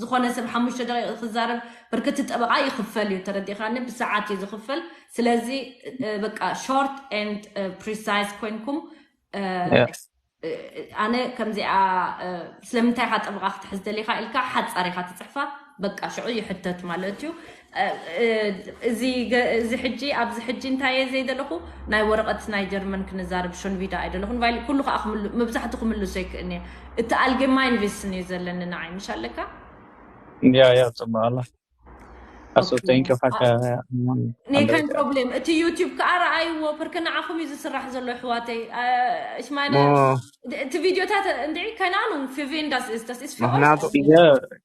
ዝኾነ ሰብ ሓሙሽተ ደቂቕ ክዛረብ ብርክቲ ጠበቓ ይኽፈል እዩ ተረዲኻኒ ብሰዓት እዩ ዝኽፈል ስለዚ እ፣ በቃ short and precise ኮይንኩም እ፣ Yeah. እ፣ ኣነ ከምዚኣ እ፣ ስለምንታይ ኢኻ ጠበቓ ክትሕዝ ደሊኻ ኢልካ ሓፃር ኢኻ ትፅሕፋ በቃ ሽዑ ይሕተት ማለት እዩ እ፣ እ፣ እዚ ገ- እዚ ሕጂ ኣብዚ ሕጂ እንታይ እየ ዘይደለኹ ናይ ወረቐት ናይ ጀርመን ክንዛረብ ሾንቪዳ ኣይደለኹን ቫይል ኩሉ ከዓ ክምሉ- መብዛሕቱ ክምልሶ ይክእን እየ እቲ ኣልጌማይን ቪስን እዩ ዘለኒ ንዓይ ምሽ ኣለካ ያ ያ ፅቡቅ ኣላ ኣሶ ኦኬ። ቴንኪ ሓካ ኔከን ፕሮብሌም እቲ ዩቲዩብ ከዓ ረኣይዎ ፐርከ ንዓኹም እዩ ዝስራሕ ዘሎ ኣሕዋተይ እሽማይና ሞ እቲ ቪዲዮታት እንድዒ keine Ahnung für wen das ist das ist für ምክንያቱ euch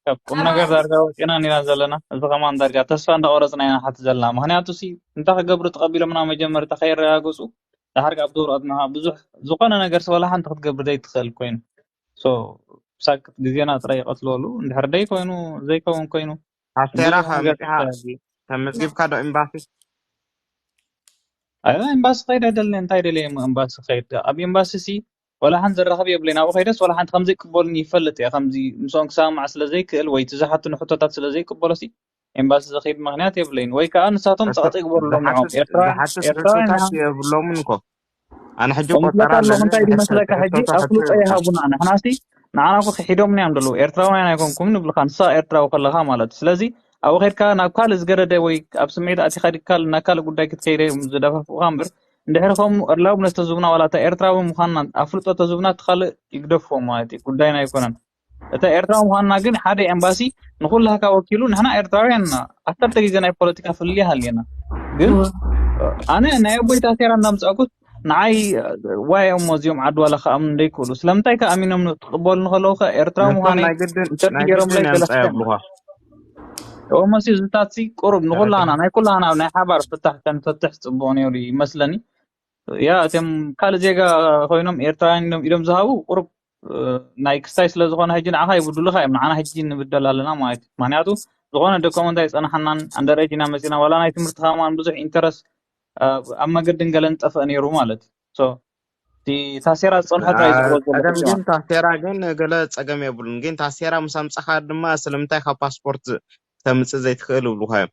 ካብ ቁም ነገር ዳርጋ ወፂና ኢና ዘለና። እዚ ከማን ዳርጋ ተስፋ እንዳቆረፅና ኢና ሓቲ ዘለና። ምክንያቱ ሲ እንታይ ክገብሩ ተቐቢሎምና መጀመርታ ከይረጋገፁ ድሓር ካብ ዶርኣትና ብዙሕ ዝኾነ ነገር ስለ ሓንቲ ክትገብር ዘይትኽእል ኮይኑ so ሳክት ግዜና ጥራይ ይቐትልወሉ። እንድሕር ደይ ኮይኑ ዘይከውን ኮይኑ ኣስቴራ ብዙሕ ነገር ከመፂኻ ተመዝጊብካ ዶ ኤምባሲ? ኣይ ኤምባሲ ከይደ ደለ እንታይ ደለ ኤምባሲ ከይድ ኣብ ኤምባሲ ሲ ወላ ሓንቲ ዘራኸብ የብለይ ናብኡ ከይደስ ወላ ሓንቲ ከምዘይ ቅበሉኒ ይፈልጥ እየ ከምዚ ምስኦም ክሰማማዕ ስለ ዘይክእል ወይ እቲ ዝሓትኑ ሕቶታት ስለ ዘይቅበሎ ሲ ኤምባሲ ዘኸይድ ምክንያት የብለይን ወይ ከዓ ንሳቶም ፀቕጢ ይግበሩሎም ንዖም ኤርትራውያን ኤርትራውያን የብሎምን እኮ ኣነ ሕጂ ከምትለካ ቆጠራ ኣለኹ ኣለኒ እንታይ ድመስለካ ሕጂ ኣፍልጦ ይሃቡና ንሕናሲ ንዓና እኮ ክሒዶምና እዮም ዘለዉ ኤርትራውያን ኣይኮንኩም ንብልካ ንሳ ኤርትራዊ ከለካ ማለት እዩ ስለዚ ኣብኡ ከድካ ናብ ካልእ ዝገደደ ወይ ኣብ ስምዒት ኣቲካ ድካ ናብ ካልእ ጉዳይ ክትከይደ እዮም ዝደፋፍኡካ እምበር እንድሕሪ ከምኡ ኣድላውነት ተዝቡና ዋላ እታ ኤርትራዊ ምኳንና ኣፍልጦ ተዝቡና እቲ ካልእ ይግደፍዎ ማለት እዩ ጉዳይና ኣይኮነን እታ ኤርትራዊ ምኳንና ግን ሓደ ኤምባሲ ንኩላካ ወኪሉ ንሕና ኤርትራውያን ኢና ዓሰርተ ግዜ ናይ ፖለቲካ ፍልልይ ሃልየና ግን ኣነ ናይ ኣቦይ ታሴራ እንዳምፃእኩት ንዓይ ዋይ እሞ እዚኦም ዓዲ ዋላ ከኣምኑ እንደይክእሉ ስለምንታይ ከኣሚኖም ክቕበሉ ንከለዉ ከ ኤርትራዊ ምኳነይ ናይ ግድን ሸርፊ ናይ ገይሮምለይ ግድን ገለ የምፃ የብልኳ እሞ ሲ ዝታት ሲ ቁሩብ ንኩላና ናይ ኩላና ናይ ሓባር ፍታሕ ተንፈትሕ ፅቡቅ ነይሩ ይመስለኒ ያ እቶም ካልእ ዜጋ ኮይኖም ኤርትራውያን ኢሎም ኢሎም ዝሃቡ ቁሩብ ናይ ክስታይ ስለ ዝኾነ ሕጂ ንዓኻ ይብድሉኻ እዮም ንዓና ሕጂ ንብደል ኣለና ማለት እዩ ምክንያቱ ዝኾነ ዶኮመንት ኣይፀናሓናን ኣንደረጅ ኢና መፂና ዋላ ናይ ትምህርቲ ከማን ብዙሕ ኢንተረስ ኣብ መገድን ገለን ጠፍአ ነይሩ ማለት እዩ እቲ ታሴራ ዝፀንሖ ጥራይ ዝሕወስ ዘሎ ፀገም ሕጂ ግን ታሴራ ግን ገለ ፀገም የብሉን ግን ታሴራ ምስ ኣምፃኻ ድማ ስለምንታይ ካብ ፓስፖርት ተምፅእ ዘይትኽእል ይብሉካ እዮም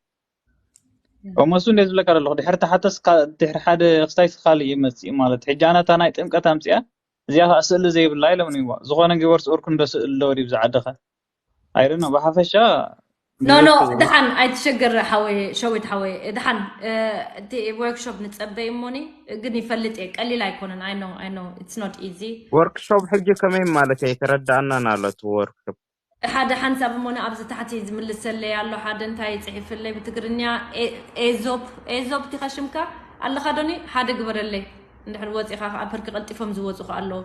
እሞ እሱ እንደ ዝብለካ ዘለኹ ድሕሪ ተሓተስ ድሕሪ ሓደ ክስታይ ካልእ ይመፅእ ማለት ሕጂ ኣነ እታ ናይ ጥምቀት ኣምፅኣ እዚኣ ከዓ ስእሊ ዘይብላ ኢሎምኒ እዋ ዝኾነ ጊወርስ ኦርክ እንዶ ስእሊ ዶ ድዩ ዝዓድኸ ኣይደኖ ብሓፈሻ No, no, ድሓን ኣይትሸገር ሓወይ፣ ሸዊት ሓወይ። ድሓን፣ እ፣ እቲ ወርክሾፕ ንጸበይ እሞኒ፣ ግን ይፈልጥ እየ፣ ቀሊል ኣይኮነን። I know, I know, it's not easy። ወርክሾፕ ሕጂ ከመይ ማለት እየ? ኣይተረዳእናን ኣሎ እቲ ወርክሾፕ። ሓደ ሓንሳብ እሞኒ ኣብዚ ታሕቲ ዝምልሰለይ ኣሎ፣ ሓደ እንታይ ጽሒፍለይ ብትግርኛ፣ ኤ-፣ ኤዞፕ፣ ኤዞፕ ዲኻ ሽምካ? ኣለኻ ዶኒ? ሓደ ግበረለይ። እንድሕር ወጺኻ ከኣ፣ ፐርክ ቀልጢፎም ዝወጹ ከኣ ኣለዉ።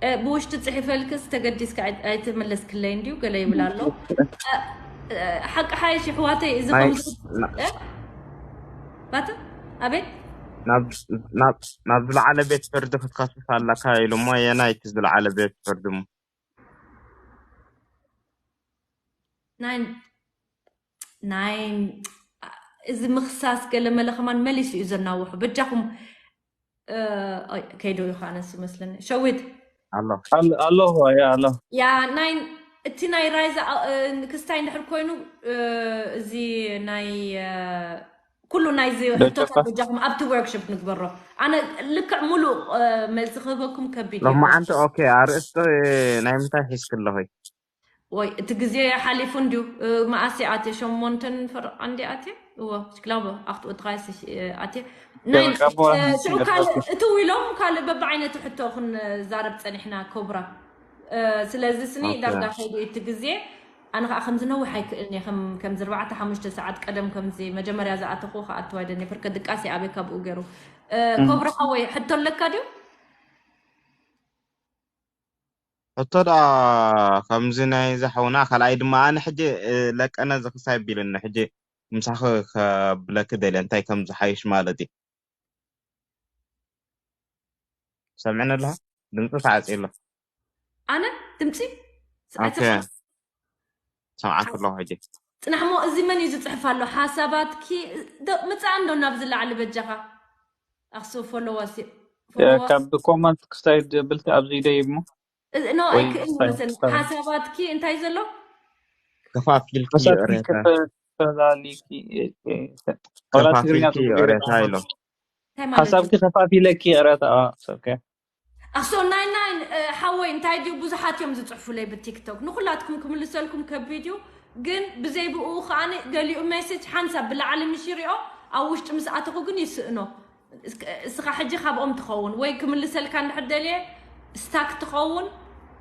እ፣ ብውሽጢ ጽሒፈልክስ ተገዲስካ ኣይ-፣ ኣይተመለስክለይ እንድዩ ገለ ይብል ኣሎ። እ፣ እ፣ ሓቂ ሓይሽ ይሕዋተይ፣ እዚ ናይ-፣ ከምዚ ና-፣ እ? ባተ? ኣቤት? ናብ፣ ናብ፣ ናብ ዝለዓለ ቤት ፍርዲ ክትከስስ ኣለካ ኢሉ እሞ፣ የናይ እቲ ዝለዓለ ቤት ፍርዲ እሞ? ናይ፣ ናይ፣ እዚ ምኽሳስ ገለ መለ ከማን መሊሱ እዩ ዘናውሑ። በጃኹም፣ እ፣ ኣይ፣ ከይዱ እዩ ከኣ ነሱ መስለኒ። ሸዊት። ኣሎ። ኣሎ፣ ኣሎ፣ ያ፣ ኣሎ። ያ፣ ናይ፣ እቲ ናይ ራይዛ፣ እ፣ ክስታይ እንድሕር ኮይኑ፣ እ፣ እዚ ናይ፣ እ፣ ኩሉ ናይዚ ደገፋ። ሕቶታት በጃኹም ኣብቲ ወርክሾፕ ንግበሮ። ኣነ ልክዕ ሙሉእ፣ እ፣ መልሲ ክህበኩም ከቢድ እዩ። ሎማዓንቲ፣ ኦኬ፣ ኣርእስቲ ናይ ምንታይ ሒዝኪ ኣለኺ? ወይ፣ እቲ ግዜ ሓሊፉ እንድዩ። እ፣ መኣስ እየ ኣትየ? ሸሞንተን ፈረቓ እንድየ ኣትየ? እወ፣ ክላበ ኣኽትኡ ትኻይስ፣ እ፣ ኣትየ። ናይ፣ ፈረቓ እኮ እ፣ ሽዑ ካልእ፣ እትው ኢሎም ካልእ በብዓይነቱ ሕቶ ክንዛረብ ጸኒሕና፣ ኮብራ። እ፣ ስለዚ ስኒ ኦኬ። ዳርጋ ከይዱ እቲ ግዜ፣ ኣነ ኸኣ ከምዚ ነዊሕ ኣይክእልን እየ። ከም፣ ከምዚ ኣርባዕተ ሓሙሽተ ሰዓት ቀደም ከምዚ መጀመርያ ዝኣተኹ ክኣትው ኣይደልን እየ። ፐርከ ድቃስ እየ ኣበይ ካብኡ ገይሩ። እ፣ እም። ኮብራ ሓወይ፣ ሕቶ ኣለካ ድዩ? ሕቶ ደኣ ከምዚ ናይ እዛ ሓውና፣ ካልኣይ ድማ ኣነ ሕጂ፣ እ፣ ለቀነ ዝኽሳይ ቢልኒ፣ ሕጂ ምሳኺ ከብለኪ ደልየ፣ እንታይ ከም ዝሓይሽ ማለት እዩ። ሰምዕኒ ኣለኻ? ድምፂ ተዓፅዩ ኣሎ። ኣነ ድምፂ ኦኬ። ኣይሰማዕን። ሰምዓኪ ኣለኹ ሕጂ። ጽናሕ እሞ፣ እዚ መን እዩ ዝጽሕፍ ኣሎ? ሓሳባትኪ ዶ-፣ ምጻእ እንዶ ናብዚ ላዕሊ በጃኻ። ኣኽሱ ፎሎዋስ፣ እ፣ ፎሎዋስ። ካብ ኮመንት ክሳይ ብልቲ ኣብዚ ደይብ እሞ። እዚ፣ ኖ፣ ወይ ኣይክእልን ክሳይ መሰለኒ። ክሳይ። ሓሳባትኪ እንታይ ዘሎ? ከፋፊልኪ ሓሳብኪ ይቕሬታ። ከፈ-፣ ፈላሊኪ፣ እ፣ እ፣ ዋላ ትግርኛ ከፋፊልኪ ጽቡቅ ይቕሬታ ይረዳእ። ኢሎ። እንታይ ማለት ሓሳብኪ እዩ? ከፋፊለኪ ይቕሬታ፣ አ፣ ኦኬ። ኣኽሶ ናይን ናይን፣ እ፣ ሓወይ፣ እንታይ ድዩ ብዙሓት እዮም ዝጽሕፉለይ ብቲክቶክ። ንኹላትኩም ክምልሰልኩም ከቢድ እዩ፣ ግን ብዘይ ብኡ ከኣ ገሊኡ ሜሴጅ ሓንሳብ ብላዕሊ ምሽ ይሪኦ፣ ኣብ ውሽጢ ምስ ኣተኹ ግን ይስእኖ። እስክ-፣ እስኻ ሕጂ ካብኦም ትኸውን ወይ ክምልሰልካ እንድሕር ደልየ ስታክ ትኸውን።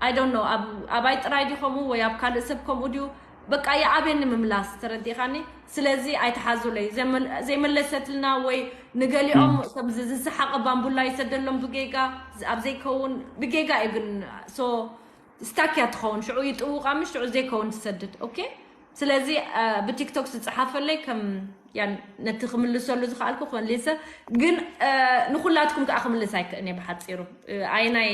I don't know፣ ኣብ፣ ኣባይ ጥራይ ዲኸሙ ወይ ኣብ ካልእ ሰብ ከምኡ ድዩ? በቃ ይኣብየኒ ምምላስ፣ ተረዲእኻኒ? ስለዚ ኣይትሓዙለይ። ዘይመል-፣ ዘይመለሰትልና ወይ ንገሊኦም እም። ከምዚ ዝሰሓቐ ባምቡላ ይሰደሎም ብጌጋ፣ ዝ-፣ ኣብ ዘይከውን ብጌጋ እዩ ግን። ሶ ስታክ እያ ትኸውን። ሽዑ ይጥውቓ፣ ምሽ ሽዑ ዘይከውን ትሰድድ። ኦኬ? ስለዚ፣ እ፣ ብቲክቶክ ዝጸሓፈለይ ከም፣ ያን፣ ነቲ ክምልሰሉ ዝኸኣልኩ ክመልሰ፣ ግን፣ እ፣ ንኹላትኩም ከኣ ክምልስ ኣይክእልን እየ ብሓጺሩ። እ፣ ኣይናይ፣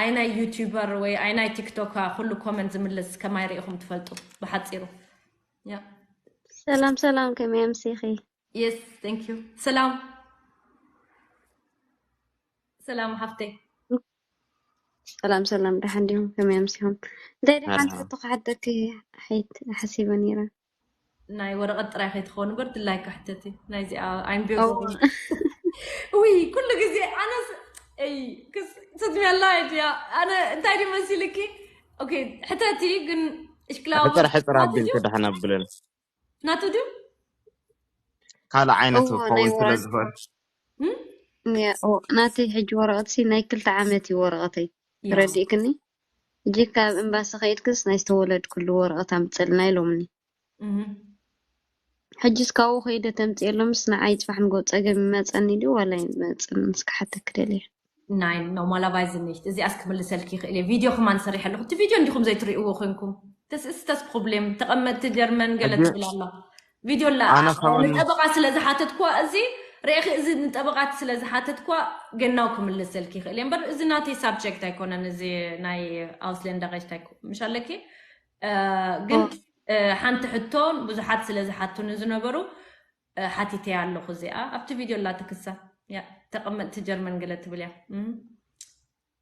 ኣይናይ ዩቲዩበር ወይ ኣይናይ ቲክቶክ ኩሉ ኮመንት ዝምልስ ከማይ ርኢኹም ትፈልጡ ብሓጺሩ። ያ። ሰላም፣ ሰላም፣ ከመይ ኣምሲኺ? የስ፣ thank you። ሰላም። ሰላም ሓፍተይ። ሰላም፣ ሰላም፣ ደሓን ዲኹም? ከመይ ኣምሲኹም? እንታይ ደኣ ሓንቲ ኣሃ። ሕቶ ክሓተኪ ሓይት ሓሲበ ነይረ። ናይ ወረቐት ጥራይ ከይትኸውን እምበር ድላይካ ሕተቲ። ናይዚኣ ኣይንብዮ እዎ። ዘብል። ውይ፣ ኩሉ ግዜ ኣነስ፣ እይ፣ ክስ-፣ ትትብየላ እያ። ኣነ እንታይ ድዩ መሲልኪ? ኦኬ፣ ሕተቲ ግን እሽክላወ ሕጽር፣ ሕጽር ናቱ ኣቢልኪ ድዩ? ደሓን ኣብልን። ናቱ ድዩ? ካልእ ዓይነት እዎ፣ ክኸውን ናይ ስለ ወረቐት። ዝኽእል። እም? ያ፣ ኦ፣ ናተይ ሕጂ ወረቐትሲ ናይ ክልተ ዓመት እዩ ወረቐተይ። ያ። ተረዲእክኒ? ሕጂ ካብ ኤምባሲ ከይድክስ ናይ ዝተወለድኩሉ ወረቐት ኣምጽልና ኢሎምኒ። እህ። ሕጂስ ካብኡ ከይደ ተምጽኤሎምስ ንዓይ ጽባሕ ንጎ ጸገም ይመጸኒ ድዩ ዋላ ኣይመጽን? እስከ ሓተኪ ደልየ። ናይ ኖርማላቫይዝ ኒሽት እዚኣስ ክምልሰልኪ ይኽእል እየ። ቪድዮ ከማን ሰሪሐ ኣለኹ። እቲ ቪድዮ እንዲኹም ዘይትርእይዎ ኮይንኩም። ተስ-፣ እስተስ ፕሮብሌም፣ ተቐመጥቲ ጀርመን ገለ ሕጂ ትብል ኣላ። ቪድዮ ኣላ፣ ኣነ ኣ-፣ ከማን ንጠበቓ ስለ ዝሓተትኳ እዚ፣ ርኢኺ እዚ ንጠበቓት ስለ ዝሓተትኳ ገናው ክምልሰልኪ ይኽእል እየ። እምበር እዚ ናተይ ሳብጀክት ኣይኮነን፣ እዚ ናይ ኣውስሌንዳ ሬችት ኣይኮ-፣ ምሽ ኣለኪ? እ፣ ግን፣ ኦ። እ፣ ሓንቲ ሕቶን ብዙሓት ስለ ዝሓቱኒ ዝነበሩ፣ እ፣ ሓቲተያ ኣለኹ እዚኣ። ኣብቲ ቪድዮ ኣላ ትክሳ። ያ፣ ተቐመጥቲ ጀርመን ገለ ትብል እያ። እም።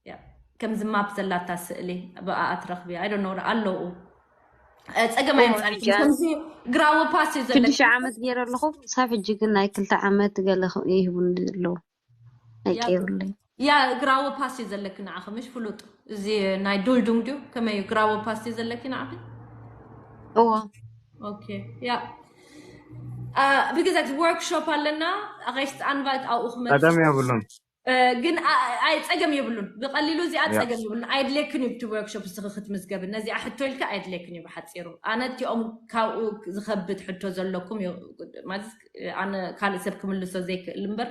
ያ፣ ከምዚ ማፕ ዘላታ ስእሊ ብኣኣ ትረኽቢ። I don't know፣ ኣለዉ። እ፣ ጸገም ኦ፣ ኣየምጻልክን። ሕጂ ከምዚ ግራዎ ፓስ እዩ ዘለኪ። ሽዱሽተ ዓመት ገይረ ኣለኹ። ሳብ ሕጂ ግን ናይ ክልተ ዓመት ገለ ኽ-፣ ይህቡኒ ዘለዉ። ያ፣ ኣይቀይሩለይ። ያ፣ ግራዎ ፓስ እዩ ዘለኪ ንዓኺ፣ ምሽ ፍሉጥ። እዚ ናይ ዱልዱንግ ድዩ? ከመይ እዩ? ግራዎ ፓስ እዩ ዘለኪ ንዓኺ? እዎ። Okay, ja. Äh, wie gesagt, workshop ኣለና ኣጋይሽ ኣንቫይት ኣብኡ ክመጽእ ጸገም የብሉን። እ፣ ግን ኣ- ኣይ ጸገም የብሉን። ብቐሊሉ እዚኣ ያ ጸገም የብሉን። ኣየድልየክን እዩ ብቲ ወርክሾፕ እስኺ ክትምዝገቢ። ነዚኣ ሕቶ ኢልካ ኣየድልየክን እዩ ብሓጺሩ። ኣነ እቲኦም ካብኡ ዝኸብድ ሕቶ ዘለኩም እዩ፣ ማለት ኣነ ካልእ ሰብ ክምልሶ ዘይክእል እምበር፣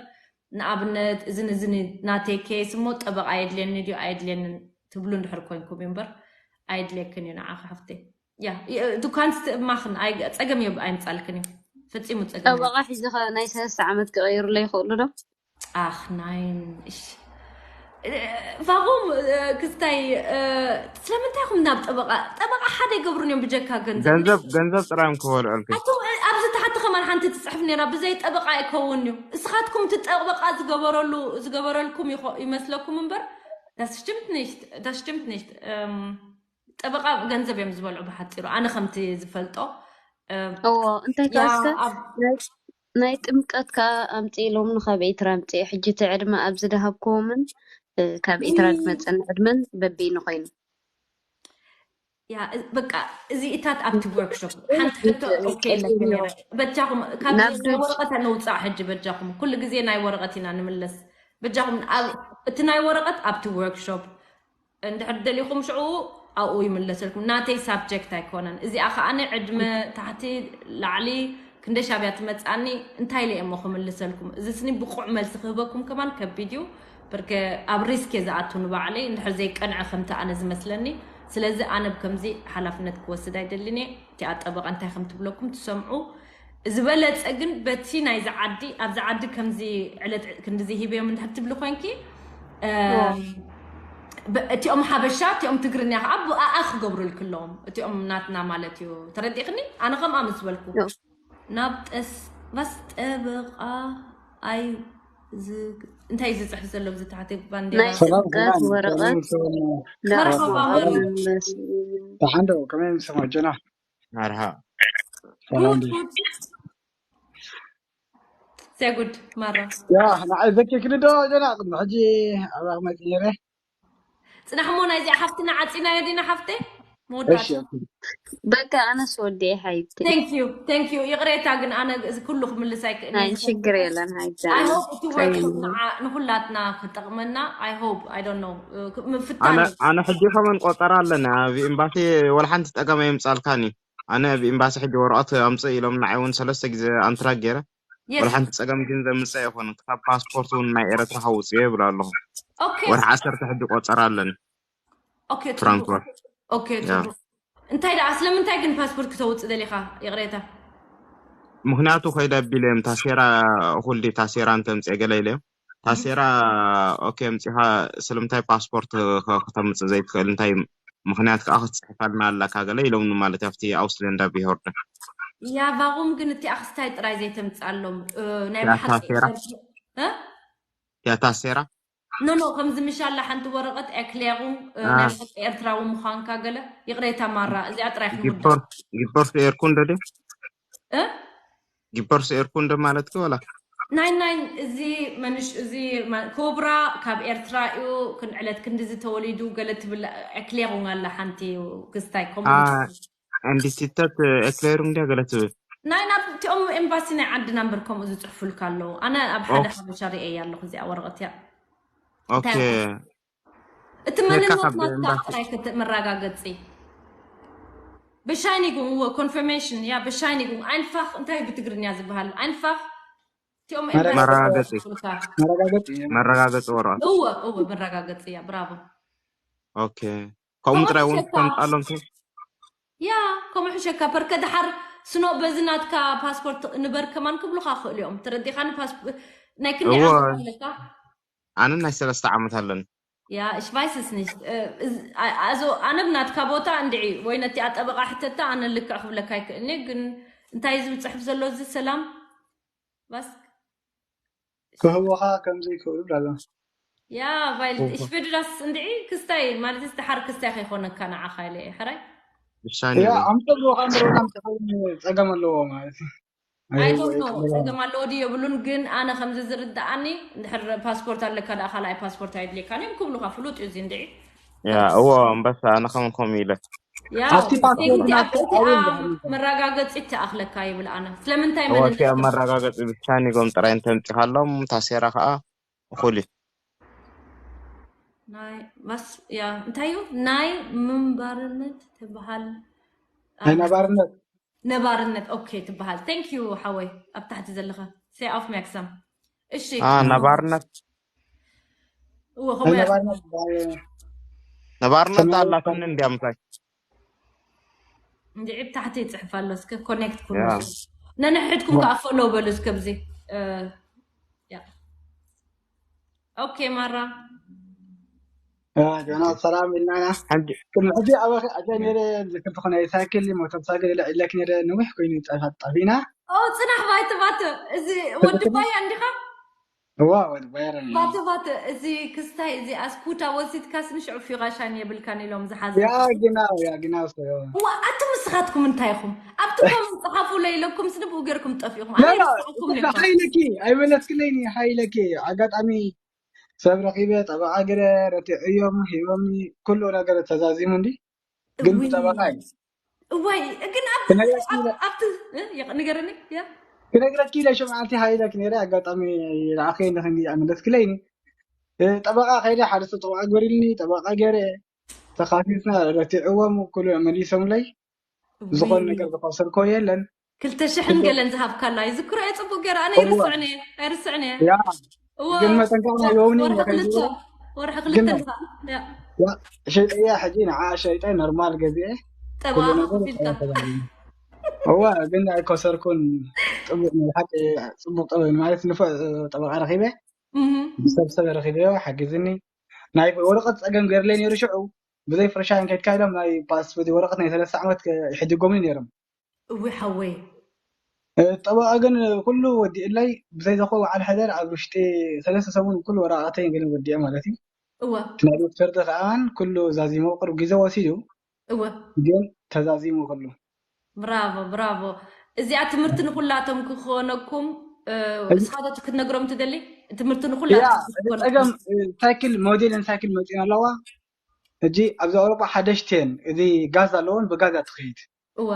ንኣብነት እዝን እዝን ናተይ ኬስ እሞ ጠበቓ የድልየኒ ድዩ ኣየድልየንን ትብሉ እንድሕር ኮንኩም እዩ እምበር፣ ኣየድልየክን እዩ ንዓኺ ሓፍተይ። ያ ይ- ዱካን ስትእማኽን ኣይ- ጸገም እዩ ኣይምጻልክን እዩ። ፈጺሙ ጸገም እዩ። ጠበቓ ሒዚ ኸ ናይ ሰለስተ ዓመት ክቐይሩለይ ይኽእሉ ዶ? Ach nein, ich. Warum, ክስታይ? ስለምንታይ ኢኹም ናብ ጠበቓ? ጠበቓ ሓደ ይገብሩን እዮም ብጀካ ገንዘብ። ገንዘብ ገንዘብ ጥራዮም ክበልዑልኪ። ኣቱም ኣብዚ ታሕቲ ከማን ሓንቲ ትፅሕፍ ነይራ፣ ብዘይ ጠበቓ ኣይከውን እዩ። እስኻትኩም እቲ ጠበቓ ዝገበረሉ ዝገበረልኩም ይኾ- ይመስለኩም እምበር፣ das stimmt nicht, das stimmt nicht. ጠበቓ ገንዘብ እዮም ዝበልዑ ብሓፂሩ፣ ኣነ ከምቲ ዝፈልጦ። እ፣ እዎ እንታይ ያ ተወስከ ኣብ ናይ ናይ ጥምቀት ከዓ ኣምፅእ ኢሎምኒ ካብ ኤርትራ ኣምፅእ። ሕጂ እቲ ዕድመ ኣብዚ ድሃብክዎምን እ፣ ካብ ኤርትራ ዝመፀኒ ዕድመን በበይኑ ኮይኑ ያ እ- በቃ እዚኢታት ኣብቲ ወርክሾፕ ሓንቲ ሕቶ ኦኬ ኢለኪ ነይረ። በጃኹም ካብዚ ናብ ናይ ዱድ ወረቐት ነውፃእ ሕጂ በጃኹም። ኩሉ ግዜ ናይ ወረቐት ኢና ንምለስ። በጃኹም ኣብ- እቲ ናይ ወረቐት ኣብቲ ወርክሾፕ እንድሕር ደሊኹም ሽዑ ኣብኡ ይምለሰልኩም። ናተይ ሳብጀክት ኣይኮነን። እዚኣ ከኣ ዕድመ ታሕቲ ላዕሊ ክንደይ ሻብያ ትመጻኒ እንታይ ኢለ እሞ ክምልሰልኩም። እዚ ስኒ ብቑዕ መልሲ ክህበኩም ከማን ከቢድ እዩ። ብርገ ኣብ ሪስክ እየ ዝኣቱ ንባዕለይ እንድሕር ዘይቀንዐ ከምቲ ኣነ ዝመስለኒ። ስለዚ ኣነ ብከምዚ ሓላፍነት ክወስድ ኣይደልን እየ። እቲኣ ጠበቓ እንታይ ከም ትብለኩም ትሰምዑ። ዝበለጸ ግን በቲ ናይዚ ዓዲ ኣብዚ ዓዲ ከምዚ ዕለት ክንድዚ ሂበዮም እንድሕር ትብሊ ኮንኪ እ፣ እዎ ብ- እቲኦም ሓበሻ እቲኦም ትግርኛ ከዓ ብኣኣ ክገብሩልኪ ኣለዎም። እቲኦም ናትና ማለት እዩ። ተረዲእክኒ? ኣነ ከምኣ ምስ በልኩ እዎ። ናብ ጠስ ባስ ጠበቓ ኣይ ዝ- እንታይ እዩ ዝፅሕፍ ዘሎ ብዚ ታሕቲ ባንዴራ? ናይ ሰላም ጥምቀት ሰላም ወረቐት ሰላም ሰላም መርሓባ ሰላም ማራ። ሰላም መስ ተሓንዶ ከመይ ምስ ሰማ ጀና መርሃ ሰላም ጉድ ዲ ጉድ። ዘጉድ ማራ። ያ ንዓይ ዘኪ ክልዶ ጀና ቅድሚ ሕጂ ኣባኽ መፂ ነይረ ፅናሕ እሞ ናይዚኣ ሓፍትና ዓፂናዮ ዲና ሓፍተ እሺ መወዳእታ። ኦኬ በቃ ኣነስ ወዲኤ ሓይቲ Thank you, thank you። ይቕሬታ ግን ኣነ እዚ ኩሉ ክምልስ ኣይክእልን ናይ እየ። ሽግር የለን ሓይቲ I ኣነ hope እቲ ጸይሙ ወርክሾፕ ንዓ- ንኹላትና ክጠቕመና I hope I don't know እ፣ ክ- ኣነ ምፍታን እዩ። ኣነ ሕጂ ከመን ቆጠራ ኣለኒ ኣብ ኤምባሲ ወላ ሓንቲ ጸገም ኣይምጻልካን እዩ። ኣነ ኣብ ኤምባሲ ሕጂ ወረቐት ኣምጽእ ኢሎም ንዓይ እውን ሰለስተ ግዜ ኣንትራክ ገይረ ወላ Yes ሓንቲ ጸገም ግን ዘምጽእ ኣይኮነን። ክሳብ ፓስፖርት እውን ናይ ኤረትራ ከውጽእ ይብል ኣለኹ። okay ወርሒ ዓሰርተ ሕጂ ቆጸራ ኣለኒ okay ጽቡቅ ፍራንኮር okay ያ ጽቡቅ። እንታይ ደኣ ስለምንታይ ግን ፓስፖርት ክተውጽእ ደሊኻ? ይቕሬታ። ምክንያቱ ከይደ ኣቢለ እዮም ታሴራ እኹል ድዩ ታሴራ እንተምፅአ ገለ ኢለ እዮም ታሴራ ኦኬ ኣምፂኻ ስለምንታይ ፓስፖርት ከ- ከተምፅእ ዘይትኽእል እንታይ ምክንያት ከዓ ክትፅሕፋልና ኣለካ ገለ ኢሎምኒ ማለት ኣብቲ ኣውስለንዳ ቢሆርደ Ja, warum ግን እቲ ኣክስታይ ጥራይ ዘይተምፅኣሎም እ፣ ናይ ያ ብሓቂ ታሴራ እ? ያ ታሴራ No no ከምዚ ምሻላ ሓንቲ ወረቐት Erklärung እ፣ አ፣ ናይ ብሓቂ ኤርትራዊ ምዃንካ ገለ። ይቕሬታ ማራ እዚኣ ጥራይ ክውዳእ ዲፖርት ዲፖርት ኤርኩ እንደ ድዩ እ? ዲፖርት ኤርኩ እንደ ማለት ወላ ናይ ናይ እዚ መንሽ እዚ ማ- ኮብራ ካብ ኤርትራ እዩ ክንዕለት ክንድዚ ተወሊዱ ገለ ትብል Erklärung ኣላ ሓንቲ ክስታይ አ ከምኡ ዝጽ- ኣንዲቲተት ኤክሌሩ እንዲያ ገለ ትብል ናይ ናብ እቲኦም ኤምባሲ ናይ ዓድና እምበር ከምኡ ዝጽሕፉልካ ኣለዉ። ኣነ ኣብ ሓደ ኦክ ሓበሻ ርእየ ኣለኹ እዚኣ ወረቐት እያ። እንታይ ኦኬ ኢልኩም? እቲ ሄካ ካብ መንነትና ኤምባሲ ጥራይ ክተ- መረጋገጺ Bescheinigung, confirmation, ja, Bescheinigung. Einfach እንታይ ብትግርኛ ዝበሃል? Einfach እቲኦም ኤምባሲ መረጋገጺ ዝጽሕፉልካ። መረጋገፂ እዩ። መረጋገጺ ወረቐት እወ እወ መረጋገጺ እያ። ብራቮ። ኦኬ ከምኡ ከምኡ ጥራይ እውን ሕሸካ ክተምፅኣሎም ተ ያ ከምኡ ሕሸካ ፐርከ ድሓር ስኖ በዚ ናትካ ፓስፖርት ንበር ከማን ክብሉካ ክእሉ እዮም። ተረዲኻኒ? ፓስፖርት ናይ ክንደይ እዎ ዓመት ኣለካ? ኣነ ናይ ሰለስተ ዓመት ኣለኒ Ja, ich weiß es nicht. Äh, es- a- also ኣነ ብናትካ ቦታ እንድዒ ወይ ነቲ ኣጠበቃ ሕተታ ኣነ ልክዕ ክብለካ ኣይክእልኒ ግን እንታይ ዝብል ጽሑፍ ዘሎ እዚ ሰላም ባስ ክህቦኻ ከም ዘይክእሉ ብላሎ Ja, weil ich würde das እንድዒ ክስታይ ማለት እዚ ድሓር ክስታይ ከይኮነካ ንዓኻ ኢለ እየ ሕራይ ብሻኒ ያ ይብል ኣምፀልዎ ከንብረና ምትኸውን ጸገም ኣለዎ ማለት እዩ። I ኣይ don't ወይ know ቀለባ ጸገም ኣለዎ ድዩ የብሉን ግን ኣነ ከምዚ ዝርድኣኒ እንድሕር ፓስፖርት ኣለካ ደኣ ካልኣይ ፓስፖርት ኣየድልየካን እዮም ክብሉካ ፍሉጥ እዩ እዚ እንድዒ ያ እዎ ኣንበሳ ኣነ ከምን ከምኡ ኢለ ያው ኣብቲ ፓስፖርት እቲ ናትካ ኣብቲኣ ኣውል ዳኒ መረጋገጺ ትኣኽለካ ይብል ኣነ ስለምንታይ እወ እቲኣ መለለስካ መረጋገፂ ብቻ ኒጎም ጥራይ እንተምፂኻሎም ታሴራ ከዓ እኹል እዩ። ናይ ማስ ያ እንታይ እዩ ናይ ምንባርነት ትበሃል ናይ ነባርነት ነባርነት ኦኬ ትበሃል thank you ሓወይ ኣብ ታሕቲ ዘለኻ ሴ ኣፍ ሚያክሳም እሺ አ ነባርነት እወ ናይ ከምኡ ያ ነባርነት ባ- ነባርነት ሰማያዊ ኣላትኒ እንዲያ ምሳይ እንዲዒ ብታሕቲ ይፅሕፍ ኣሎ እስከ ኮኔክት ኩሉ ያ ነንሕድኩም ዋ- ከዓ ፎሎው በሉ እስከ ብዚ እ፣ ያ ኦኬ ማራ ያ፣ ጀና ሰላም ኢልና ኢና። ሓንቲ ቅድሚ ሕጂ ኣበ ኣተ ነረ ዝክር ዝኾነ ሳይክል ሞተር ሳይክል ኢለ ኢለክ ነረ ነዊሕ ኮይኑ ጠፋ ጠፊና። ኦ ፅናሕ ባይተ ባተ እዚ ወዲ ባያ እንዲኻ እዋ ወዲ ባየረ ባተ ባተ እዚ ክስታይ እዚ ኣስኩታ ወሲድካስ ንሽዑ ፊቓሻን የብልካን ኢሎም ያ ዝሓዘልካ ግና ያ ግና ሰ እዋ ኣቱም ንስኻትኩም እንታይ ኢኹም ኣብቲ ኮመንት ፀሓፉ ለይለኩም ስንብኡ ገይርኩም ጠፊኹም ኣነ ላ ይርስዕኩም ነይርኩም ሓይለኪ ኣይመለስክለይኒ ሓይለኪ ኣጋጣሚ ሰብ ረኺበ ጠበቃ ገረ ረቲዕዮም ሂቦምኒ ኩሉ ነገር ተዛዚሙ እንዲ ግን እውይ ብጠበቃ እዩ እዋይ ግን ኣብ ክነግረኪ ኣብ- ኢለ- ኣብቲ እ፣ ይቕ- ንገረኒ ያ ክነግረኪ ኢለ ሸምዓቲ ሃይለክ ነረ ኣጋጣሚ ላኣኸ ንክንዲ ኣመለስክለይኒ እ፣ ጠበቃ ከይደ ሓደ ሰብ ጠበቃ ግበርልኒ ጠበቃ ገረ ተኻፊፍና ረቲዕዎም ኩሉ መሊሶምለይ ዝኾነ እውይ ነገር ዝኸሰርኮ የለን ክልተ ሽሕን ገለን ዝሃብካላ ይዝክሮ እየ ፅቡቅ ገይረ ኣነ እዋ ኣይርስዕን እየ ኣይርስዕን እየ ያ እዎ ግን መጠንቀቅና የውኒ ወርሒ ከይዱ ክልተ ወርሒ ግን ክልተ ንሳ ያ ዋ ሸይጠያ ሕጂ ንዓ ሸይጠ ኖርማል ገዚአ ኩሉ ጠባኻ ነገር ከፊልካ ተባሂሉ። እዋ ግን ኣይኮሰርኩን ጽቡቅ ናይ ሓቂ ጽቡቅ ጠበ ማለት ንፉዕ ጠበቃ ረኺበ እህ፣ ብሰብ ሰብ ረኺበዮ ሓጊዝኒ ናይ ወረቀት ጸገም ገይርለይ ነይሩ ሽዑ ብዘይ ፍርሻ እንከድካ ኢሎም ናይ ፓስፖርት ወረቀት ናይ ሰለስተ ዓመት ይሕድጎምኒ ነይሮም እዊ ሓወይ እ፣ ጠበቃ ግን ኩሉ ወዲእለይ ብዘይ ዘኮ በዓል ሕደር ኣብ ውሽጢ ሰለስተ ሰሙን ኩሉ ወረቃተይ ግን ወዲአ ማለት እዩ እወ እቲ ናይ ዶክተር ከኣን ኩሉ ዛዚሞ ቅርብ ግዜ ወሲዱ እወ ግን ተዛዚሙ ኩሉ ብራቮ ብራቮ እዚኣ ትምህርቲ ንኩላቶም ክኾነኩም እ፣ እዚ- እስኻቶ ክትነግሮም ትደሊ ትምህርቲ ያ ንኩላቶም እዚ ጸገም ክኾነኩም እ፣ ሳይክል ሞዴልን ሳይክል መፂኡ ኣለዋ እጂ ኣብዚ ኣውሮጳ ሓደሽተን እዚ ጋዝ ኣለዎን ብጋዝ እያ ትኸይድ እወ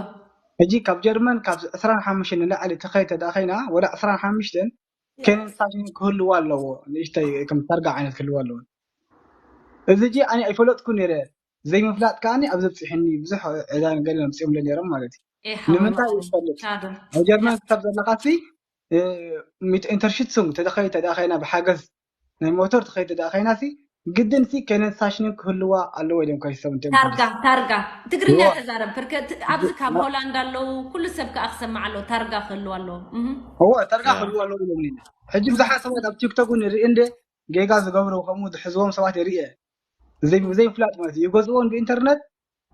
ሕጂ ካብ ጀርመን ካብ ዕስራን ሓሙሽተን ንላዕሊ ትኸይድ ተደኣ ኮይና ወላ ዕስራን ሓሙሽተን ከነንሳሽን ክህልዋ ኣለዎ ንእሽተይ ከም ታርጋ ዓይነት ክህልዋ ኣለዎ እዚ ጂ ኣነ ኣይፈለጥኩ ነይረ ዘይምፍላጥ ከዓኒ ኣብ ዘብፅሕኒ ብዙሕ ዕዳን ገለ ኣምፅኦምለ ነይሮም ማለት እዩ ኤ ሓወይ ንምንታይ ይፈልጥ ካዶ ኣብ ጀርመን ክሳብ ዘለካ ሲ ኢንተርሽትሱንግ ተደኸይ ተደኸይና ብሓገዝ ናይ ሞተር ተኸይ ተደኸይና ሲ ግድን ሲ ከነንሳሽን ክህልዋ ኣለዎ ኢሎም ከይሰም ታርጋ ታርጋ ትግርኛ እዋ ተዛረብ ፕርከ ኣብዚ ካብ ሆላንድ ኣለዉ ኩሉ ሰብ ከዓ ክሰማዕ ኣለዎ ታርጋ ክህልዋ ኣለዎ እህ። እዎ ታርጋ ክህልዋ ኣለዎ ኢሎም ሕጂ ብዙሓት ሰባት ኣብ ቲክቶክ እውን ንርኢ እንደ ጌጋ ዝገብሩ ከምኡ ዝሕዝዎም ሰባት ይርኢ ብዘይ ብዘይ ምፍላጥ ማለት እዩ ይገዝእዎን ብኢንተርነት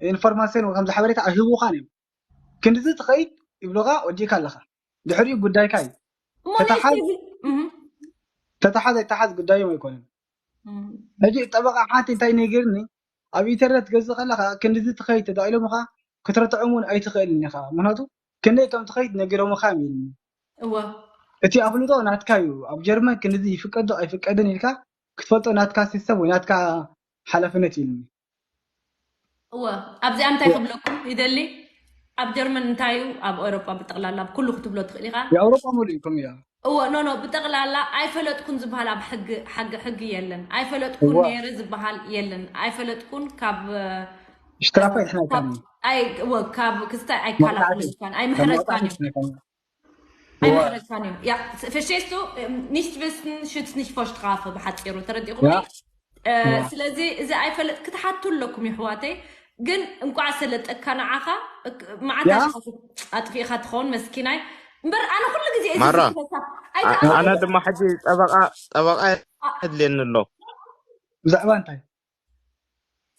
ኢንፎርማሲዮን ወይ ከምዚ ሓበሬታ ኣይህቡኻን እዮም ክንድዚ ትኸይድ ይብሉኻ ወዲእካ ኣለኻ ድሕሪኡ ጉዳይካ እዩ እሞ ተተሓዝ ነዚ እህ፣ ተተሓዝ ኣይተሓዝ ጉዳዮም ኣይኮነን እህ። ሕጂ ጠበቃ ሓንቲ እንታይ ነጊርኒ ኣብ ኢንተርነት ገዝእ ከለኻ ክንድዚ ትኸይድ ተዳኢሎምኻ ክትረትዖም እውን ኣይትኽእልን ኢኻ ምክንያቱ ክንደይ ከም ትኸይድ ነጊሮምኻ እዮም ኢልኒ እወ እቲ ኣፍልጦ ናትካ እዩ ኣብ ጀርመን ክንድዚ ይፍቀዶ ኣይፍቀድን ኢልካ ክትፈልጦ ናትካ ሲስተም ወይ ናትካ ሓላፍነት እዩ ኢልኒ እወ ኣብዚኣ እንታይ ክብለኩም ይደሊ ኣብ ጀርመን እንታይ እዩ ኣብ ኤውሮጳ ብጠቕላላ ኣብ ኩሉ ክትብሎ ትኽእል ኢኻ የኣውሮጳ ሙሉእ እዩ ከምኡ እያ እወ ኖ ኖ ብጠቕላላ ኣይፈለጥኩን ዝበሃል ኣብ ሕጊ ሓጊ ሕጊ የለን ኣይፈለጥኩን እዋ ነይረ ዝበሃል የለን ኣይፈለጥኩን ካብ ሽትራፋ እ፣ ይሕነካ ካብ ኣይ እወ ካብ ክስታይ መቕጣዕቲ ኣይከላኸሉልካን ካብ መቕጣዕቲ ኣይምሕረካን እዮም ይሕነካ ኣይምሕረካን እዮም ያ verstehst du ähm, nicht wissen schützt nicht vor Strafe ብሓፂሩ ተረዲኹም ያ እ፣ ያ ስለዚ እዚ ኣይፈለጥ ክትሓቱ ኣለኩም ይሕዋተይ ግን እንቋዕ ሰለጠካ ንዓኻ እክ- ያ መዓንታ ሽሓት ኣጥፊእኻ ትኸውን መስኪናይ እምበር ኣነ ኩሉ ግዜ እዚ ማራ ዝክረካ ኣ- ኣነ ኣይትኣምር ድማ ሕጂ ጠበቃ ጠበቃ የድልየኒ ኣሎ ብዛዕባ እንታይ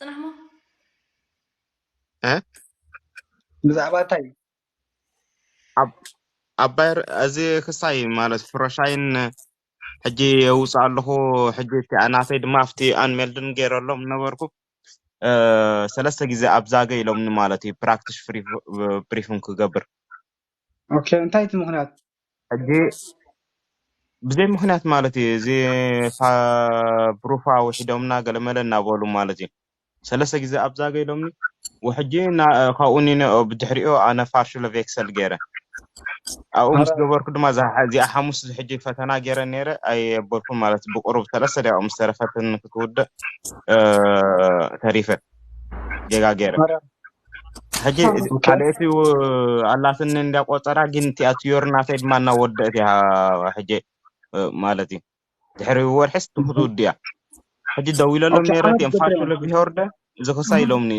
ፅናሕሞ እ? ብዛዕባ እንታይ ኣብ ኣባይ ር- እዚ ክሳይ ማለት ፍረሻይን ሕጂ የውፅእ ኣለኹ ሕጂ እቲኣ ናተይ ድማ ኣብቲ ኣንሜልድን ገይረሎም ነበርኩ እ፣ ሰለስተ ግዜ ኣብ ዛገ ኢሎምኒ ማለት እዩ ፕራክቲሽ ፕሪፍን ክገብር ኦኬ እንታይ እቲ ምክንያት ሕጂ ብዘይ ምክንያት ማለት እዩ እዚ ፋ- ብሩፋ ውሒዶምና ገለመለ እናበሉ ማለት እዩ ሰለስተ ግዜ ኣብ ዛገ ኢሎምኒ ውሕጂ ካብኡ ኒነ ብድሕሪኡ ኣነ ፋርሽሎ ቬክሰል ገይረ ኣብኡ ምስ ገበርኩ ድማ እዚኣ ሓሙስ ዝሕጂ ፈተና ገይረ ነይረ ኣየበልኩን ማለት ብቁሩብ ሰለስተ ደቂቕ ምስ ተረፈትን ክትውድእ ተሪፈ ጌጋ ገይረ ሕጂ ካልኦት ኣላትኒ እንዳ ቆፀራ ግን እቲኣ ትዮሪ ናተይ ድማ እናወደእት እያ ሕጂ ማለት እዩ ድሕሪ ወርሒስ ትውድያ ሕጂ ደዊለሎም ነይረ እቲኦም ፋሽሎ ብሄወርደ እዚ ክሳ ኢሎምኒ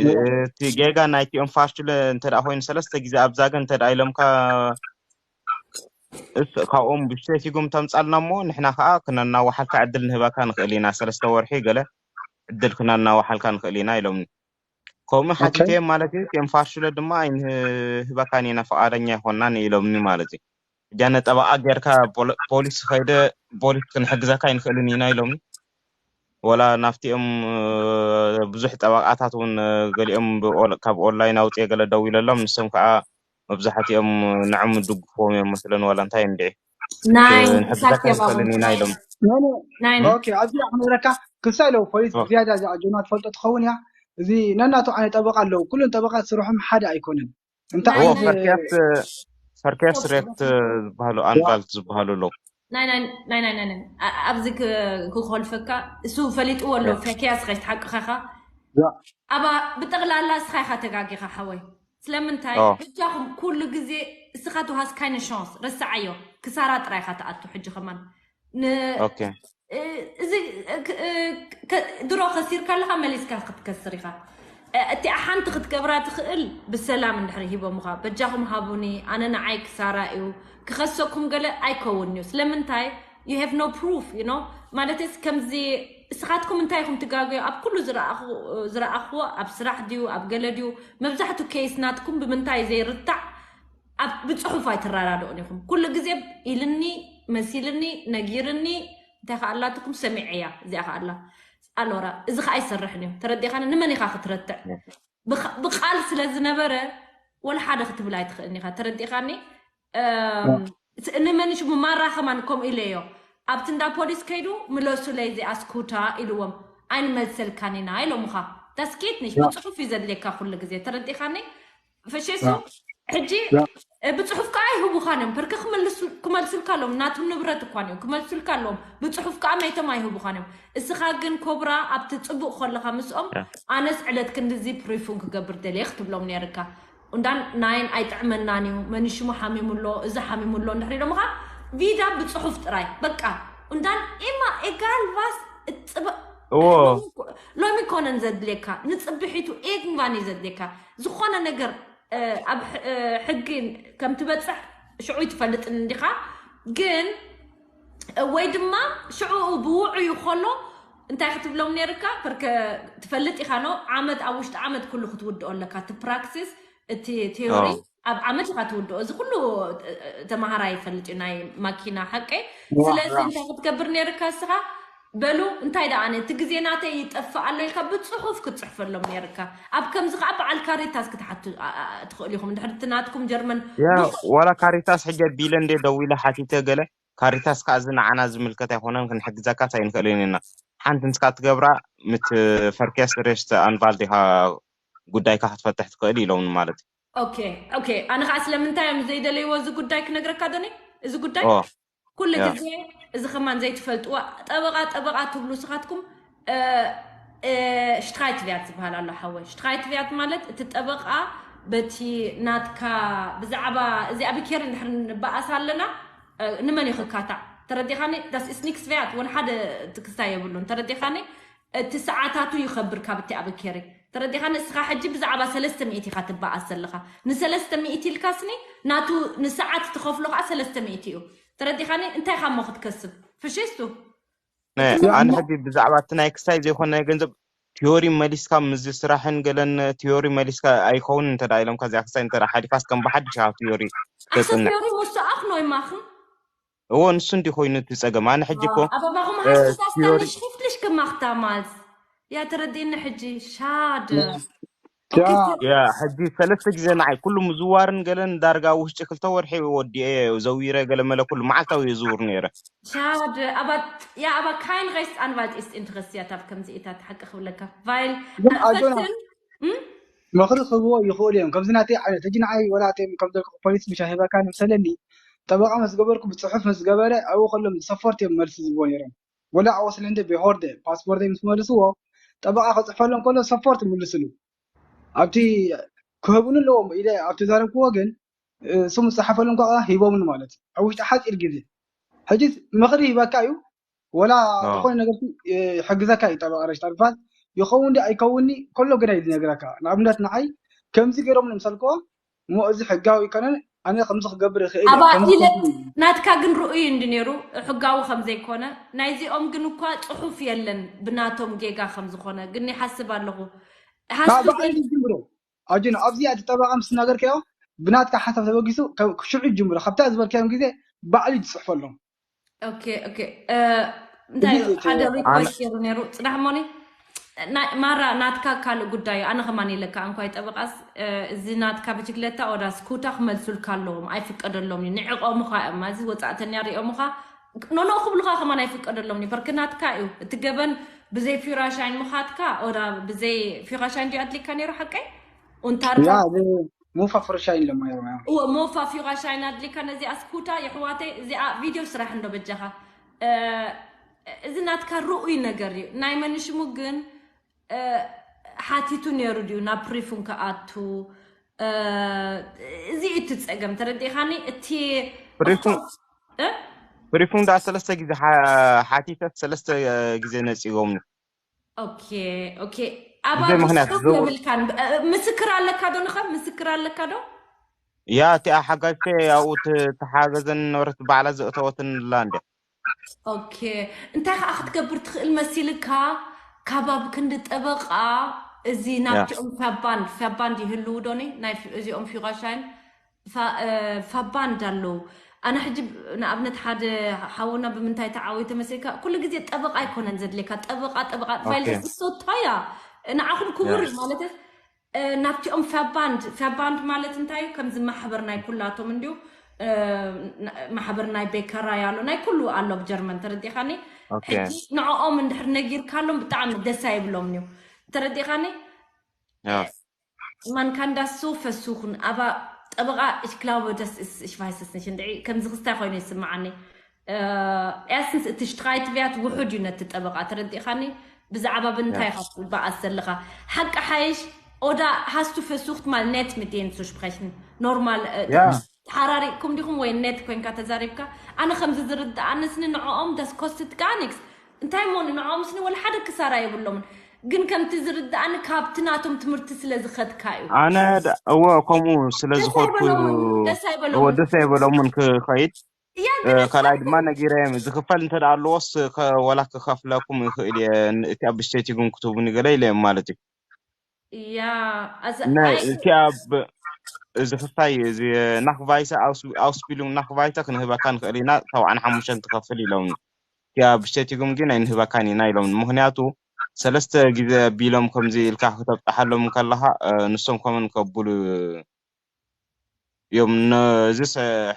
እቲ ጌጋ ናይቲኦም ፋሽሎ እንተ ኮይኑ ሰለስተ ግዜ ኣብዛገ እንተ ኢሎምካ ካብኦም ብሸፊጎም ተምፃልና እሞ ንሕና ከዓ ክነናዋሓልካ ዕድል ንህበካ ንኽእል ኢና ሰለስተ ወርሒ ገለ ዕድል ክነናዋሓልካ ንኽእል ኢና ኢሎምኒ ከምኡ ሓቲተዮም ማለት እዩ እቲኦም ፋሽሎ ድማ ኣይንህበካን ኢና ፍቃደኛ ኣይኮናን ኢሎምኒ ማለት እዩ እጃነ ጠበቃ ጌርካ ፖሊስ ከይደ ፖሊስ ክንሕግዘካ ኣይንኽእልን ኢና ኢሎምኒ ወላ ናብቲኦም ብዙሕ ጠበቃታት እውን ገሊኦም ካብ ኦንላይን ኣውፅየ ገለ ደዊለሎም ንሶም ከዓ መብዛሕትኦም ንዕም ድግፍዎም እዮም መስለን ዋላ እንታይ እንድዒ ናይ ንሕግዘካ ኣይንኽእልን ኢና ኢሎም ኣብዚ ክነረካ ክሳይ ለው ፖሊስ ዝያዳ እዚኣ ጆና ትፈልጦ ትኸውን እያ እዚ ነናቱ ዓይነት ጠበቃ ኣለዉ ኩሉን ጠበቃ ስርሖም ሓደ ኣይኮነን እንታይ እዎ ዓይነት ፈርኪያስ ፈርኪያስ ሬክት ዝበሃሉ ኣንቫልት ዝበሃሉ ኣለዉ ናይ ናይ ናይ ናይ ናይ ናይ ኣ- ኣብዚ ክ- ክኾልፈካ እሱ ፈሊጥዎ ኣሎ ፈኪያስ ከይትሓቅኸኻ ያ። ኣባ ብጠቕላላ እስኻ ኢኻ ተጋጊኻ ሓወይ ስለምንታይ ኦ። በጃኹም ኩሉ ግዜ እስኻ ትውሃስ ካይነ ሻንስ ረስዓዮ ክሳራ ጥራይ ኢኻ ትኣቱ ሕጂ ከማን ን- ኦኬ እ- እዚ እ- ክ- እ- ከ- ድሮ ከሲርካ ኣለኻ መሊስካ ክትከስር ኢኻ እ- እቲኣ ሓንቲ ክትገብራ ትኽእል ብሰላም እንድሕር ሂቦምኻ በጃኹም ሃቡኒ ኣነ ንዓይ ክሳራ እዩ ክኸሰኩም ገለ ኣይከውን እዩ ስለምንታይ you have no proof you know ማለትስ ከምዚ እስኻትኩም እንታይ ኢኹም ትጋገዩ ኣብ ኩሉ ዝረኣኹ- ዝረኣኽዎ ኣብ ስራሕ ድዩ ኣብ ገለ ድዩ መብዛሕቱ ኬስ ናትኩም ብምንታይ ዘይርታዕ ኣብ ብፅሑፍ ኣይትረዳድኡን ኢኹም ኩሉ ግዜ ኢልኒ መሲልኒ ነጊርኒ እንታይ ከኣላትኩም ሰሚዐያ እዚኣ ከኣላ ኣሎራ እዚ ከዓ ኣይሰርሕን እዩ ተረዲኻኒ ንመን ኢኻ ክትረትዕ ብኻ- ብቃል ስለ ዝነበረ ወላ ሓደ ክትብል ኣይትኽእልን ኢኻ ተረዲኻኒ እም፣ እቲ- ንመን ሽሙ ማራ ከማን ከምኡ ኢለዮ ኣብቲ እንዳ ፖሊስ ከይዱ ምለሱለይ እዚኣ ስኩታ ኢልዎም ኣይንመልሰልካን ኢና ኢሎምኻ ዳስኬት ንሽ ብፅሑፍ እዩ ዘድልየካ ኩሉ ግዜ ተረዲኻኒ ፈሸሱ ሕጂ እ፣ ብፅሑፍ ከዓ ይህቡኻን እዮም ብርክ ክመልሱ- ክመልሱልካ ኣለዎም ናቱ ንብረት እኳን እዮም ክመልሱልካ ኣለዎም ብፅሑፍ ከዓ መይቶም ኣይህቡኻን እዮም እስኻ ግን ኮብራ ኣብቲ ፅቡቅ ከለኻ ምስኦም ኣነስ ዕለት ክንድዚ ፕሪፉን ክገብር ደልየ ክትብሎም ነይርካ እንዳን ናይን ኣይጥዕመናን እዩ መን ሽሙ ሓሚሙ ኣሎ እዚ ሓሚሙ ኣሎ እንድሕሪ ኢሎምኻ ቪዳ ብፅሑፍ ጥራይ በቃ እንዳን ኢማ ኤጋል ቫስ እፅበ እዎ ሎሚ ኮነን ዘድልየካ ንፅብሒቱ ኤግንቫን እዩ ዘድልየካ ዝኾነ ነገር እ፣ ኣብ ሕ- እ፣ ሕጊ ከም ትበፅሕ ሽዑ ይትፈልጥን እንዲኻ ግን እ፣ ወይ ድማ ሽዑ ብውዑዩ ከሎ እንታይ ክትብሎም ነይርካ በርከ ትፈልጥ ኢኻ ኖ ዓመት ኣብ ውሽጢ ዓመት ኩሉ ክትውድኦ ኣለካ እቲ ፕራክሲስ እቲ ቴዎሪ ኣዎ። ኣብ ዓመት ኢኻ ትውድኦ እዚ ኩሉ እ፣ እ፣ ተማሃራይ ይፈልጥ እዩ ናይ ማኪና ሓቀይ ስለዚ እንታይ ክትገብር ነይርካ እስኻ በሉ እንታይ ደኣ ኣነ እቲ ግዜ ናተይ ይጠፍእ ኣሎ ኢልካ ብፅሑፍ ክትፅሕፈሎም ነይርካ ኣብ ከምዚ ከዓ በዓል ካሪታስ ክትሓቱ ኣ- ኣ- ትኽእሉ ኢኹም እንድሕር እቲ ናትኩም ጀርመን ያ ብዙሕ ዋላ ካሪታስ ሕጂ ቢለ እንደ ደዊለ ሓቲተ ገለ ካሪታስ ከዓ እዚ ንዓና ዝምልከት ኣይኮነን ክንሕግዘካስ ኣይንክእልን ኢና ሓንቲ ንስካ ትገብራ ምት ፈርኪያስ ሬስት ኣንቫልድ ኢካ ጉዳይካ ክትፈትሕ ትኽእል ኢሎም ማለት እዩ ኦኬ ኦኬ ኣነ ከዓ ስለምንታይ እዮም ዘይደለይዎ እዚ ጉዳይ ክነግረካ ዶኒ እዚ ጉዳይ ኦ ኩሉ ያ ግዜ እዚ ከማን ዘይትፈልጥዋ ጠበቃ ጠበቃ ትብሉ ስኻትኩም እ፣ እ፣ ሽትራይትቪያት ዝበሃል ኣሎ ሓወይ ሽትራይትቪያት ማለት እቲ ጠበቃ በቲ ናትካ ብዛዕባ እዚ ኣብ ኬር እንድሕር ንበኣስ ኣለና እ፣ ንመን እዩ ክካታዕ ተረዲኻኒ ዳስ ስኒክስቪያት ወን ሓደ ትክስታ የብሉን ተረዲኻኒ እቲ ሰዓታቱ ይኸብር ካብ እቲ ኣብ ኬሪ ተረዲኻ ንስኻ ሕጂ ብዛዕባ ሰለስተ ሚእቲ ኢኻ ትበኣስ ዘለኻ ንሰለስተ ሚእቲ ኢልካስኒ ናቱ ንሰዓት ትኸፍሎ ከዓ ሰለስተ ሚእቲ እዩ ተረዲኻኒ እንታይ ኢኻ እሞ ክትከስብ ፍሽስቱ ነ ኣነ ሕጂ ብዛዕባ እቲ ናይ ክሳይ ዘይኮነ ናይ ገንዘብ ቲዮሪ መሊስካ ምስዚ ስራሕን ገለን ቲዮሪ መሊስካ ኣይኸውን እንተ ኢሎም ከዚኣ ክሳይ እንተ ሓሊፋስ ከም ብሓድሽ ካብ ቲዮሪ ኣሰብ ተፅንዕ ቲዮሪ ሙስተኣኽ ኖይ ማኽም እዎ ንሱ እንዲ ኮይኑ እቲ ፀገም ኣነ ሕጂ እኮ ኣባባኹም እ፣ ሓስስ ቲዮሪ ኣስታንሽ ክፍትሽ ክማኽታ ማልስ ያ ተረዲእኒ ሕጂ ሻድ ያ ያ ሕጂ ሰለስተ ግዜ ንዓይ ኩሉ ምዝዋርን ገለን ዳርጋ ውሽጢ ክልተ ወርሒ ወዲኤ ዘዊረ ገለ መለ ኩሉ መዓልታዊ የዝውር ነይረ ሻድ ኣባት ያ ኣባ ካይን ሬስት ኣንቫልት ኢስት ኢንትረስት ያት ኣብ ከምዚ ኢታት ሓቂ ክብለካ ቫይል ግን ኣጆና ፈትን እም? ምኽሪ ክህብዎ ይኽእሉ እዮም። ከምዚ ናተይ ዓይነት ሕጂ ንዓይ ወላ እቶም ከም ዘልኩ ፖሊስ ምሽ ኣይህበካን መሰለኒ። ጠበቓ ምስ ገበርኩ ብፅሑፍ ምስ ገበረ ኣብኡ ከሎ ሰፖርት እዮም መልሲ ዝህብዎ ነይሮም። ወላ ኣወስለንደ ብሆርደ ፓስፖርተይ ምስ መልስዎ ጠበቓ ክፅሕፈሎም ከሎ ሰፖርት ይምልስሉ። ኣብቲ ክህቡኒ ኣለዎም ኢለ ኣብ ተዛረብክዎ ግን እሱ ምስ ፀሓፈሎም ከዓ ሂቦምኒ ማለት እዩ ኣብ ውሽጢ ሓፂር ግዜ። ሕጂ ምኽሪ ይህበካ እዩ ወላ ዝኾነ ነገር ይሕግዘካ እዩ ጠበቃ ረሽታ ምባል ይኸውን ዲ ኣይከውንኒ ከሎ ግና እዩ ዝነግረካ። ንኣብነት ንዓይ ከምዚ ገይሮም ንምሰልክዎ እሞ እዚ ሕጋዊ ይኮነን ኣነ ከምዚ ክገብር ይኽእል እየ ኣባ ከምዚ ኢለ ክገብር እዩ። ናትካ ግን ርኡይ እንዲ ነይሩ ሕጋዊ ከም ዘይኮነ ናይዚኦም ግን እኳ ጽሑፍ የለን ብናቶም ጌጋ ከም ዝኾነ ግን ይሓስብ ኣለኹ። ካብ ሓስብ ባዕሉ ይጅምሮ ኣጆን ኣብዚኣ እቲ ጠበቃ ምስ ተናገርካዮ ብናትካ ሓሳብ ተበጊሱ ካብ ሽዑ ይጅምሮ ካብታ ዝበልካዮም ግዜ ባዕሉ እዩ ዝፅሕፈሎም። ኦኬ ኦኬ እ፣ እንታይ እዩ? ሓደ ሪኳስት ገይሩ ነይሩ ጽናሕ ሞኒ ናይ- ማራ ናትካ ካልእ ጉዳይ እዩ። ኣነ ከማን ኢለካ እንኳይ ጠበቃስ እ፣ እዚ ናትካ ብጅግለታ ኦዳ ስኩታ ክመልሱልካ ኣለዎም ኣይፍቀደሎም እዩ ንዕቆምኻ እዮም እዚ ወፃእተኛ ሪኦምኻ ኖኖ ክብሉኻ ከማን ኣይፍቀደሎም እዩ በርክ ናትካ እዩ እቲ ገበን ብዘይ ፊራሻይን ምኻትካ ኦዳ ብዘይ ፊራሻይን ድዩ ኣድሊካ ነይሩ ሓቀይ ኡንታርካ ያ ሙፋ ፍርሻይን ለማየማ እወ ሞፋ ፊራሻይን ኣድሊካ ነዚኣ ስኩታ የሕዋተይ እዚኣ ቪድዮ ስራሕ እንዶ በጃኻ እ፣ እዚ ናትካ ርኡይ ነገር እዩ ናይ መንሽሙ ግን እ፣ ሓቲቱ ነይሩ ድዩ ናብ ፕሪፉን ክኣቱ እ፣ እዚ እዩ እቲ ፀገም ተረዲእኻኒ እቲ ፕሪፉን እ? ፕሪፉን ዳ ሰለስተ ግዜ ሓ- ሓቲተት ሰለስተ ግዜ ነፂጎምኒ ኦኬ ኦኬ ኣባ ብዘይ ምኽንያት ብስሩፍ ዘው- የብልካን እ፣ ምስክር ኣለካ ዶ ንኸ ምስክር ኣለካ ዶ ያ እቲኣ ሓጋጅተ ኣብኡ ት- ተሓገዘን ነበረት ባዕላ ዘእተወትን ላ እንደ ኦኬ እንታይ ከዓ ክትገብር ትኽእል መሲልካ ካብ ኣብ ክንዲ ጠበቃ እዚ ናብቲኦም ፋባንድ ፋባንድ ይህልው ዶኒ ናይ ፊ- እዚኦም ፊራሻይን ፋ- እ፣ ፋባንድ ኣለዉ ኣነ ሕጂ ብ- ንኣብነት ሓደ ሓውና ብምንታይ ተዓዊተ መሲልካ ኩሉ ግዜ ጠበቃ ኣይኮነን ዘድልየካ ጠበቃ ጠበቃ ኦኬ። ቫይለንስ ሶታያ ንዓኹም ክቡር እዩ ማለት ናብቲኦም ፋባንድ ፋባንድ ማለት እንታይ እዩ ከምዚ ማሕበር ናይ ኩላቶም እንዲዩ ማሕበር ናይ ቤከራይ ኣሎ ናይ ኩሉ ኣሎ ኣብ ጀርመን ተረዲኻኒ ሕጂ ንዕኦም እንድሕር ነጊርካሎም ብጣዕሚ ደስ ኣይብሎም እዩ ተረዲኻኒ ማንካንዳ ሶ ፈሱኹን ኣባ ጠበቃ እሽክላወ ደስ እሽፋይሰስ ንሽንድዒ ከምዚ ክስታይ ኮይኑ ይስምዓኒ ኤስንስ እቲ ሽትራይት ቢያት ውሑድ እዩ ነቲ ጠበቃ ተረዲእኻኒ ብዛዕባ ብምንታይ ኢኻ ትበኣስ ዘለኻ ሓቂ ሓይሽ ኦዳ ሃስቱ ፈሱኽት ማል ነት ሚት ዴን ሱ ስፕሬሽን ኖርማል ተሓራሪቅኩም ዲኹም ወይ ነት ኮንካ ተዛሪብካ ኣነ ከምዚ ዝርድኣንስኒ ንዕኦም ደስ ኮስትት ጋኒክስ እንታይ እሞ ንዕኦም ስኒ ወላ ሓደ ክሳራ የብሎምን ግን ከምቲ ዝርድኣኒ ካብቲ ናቶም ትምህርቲ ስለ ዝኸድካ እዩ ኣነ እወ ከምኡ ስለ ዝኸድኩ ደስ ኣይበሎምን ክኸይድ ካልኣይ ድማ ነጊረዮም ዝኽፈል እንተ ኣለዎስ ወላ ክኸፍለኩም ይኽእል እየ እቲ ኣብ ብሽቴቲጉም ክትህቡኒ ገለ ኢለዮም ማለት እዩ Ja, also ናይ እቲ ኣብ እዚ ክፋይ እዚ ናኽቫይተ ኣውስቢሉም ናኽቫይተ ክንህበካ ንኽእል ኢና ሰብዓን ሓሙሽተን ትኸፍል ኢሎም እቲ ኣብ ብሽቴቲጉም ግን ኣይንህበካን ኢና ኢሎም ምኽንያቱ ሰለስተ ግዜ ቢሎም ከምዚ ኢልካ ክተብፅሓሎም ከለኻ ንሶም ከመን ከብሉ እዮም ነዚ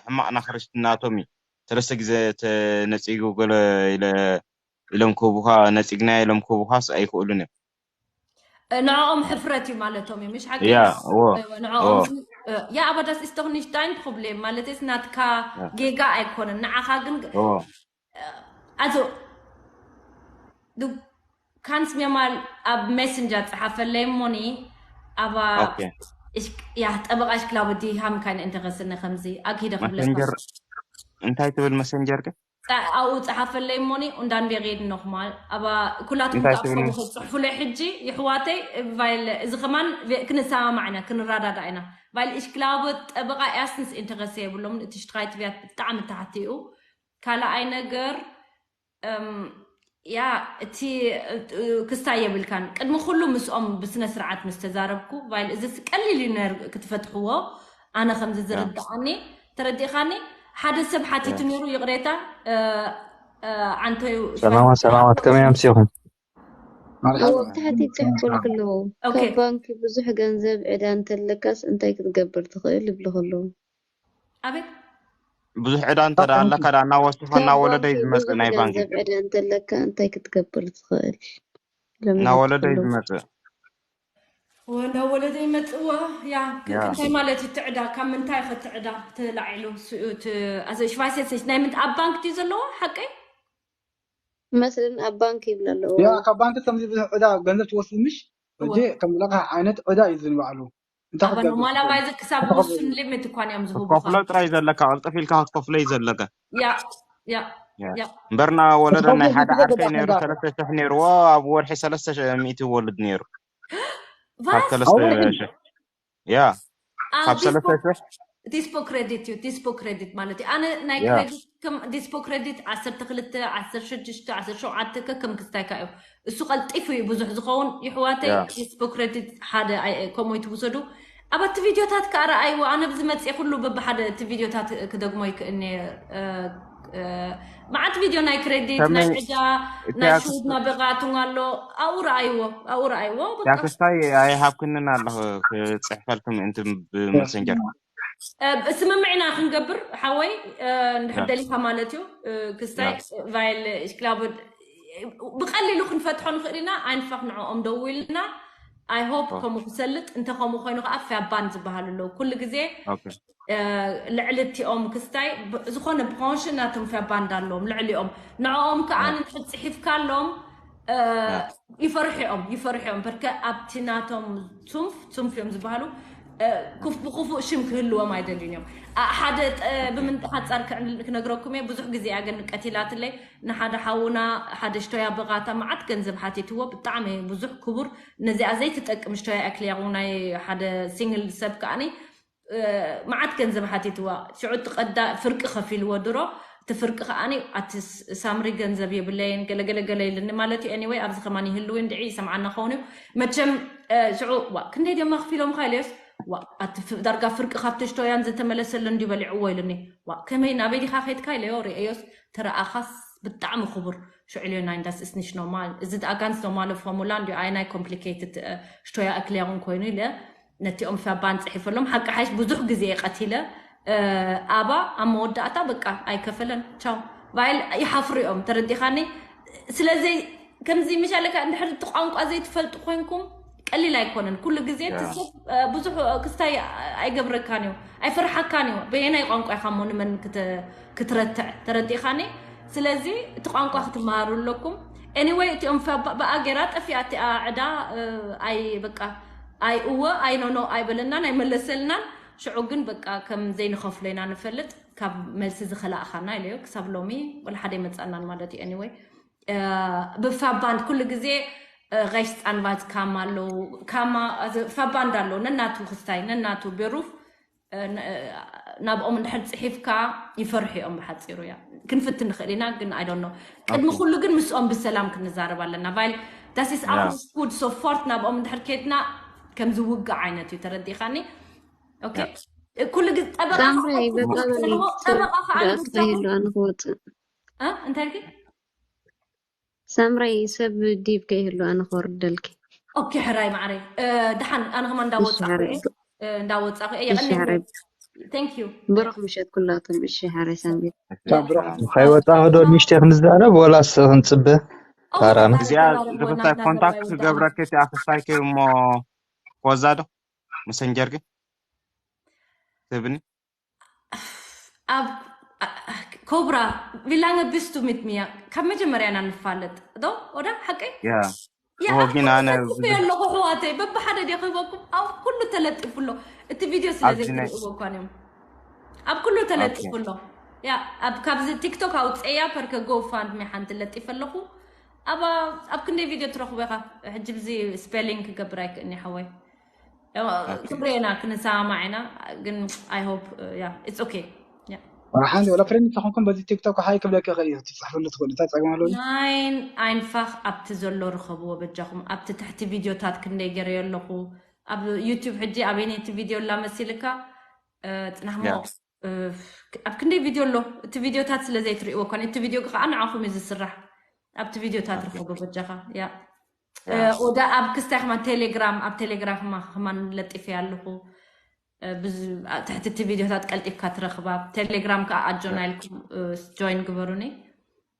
ሕማቕና ክርስትናቶም እዩ ሰለስተ ግዜ ተነፂጉ ገለ ኢለ ኢሎም ክህቡኻ ነፂግና ኢሎም ክህቡኻስ ኣይክእሉን እዮም ንዕኦም ሕፍረት እዩ ማለቶም እዩ ምሽ ሓቂ ያ ንዕኦም ያ ኣባዳስ ኢስተኽኒሽታይን ትኽብሉ እዮም ማለት ስ ናትካ ጌጋ ኣይኮነን ንዓኻ ግን ኣዞ du kannst mir mal ኣብ ሜሰንጀር ፀሓፈለይ እሞኒ ኣባ Okay. Ja, ጠበቃ ich glaube die haben keine Interesse ne ከምዚ ኣኪደ ክብለካ መሰንጀር እንታይ ትብል መሰንጀር ግን ኣብኡ ፀሓፈለይ እሞኒ und dann wir reden nochmal aber ኩላትኩም እንታይ ከዓ ትብል? ብኸምኡ ክትፅሕፉለይ ሕጂ ይሕዋተይ weil እዚ ከማን ክንሰማማዕ ኢና ክንረዳዳእ ኢና weil ich glaube ጠበቃ erstens Interesse የብሎምን እቲ ሽትራይት ቢያት ብጣዕሚ ተሓቲ እዩ ካልኣይ ነገር እም፣ ያ እቲ ክስታይ የብልካን ቅድሚ ኩሉ ምስኦም ብስነ ስርዓት ምስ ተዛረብኩ ቫይል እዚ ቀሊል እዩ ነር ክትፈትሕዎ ኣነ ከምዚ ዝርድኣኒ ተረዲእኻኒ ሓደ ሰብ ሓቲቱ ነይሩ ይቕሬታ እ፣ እ፣ ዓንተዩ ሰላማት ሰላማት ከመይ ኣምሲኹም? ኣብኡ ታሕቲ ይፅሕፉልክ ኣለዉ ኦኬ ካብ ባንኪ ብዙሕ ገንዘብ ዕዳ እንተለካስ እንታይ ክትገብር ትኽእል ይብልክ ኣለዉ ኣቤት ብዙሕ ዕዳ እንተ ደኣ ኣለካ ደኣ እናወሰኸ ካብ እናወለደ እዩ ባንኪ ዝመፅእ ብዙሕ ናይ ባንኪ ገንዘብ ዕዳ እንተለካ እንታይ ክትገብር ትኽእል እናወለደ እዩ ዝመፅእ ወንዳ ወለደ ይመጽእዎ። ያ ክ- ያ። እንታይ ማለት እዩ? ትዕዳ ካብ ምንታይ ከ ትዕዳ ተላዒሉ? ስ- እቲ ኣዘ ሽቫይሰት ናይ ምንት ኣብ ባንክ ድዩ ዘለዎ ሓቀይ? መስልን ኣብ ባንክ ይብለ ኣለዎ። ያ ካብ ባንክ ከምዚ ብዙሕ ዕዳ ገንዘብ ትወስድ ምሽ እጂ ከም ለካ ዓይነት ዕዳ እዩ ዝንባዕሉ እንታይ ኣባ ክትገብር ኖርማል ኣባይዘ ክሳብ ውሱን ሊሚት እኳን እዮም ዝህቡኻ። ክትከፍሎ ጥራይ ዘለካ ቅልጥፍ ኢልካ ክትከፍሎ እዩ ዘለካ። ያ ያ ያ። ያ እምበርና ወለዶ ናይ ሓደ ዓርከይ ነይሩ ትገብር ሰለስተ ሽሕ ነይርዎ ኣብ ወርሒ ሰለስተ ሚእቲ ይወልድ ነይሩ ካብ ቫት ሰለስተ ሽሕ ያ ኣብ ካብ ሰለስተ ዲስፖ ሽሕ ዲስፖ ክሬዲት እዩ። ዲስፖ ክሬዲት ማለት እዩ። ኣነ ናይ ያ ክሬዲት ከም ዲስፖ ክሬዲት ዓሰርተ ክልተ፣ ዓሰርተ ሽዱሽተ፣ ዓሰርተ ሸውዓተ ከ ከም ክስታይካ እዩ። እሱ ቀልጢፉ እዩ ብዙሕ ዝኸውን ይሕዋተይ። ያ ዲስፖ ክሬዲት ሓደ ኣይ- ከምኡ ትውሰዱ። ኣብ እቲ ቪድዮታት ከኣ ረኣይዎ። ኣነ ብዝመጽእ ኩሉ በብሓደ እቲ ቪድዮታት ክደግሞ ይክእልኒ። እ፣ እ፣ መዓት ቪድዮ ናይ ክሬዲት ናይ ከመይ ዕዳ እቲ ናይ ኣክስ ሹድ ናበቃቱን ኣሎ። ኣብኡ ረኣይዎ፣ ኣብኡ ረኣይዎ። በቃ ያክስታይ ኣይሃብክንን ኣለኹ ክጽሕፈልኩም ምእንቲ ብመሰንጀር እ፣ ስምምዕና ክንገብር ሓወይ፣ እ፣ እንድሕር ያ ደሊኻ ማለት እዩ። እ፣ ክስታይ ያ ቫይል ሽክላቦድ ብቀሊሉ ክንፈትሖ ንኽእል ኢና። ኣይንፋኽ ንዕኦም ደው ኢልና። ኣይ ሆፕ ኦ ከምኡ ክሰልጥ። እንተ ከምኡ ኮይኑ ከዓ ፊያባን ዝበሃሉ ኣለዉ። ኩሉ ግዜ ኦኬ እ፣ ልዕሊ እቲኦም ክስታይ ብ- ዝኾነ ብኮንሽን ናቶም ፊያባን ኣለዎም ልዕሊኦም። ንዕኦም ከዓ ያ እንድሕር ፅሒፍካሎም እ፣ ያ ይፈርሑ እዮም፣ ይፈርሑ እዮም። በርከ ኣብቲ ናቶም ሱንፍ ሱንፍ እዮም ዝበሃሉ እ፣ ክፍ- ብክፉእ ሽም ክህልዎም ኣይደልዩን እዮም። ኣ- ሓደ ጠ- ብምንጣ ሓፃር ክዕን- ክነግረኩም እየ። ብዙሕ ግዜ እያ ግን ቀቲላትለይ። ንሓደ ሓውና ሓደ ሽቶያ በቃታ መዓት ገንዘብ ሓቲትዎ፣ ብጣዕሚ ብዙሕ ክቡር። ነዚኣ ዘይትጠቅም ሽቶያ እያ ክልያ ናይ ሓደ ሲንግል ሰብ ከዓኒ እ፣ መዓት ገንዘብ ሓቲትዋ። ሽዑ እቲ ቀዳ ፍርቂ ከፊልዎ ድሮ። እቲ ፍርቂ ከዓኒ ኣቲ ስ- ሳምሪ ገንዘብ የብለይን ገለገለ ገለ ኢልኒ ማለት እዩ። ኤኒወይ ኣብዚ ከማን ይህልው እንድዒ ይሰምዓና ከውን እዩ። መቸም እ፣ ሽዑ ዋ ክንደይ ደማ ክፊሎም ካ ኢለዮስ ዋ ኣቲ ፍ- ዳርጋ ፍርቂ ካብቲ ሽቶያን ዝተመለሰሉ እንዲ በሊዕዎ ኢልኒ። ዋ ከመይ ናበይ ዲኻ ከይድካ ኢለዮ ርእዮስ ተረኣኻስ ብጣዕሚ ክቡር ሽዑ ኢልዮ ናይ እንዳስ እስኒሽ ኖርማል እዚ ኣጋንስ ኖርማል ፎርሙላ እንዲ ኣይ ናይ ኮምፕሊኬትድ ሽቶያ እክልያ እውን ኮይኑ ኢለ ነቲኦም ፋባን ጽሒፈሎም ሓቂ ሓይሽ ብዙሕ ግዜ እየ ቀቲለ እ፣ ኣባ ኣብ መወዳእታ በቃ ኣይከፈለን ቻው ባይል ይሓፍሩ እዮም ተረዲኻኒ ስለዚ ከምዚ ምሻለካ እንድሕር እቲ ቋንቋ ዘይትፈልጡ ኮንኩም ቀሊል ኣይኮነን ኩሉ ግዜ እቲ ሰብ እ፣ ብዙሕ ክስታይ ኣይገብረካን እዩ ኣይፈርሓካን እዩ በየናይ ቋንቋ ኢኻ እሞ ንመን ክተ- ክትረትዕ ተረዲኻኒ ስለዚ እቲ ቋንቋ ክትመሃሩ ኣለኩም anyway እቲኦም ብኣ ገይራ ጠፊኣ እቲኣ ዕዳ እ፣ ኣይ በቃ ኣይ እወ ኣይ ኖኖ ኣይበለናን ኣይመለሰልናን ሽዑ ግን በቃ ከም ዘይንኸፍሎ ኢና ንፈልጥ ካብ መልሲ ዝኸላእኻና ኢለዮ ክሳብ ሎሚ ወላ ሓደ ይመፃናን ማለት እዩ anyway እ፣ ብፋባንድ ኩሉ ግዜ እ፣ ጋሽ ፃንባት ካማ ኣለዉ ካማ ፋባንድ ኣለዉ ነናቱ ክስታይ ነናቱ ቤሩፍ እ፣ ን- እ፣ ናብኦም እንድሕር ፅሒፍካ ይፈርሑ እዮም ብሓፂሩ እያ ክንፍትን ንኽእል ኢና ግን I don't know ቅድሚ ኦኬ ኩሉ ግን ምስኦም ብሰላም ክንዛረብ ኣለና ቫይል ዳሲስ ያ ኣሁስ ኩድ ሶፎርት ናብኦም እንድሕር ከድና ከም ዝውግእ ዓይነት እዩ ተረዲኻኒ ኦኬ ያ እ፣ ኩሉ ግዜ ጠበቃ ሳምሪ ከዓ በቃ ትውግእ በሊ ኣለዎ ጠበቃ ከዓ ዳስ ንብዛኹም ከይህሉ ኣነ ክወፅእ እ፣ እንታይ ኢልኪ ሳምረይ ሰብ ዲብ ከይህሉ ኣነ ክወርደልኪ ኦኬ ሕራይ ማዕረይ እ፣ ደሓን ኣነ ከማ እሺ እንዳወፃኹ ሓረይ እየ እ፣ እንዳወፃኹ እየ እሺ የቐንየለይ ሓረይ thank you ብሩክ ምሸት ኩላቶም እሺ ሓረይ ሳምሪ ቻው ብሩክ ከይወፃ ክዶ ንሽተ ክንዛረብ ወላስ ክንፅበ ኦ ታራና ዛሬ እዚኣ ተዛረብ ዝኽሳይ ወናትና ኮንታክት ዘርባይ ወዳና ክገብረኪ እቲ ኣኽስታይ ከ እሞ ኮዛ ዶ መሰንጀር ግን ትብኒ ኣብ ኮብራ ቪላንገ ብስቱ ሚት ሚያ ካብ መጀመርያ ኢና ንፋለጥ ዶ ወዳ ሓቀይ ያ ያ እሆ ኣብ ግን ኩሉ ኣነ ሰልፍ ብዙሕ ኣለኹ ኣሕዋተይ በብሓደ ዲኺበኩም ኣብ ኩሉ ተለጢፉ ኣሎ እቲ ቪድዮ ስለ ኣብዚ ናይ ዘይትርእይዎ እኳን እዮም ኣብ ኩሉ ኦኬ ተለጢፉ ኣሎ ያ ኣብ ካብዚ ቲክቶክ ኣውፅእያ ፐርከ ጎፋንድሚ ሓንቲ ለጢፈ ኣለኹ ኣብ ኣብ ክንደይ ቪድዮ ትረኽቦ ኢኻ ሕጂ ብዚ ስፔሊንግ ክገብር ኣይክእልኒ ሓወይ ኦኬ ክብሬና ክንሰማማዕ ኢና ግን I hope yeah it's okay yeah ሓንቲ ወላ ፍሬንድ ተኾንኩም በዚ ቲክቶክ ሓይ ክብለኪ ይኽእል እዩ ትፅሕፍሉ ትኽእሉ እንታይ ፀገም ኣለኒ ናይን ኣይንፋኽ ኣብቲ ዘሎ ርኸብዎ በጃኹም ኣብቲ ትሕቲ ቪድዮታት ክንደይ ገይረዮ ኣለኹ ኣብ ዩቲዩብ ሕጂ ኣበይነይቲ ቪድዮ ላ መሲልካ እ፣ ፅናሕሞ ያ እ፣ ኣብ ክንደይ ቪድዮ ኣሎ እቲ ቪድዮታት ስለ ዘይትርእይዎ እኳ እቲ ቪድዮ ከዓ ንዓኹም እዩ ዝስራሕ ኣብቲ ቪድዮታት ኦኬ ርኸቦ በጃኻ ያ እ፣ ያ ወደ ኣብ ክስታይ ከማን ቴሌግራም ኣብ ቴሌግራም ከማ- ከማን ለጢፈ ኣለኹ እ፣ ብዝ- ኣ- ትሕቲ እቲ ቪድዮታት ቀልጢፍካ ትረኽባ ቴሌግራም ከዓ ኣጆና ያ ኢልኩም ጆይን ግበሩኒ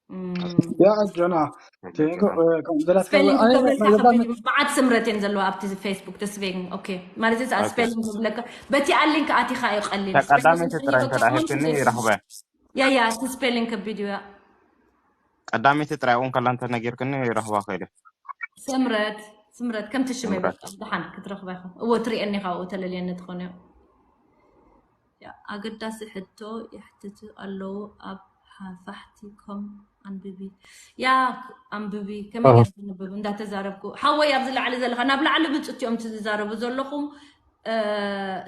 Ja, Jonah. Tengo, eh, con- de las que- ስፔሊንግ ay, ተብለካ me- me- ከቢድ እዩ። መዓት ስምረት እየን ዘለዋ ኣብቲ ፌስቡክ ደስቬግን። ኦኬ ማለት እዚ ኦኬ። ስፔሊንግ ዝብለካ በቲ ኣሊንክ ኣቲኻ እዩ ቀሊል። እታ ቀዳመይቲ ስፔሊንግ ጥራይ በቃ እንተ ደኣ ኮመንት ሂብክኒ ዘይብሉ። ይረኽበ። ያ ያ እቲ ስፔሊንግ ከቢድ እዩ። ያ ቀዳመይቲ ጥራይ እውን ከላ እንተ ነጊርክኒ ይረኽባ ከይደ። ስምረት ስምረት ከምቲ ሽመይ ስምረት። በቃ ደሓን ክትረኽባ ኢኻ። እዎ ትሪኤኒ ካብኡ ተለልየኒ ትኾን እዮ። ያ ኣገዳሲ ሕቶ የሕትቱ ኣለዉ ኣብ ሓፋሕቲ ኮም ኣንብቢ። ያ ኣንብቢ ከመይ ኦሆ። ገይረ ክንብብ እንዳተዛረብኩ ሓወይ ኣብዚ ላዕሊ ዘለኻ ናብ ላዕሊ ምፅእ እዮም ትዛረቡ ዘለኹም። እ፣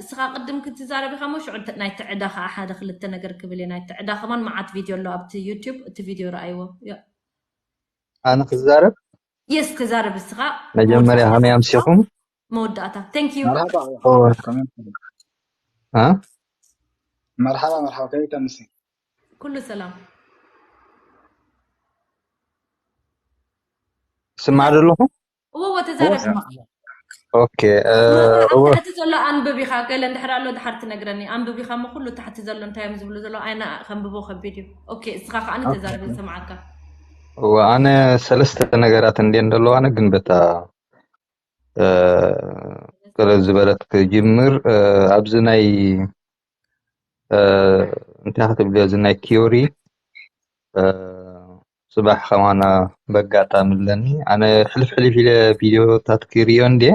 እስኻ ቅድም ክትዛረብ ኢኻ ሞ ሽዑ ናይ ትዕዳ ከዓ ሓደ ክልተ ነገር ክብል እየ። ናይ ትዕዳ ከማን መዓት ቪድዮ ኣሎ ኣብቲ ዩቲዩብ፣ እቲ ቪድዮ ረኣይዎ። ያ ኣነ ክዛረብ የስ ተዛረብ እስኻ። መጀመርያ ከመይ ኣምሲኹም? መወዳእታ thank you። مرحبا ኦ፣ كمان እ? مرحبا مرحبا كيف تمسي؟ ኩሉ ሰላም። ስማዕ ዘለኹ? እዎ እዎ ተዛረብ። ኦኬ፣ እ፣ እዎ። ታሕቲ ዘሎ ኣንብብ ኢኻ ገለ እንድሕር ኣሎ ድሓር ትነግረኒ። ኣንብብ ኢኻ እሞ ኩሉ ታሕቲ ዘሎ እንታይ እዮም ዝብሉ ዘሎ ኣይና ከንብቦ ከቢድ እዩ። ኦኬ እስኻ ከዓ ተዛረብ ንሰምዓካ። እዎ፣ ኣነ ሰለስተ ነገራት እንድየን ዘለዋነ ግን በታ እ፣ ቅልል ዝበለት ክጅምር፣ እ፣ ኣብዚ ናይ፣ እ፣ እንታይ ክትብልዮ፣ እዚ ናይ ቲዮሪ፣ እ፣ ጽባሕ ከማና በጋጣሚ ኣለኒ። ኣነ ሕልፍ ሕልፍ ኢለ ቪድዮታት ክርእዮ እንድየ፣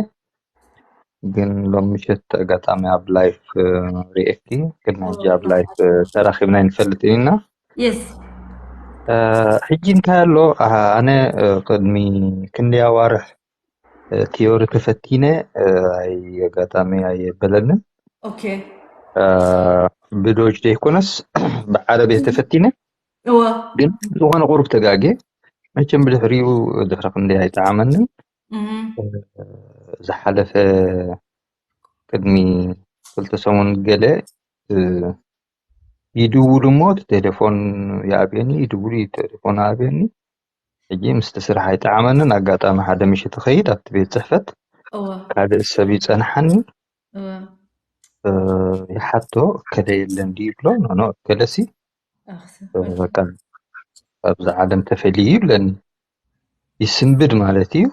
ግን ሎም ምሸት ኣጋጣሚ ኣብ ላይፍ፣ እ፣ ርእየኪ፣ ቅድሚ ሕጂ ኣብ ላይፍ፣ እ፣ ተራኺብና ኣይንፈልጥን ኢና። የስ እ፣ ሕጂ እንታይ ኣሎ፣ ኣሃ፣ ኣነ፣ እ፣ ቅድሚ ክንደይ ኣዋርሕ እ፣ ቲዮሪ ተፈቲነ፣ እ፣ ኣይ ኣጋጣሚ ኣየበለንን። ኦኬ እ፣ ብዶጅ ዘይኮነስ ብዓረብየ ተፈቲነ፣ እወ ግን ዝኾነ ቁሩብ ተጋግየ። መቸም ብድሕሪኡ ድሕሪ ክንደይ ኣይጠዓመንን። እም፣ እ፣ ዝሓለፈ ቅድሚ ክልተ ሰሙን ገለ፣ እ፣ ይድውሉ እሞ እቲ ቴሌፎን ይኣብየኒ፣ ይድውሉ፣ ቴሌፎን ይኣብየኒ። ሕጂ ምስቲ ስራሕ ኣይጠዓመንን። ኣጋጣሚ ሓደ ምሽት እኸይድ ኣብቲ ቤት ጽሕፈት እወ ካልእ ሰብ ይጸንሓኒ። እወ እ፣ ይሓቶ፣ "እከለ የለን ድዩ?" ይብሎ። "ኖ፣ ኖ፣ እከለሲ፣ ኣኽስ- እ፣ በቃ ኣብዚ ዓለም ተፈልዩ እዩ" ይብለኒ። ይስንብድ ማለት እዩ።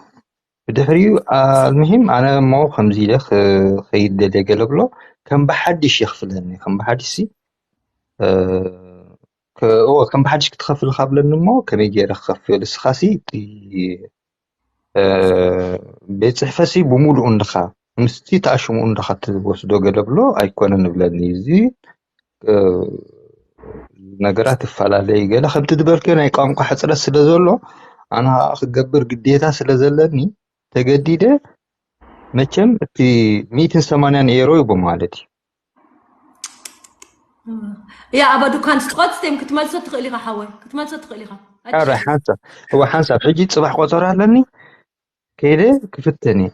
ብድሕሪኡ ኣልምሂም ኣነ እሞ ከምዚ ኢለ ክኸይድ ደልየ ገለ ብሎ፣ ከም ብሓድሽ የኽፍለኒ። ከም ብሓድሽ ሲ፣ እ፣ ከ-፣ እወ፣ ከም ብሓድሽ ክትኸፍል ካብ ብለኒ እሞ ከመይ ገይረ ክኸፍል? እስኻሲ እቲ፣ እ፣ ቤት ጽሕፈትሲ ብምሉኡ እንድኻ፣ ምስቲ ተኣሽሙ እንድኻ ትወስዶ ገለ ብሎ፣ ኣይኮነን ይብለኒ። እዚ፣ እ፣ ነገራት ይፈላለ እዩ። ገለ ከምቲ ዝበልክዮ ናይ ቋንቋ ሕጽረት ስለ ዘሎ፣ ኣነ ኸኣ ክገብር ግዴታ ስለ ዘለኒ፣ ተገዲደ መቸም እቲ ሚእትን ሰማንያን ኤሮ ይቦ ማለት እዩ። ያ ኣብ ዱካን ስቆት ስቴም ክትመልሶ ትኽእል ኢኻ ሓወይ፣ ክትመልሶ ትኽእል ኢኻ። ኣረ ሓንሳብ፣ እወ ሓንሳብ፣ ሕጂ ጽባሕ ቆጸሮ ኣለኒ፣ ከይደ ክፍተን እየ።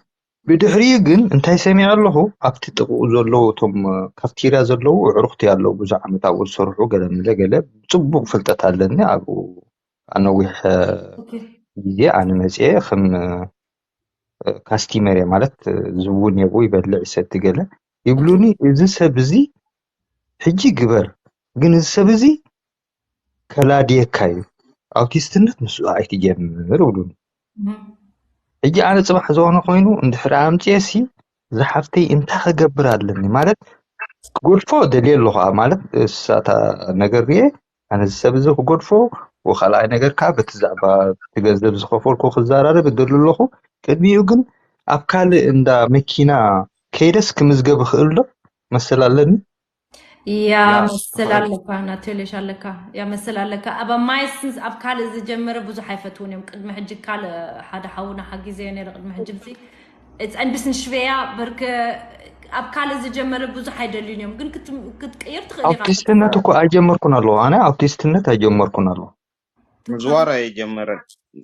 ብድሕሪኡ ግን እንታይ ሰሚዐ ኣለኹ፣ ኣብቲ ጥቕኡ ዘለዉ እቶም ካፍቴርያ ዘለዉ ኣዕሩኽቲ ኣለዉ፣ ብዙሕ ዓመት ኣብኡ ዝሰርሑ፣ ገለ ምለ ገለ ጽቡቕ ፍልጠት ኣለኒ ኣብኡ። ኣነዊሕ ኦኬ። ግዜ ኣነ መጽየ ከም፣ እ፣ ካስቲመር እየ፣ ማለት፣ እ፣ ዝውን የብኡ ይበልዕ ይሰቲ ገለ ይብሉኒ። እዚ ሰብ እዚ ሕጂ ግበር፣ ግን እዚ ሰብ እዚ ከላድየካ እዩ፣ ኣውቲስትነት ምስኡ ኣይትጀምር ይብሉኒ። እም፣ ሕጂ ኣነ ጽባሕ ዝኾነ ኮይኑ እንድሕር ኣምጽየሲ ዝሓፍተይ እንታይ ክገብር ኣለኒ? ማለት ክጎድፎ ደልየ ኣለኹ፣ ማለት እሳታ ነገር ርየ ኣነ እዚ ሰብ እዚ ክጎድፎ፣ ወካልኣይ ነገር ከዓ በቲ ዛዕባ እቲ ገንዘብ ዝኸፈልኩ ክዘራረብ እደሊ ኣለኹ። ቅድሚኡ ግን ኣብ ካልእ እንዳ መኪና ከይደስ ክምዝገብ እኽእል ዶ? መሰል ኣለኒ? ያ ያ፣ መሰል ትኽእል። ኣለካ ናቴሌሽ ኣለካ። ያ መሰል ኣለካ። ኣብ ማይስንስ ኣብ ካልእ ዝጀመረ ብዙሕ ኣይፈትውን እዮም። ቅድሚ ሕጂ ካልእ ሓደ ሓውና ሓጊዘዮ ነይረ ቅድሚ ሕጂ ምሲ እፀንድስን ሽበያ በርከ ኣብ ካልእ ዝጀመረ ብዙሕ ኣይደልዩን እዮም። ግን ክት- ክትቅይር ትኽእል ኢኻ። ኣውቲስትነት እኮ ኣይጀመርኩን ኣለኹ። ኣነ ኣውቲስትነት ኣይጀመርኩን ኣለኹ። ምዝዋር ኣይጀመረን።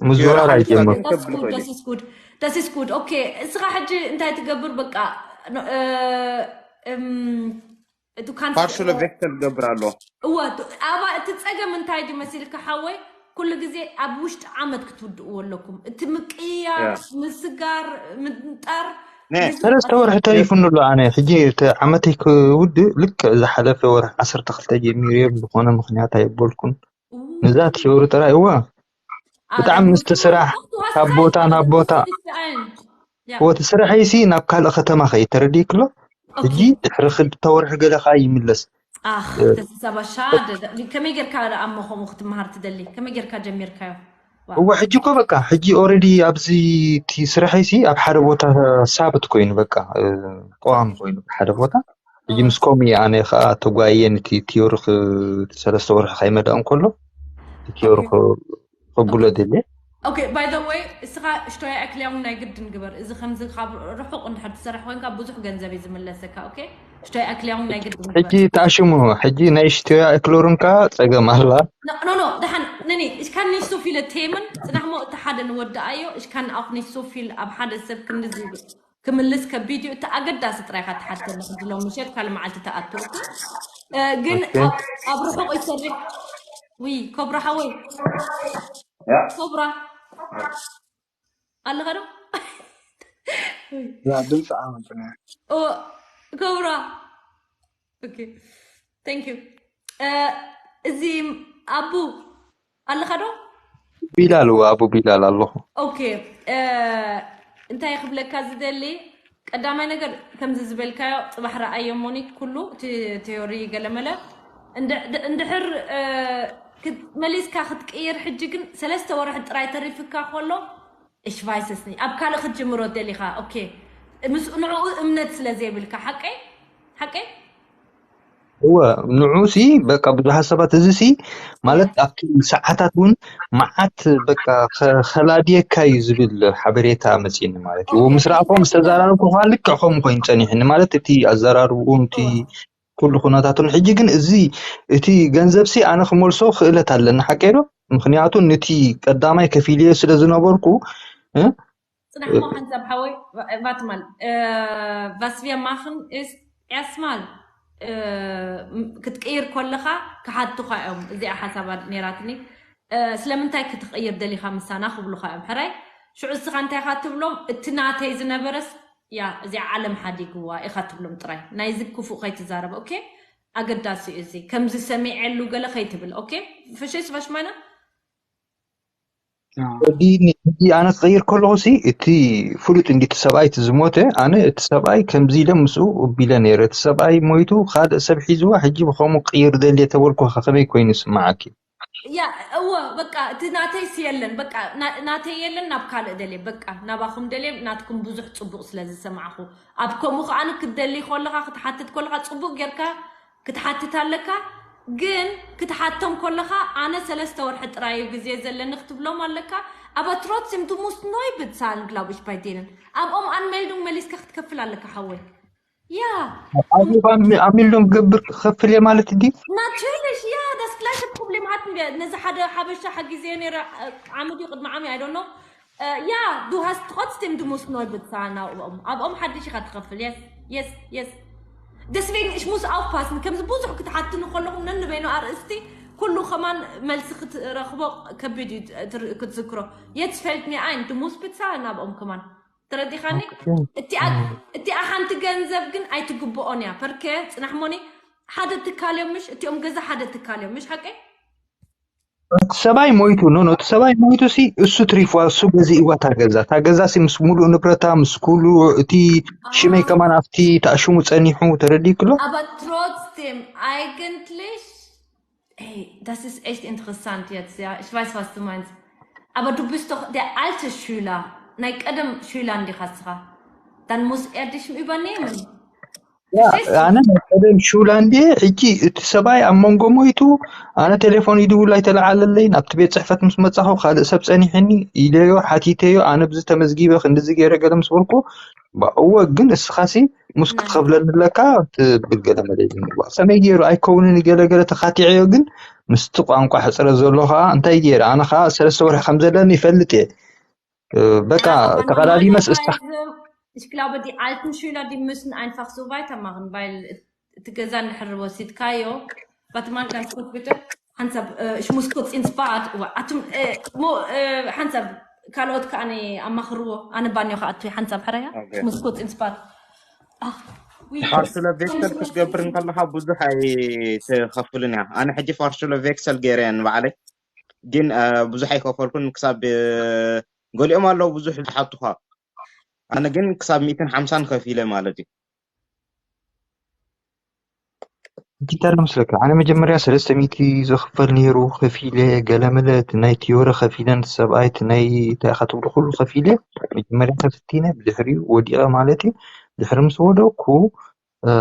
ምዝዋር ቲዮሪ ኣይጀመርኩን። ሓንሳብ ከብል ይኽእል እዩ። That's good. That's good. Okay እስኻ ሕጂ እንታይ ትገብር በቃ ኖ- እ፣ እም፣ ዱካን ፓርሽሎ ቬክተር ትገብር ኣሎ። እወ ቱ- ኣባ እቲ ፀገም እንታይ ድዩ መሲልካ ሓወይ? ኩሉ ግዜ ኣብ ውሽጢ ዓመት ክትውድእዎ ኣለኩም። እቲ ምቅያር ያ። ምስጋር ምንጣር ነ- ነዚ ሰለስተ ወርሒ ተሪፉኒ ኣሎ። ኣነ ሕጂ እቲ ዓመተይ ክውድእ ልክዕ ዝሓለፈ ወርሒ ዓሰርተ ክልተ ጀሚረ እየ፣ ብዝኾነ ምኽንያት ኣየበልኩን። ኡ፣ ነዛ ቲዮሪ ጥራይ እዋ ብጣዕሚ ምስቲ ስራሕ ካብ ቦታ ናብ ቦታ ወቲ ስራሐይሲ ናብ ካልእ ከተማ ከይድ ተረዲእክሎ። ሕጂ ድሕሪ ክልተ ወርሒ ገለ ከዓ ይምለስ። ኣኽ ተሰባሻ ከመይ ጌርካ ደኣ እሞ ከምኡ ክትመሃር ትደሊ? ከመይ ጌርካ ጀሚርካዮ? እዋ ሕጂ እኮ በቃ ሕጂ ኦልሬዲ ኣብዚ እቲ ስራሐይሲ ኣብ ሓደ ቦታ ሳብት ኮይኑ በቃ ቀዋሚ ኮይኑ ሓደ ቦታ ሕጂ ምስ ከምኡ ኣነ ከዓ ተጓየ ነቲ ቲዮሪ ሰለስተ ወርሒ ከይመልእ እንከሎ እቲ ቲዮሪ ከብሎ ደልየ። ኦኬ ባይ ዘ ወይ እስኻ ሽቶያ ኣክልያውን ናይ ግድን ግበር። እዚ ከምዚ ካብ ርሑቕ እንድሕር ትሰርሕ ኮንካ ብዙሕ ገንዘብ እዩ ዝምለሰካ። ኦኬ ሽቶያ ኣክልያውን ናይ ግድን ግበር። ሕጂ ተኣሽሙ ሕጂ ናይ ሽቶያ ኣክሎርን ከዓ ፀገም ኣላ። ኖ ኖ ደሓን ነኒ እሽካን ኒሱ ፊለ ቴምን ፅናሕሞ እቲ ሓደ ንወድኣዮ እሽካን ኣፍ ኒሱ ፊል ኣብ ሓደ ሰብ ክንድዚ ክምልስ ከቢድ እዩ። እቲ ኣገዳሲ ጥራይካ ትሓተኒ ሕጂ ሎም ምሸት ካልእ መዓልቲ ተኣትወካ ግን ኣብ ርሑቕ ይሰርሕ። ውይ ኮብራ ሓወይ ኮብራ ኣለኻ ዶ? ድምፂ ዓመፅና ኮብራ ኦኬ thank you እዚ ኣቡ ኣለኻ ዶ? ቢላል እወ ኣቡ ቢላል ኣለኹ። ኦኬ እንታይ ክብለካ ዝደሊ ቀዳማይ ነገር ከምዚ ዝበልካዮ ፅባሕ ረኣዮ ሞኒክ ኩሉ እቲ ቴዮሪ ገለመለ እንድሕር መሊስካ ክትቅይር ሕጂ ግን ሰለስተ ወርሒ ጥራይ ተሪፍካ ከሎ እሽቫይሰስኒ ኣብ ካልእ ክትጅምሮ ደሊኻ ኦኬ ምስ ንዕኡ እምነት ስለ ዘይብልካ ሓቀይ ሓቀይ እወ ንዑ ሲ በቃ ብዙሓት ሰባት እዚ ሲ ማለት ኣብቲ ሰዓታት እውን መዓት በቃ ከላድየካ እዩ ዝብል ሓበሬታ መፅኒ ማለት እዩ። ምስ ረኣኹ ምስ ተዘራረብኩ ከዓ ልክዕ ከምኡ ኮይኑ ፀኒሕኒ ማለት እቲ ኣዘራርብኡ እቲ ኩሉ ኩነታቱን ሕጂ ግን እዚ እቲ ገንዘብ ሲ ኣነ ክመልሶ ክእለት ኣለኒ ሓቀይ ዶ? ምክንያቱ ነቲ ቀዳማይ ከፊልዮ ስለ ዝነበርኩ ፅናሕሞ ሓንሳብ ሓወይ ቫትማል ቫስቪያ ማኽን is ያስማል ክትቅይር ኮለኻ ክሓቱኻ እዮም። እዚኣ ሓሳባ ነይራትኒ። ስለምንታይ ክትቕይር ደሊኻ ምሳና ክብሉኻ እዮም። ሕራይ ሽዑ እስኻ እንታይ ኢኻ ትብሎም? እቲ ናተይ ዝነበረስ ያ እዚኣ ዓለም ሓዲግዋ ኢኻ ትብሎም ጥራይ። ናይዚ ክፉእ ከይትዛረብ ኦኬ። ኣገዳሲ እዩ እዚ ከምዚ ሰሚዐሉ ገለ ከይትብል ኦኬ። ፈሸይ ስፋሽ ማይና ሕጂ ኣነ ክቕይር ከለኹ ሲ እቲ ፍሉጥ እንዲ እቲ ሰብኣይ እቲ ዝሞተ ኣነ እቲ ሰብኣይ ከምዚ ኢለ ምስኡ ቢለ ነይረ። እቲ ሰብኣይ ሞይቱ ካልእ ሰብ ሒዝዋ ሕጂ ብኸምኡ ቅይር ደልየ ተበልኩ ከመይ ኮይኑ ይስምዓኪ? ያ እወ በቃ እቲ ናተይስ የለን በቃ ናተይ የለን ናብ ካልእ ደልየ በቃ ናባኹም ደልየ ናትኩም ብዙሕ ፅቡቕ ስለ ዝሰማዕኹ ኣብ ከምኡ ከዓኒ ክትደሊ ከለኻ ክትሓትት ከለኻ ፅቡቕ ጌርካ ክትሓትት ኣለካ ግን ክትሓቶም ከለኻ ኣነ ሰለስተ ወርሒ ጥራይ እዩ ግዜ ዘለኒ ክትብሎም ኣለካ። Aber trotzdem du musst neu bezahlen glaube ich bei denen ኣብኦም ኣንሜልዱንግ መሊስካ ክትከፍል ኣለካ ሓወይ። ያ ኣሚልዶም ክገብር ክከፍል እየ ማለት ድዩ? Natürlich ja das gleiche Problem hatten wir ነዚ ሓደ ሓበሻ ሓጊዘዮ ነይረ ዓመት እዩ ቅድሚ ዓሚ I don't know Ja, du hast trotzdem, du musst neu bezahlen. ኣብኦም ሓድሽ ኢኻ ትኸፍል። Yes, yes, yes. Deswegen ich muss aufpassen. ከምዚ ብዙሕ ክትሓትኑ ከለኹም ነንበይኑ ኣርእስቲ ኩሉ ከማን መልሲ ክትረኽቦ ከቢድ እዩ ክትዝክሮ። Jetzt fällt mir ein, du musst bezahlen ኣብኦም ከማን። ተረዲኻኒ? እቲኣ ሓንቲ ገንዘብ ግን ኣይትግብኦን እያ። ፐርከ ፅናሕ ሞኒ ሓደ ትካል እዮም ምሽ? እቲኦም ገዛ ሓደ ትካል እዮም ምሽ ሓቀይ? እቲ ሰብኣይ ሞይቱ ኖ ኖ እቲ ሰብኣይ ሞይቱ ሲ እሱ ትሪፍዋ እሱ ገዚእዋ እታ ገዛ እታ ገዛ ሲ ምስ ሙሉእ ንብረታ ምስ ኩሉ እቲ ሽመይ ከማን ኣብቲ ተኣሽሙ ጸኒሑ ተረዲእክሎ። Aber trotzdem eigentlich hey das ist echt interessant jetzt ja ich weiß was du meinst aber du bist doch der alte Schüler ናይ ቀደም Schüler እንዲኻ እስኻ dann muss er dich übernehmen ኣነ ናይ ቀደም ሽውላንድየ ሕጂ እቲ ሰብኣይ ኣብ መንጎ ሞይቱ ኣነ ቴሌፎን ይድውል ኣይተለዓለለይን ኣብቲ ቤት ፅሕፈት ምስ መፃኹ ካልእ ሰብ ፀኒሕኒ ኢለዮ ሓቲተዮ ኣነ ብዚ ተመዝጊበ ክንድዚ ገይረ ገለ ምስ በልኩ እወ ግን እስኻሲ ሙስ ክትኸፍለኒ ኣለካ ትብል ገለ መለ ይብል ከመይ ገይሩ ኣይከውንን ገለ ገለ ተኻቲዐዮ ግን ምስቲ ቋንቋ ሕፅረት ዘሎ ከዓ እንታይ ገይረ ኣነ ከዓ ሰለስተ ወርሒ ከም ዘለኒ ይፈልጥ እየ በቃ ተቐዳዲመስ እስታ Ich glaube, die alten Schüler, die müssen einfach so weitermachen, weil እቲ ገዛ እንድሕር ወሲድካዮ ባትማን ጋንስኮት ብተ ሓንሳብ ሽሙስኮት ፂንስፓት ኣቱም ሓንሳብ ካልኦት ከዓኒ ኣማኽርዎ ኣነ ባንዮ ከኣቱ ሓንሳብ ሕረያ ሽሙስኮት ፂንስፓት ፋርሽሎ ቬክሰል ክትገብር እንከለካ ብዙሕ ኣይትኸፍልን እያ ኣነ ሕጂ ፋርሽሎ ቬክሰል ገይረ እያ ንባዕለይ ግን አ፣ ብዙሕ ኣይከፈልኩን። ክሳብ እ፣ ገሊኦም ኣለዉ ብዙሕ ዝሓቱኻ። ኣነ ግን ክሳብ ሚእትን ሓምሳን ከፊለ ማለት እዩ። እንታይ ኣሎ መስለካ? ኣነ መጀመርያ ሰለስተ ሚእቲ ዝኽፈል ነይሩ፣ ከፊለ። ገለመለ እቲ ናይ ቲዮሪ ከፊለ፣ ነቲ ሰብኣይ እቲ ናይ እንታይ ኢኻ ትብሎ ኩሉ ከፊለ። መጀመርያ ተፈቲነ፣ ብድሕሪኡ ወዲቐ ማለት እዩ። ድሕሪ ምስ ወደቅኩ እ፣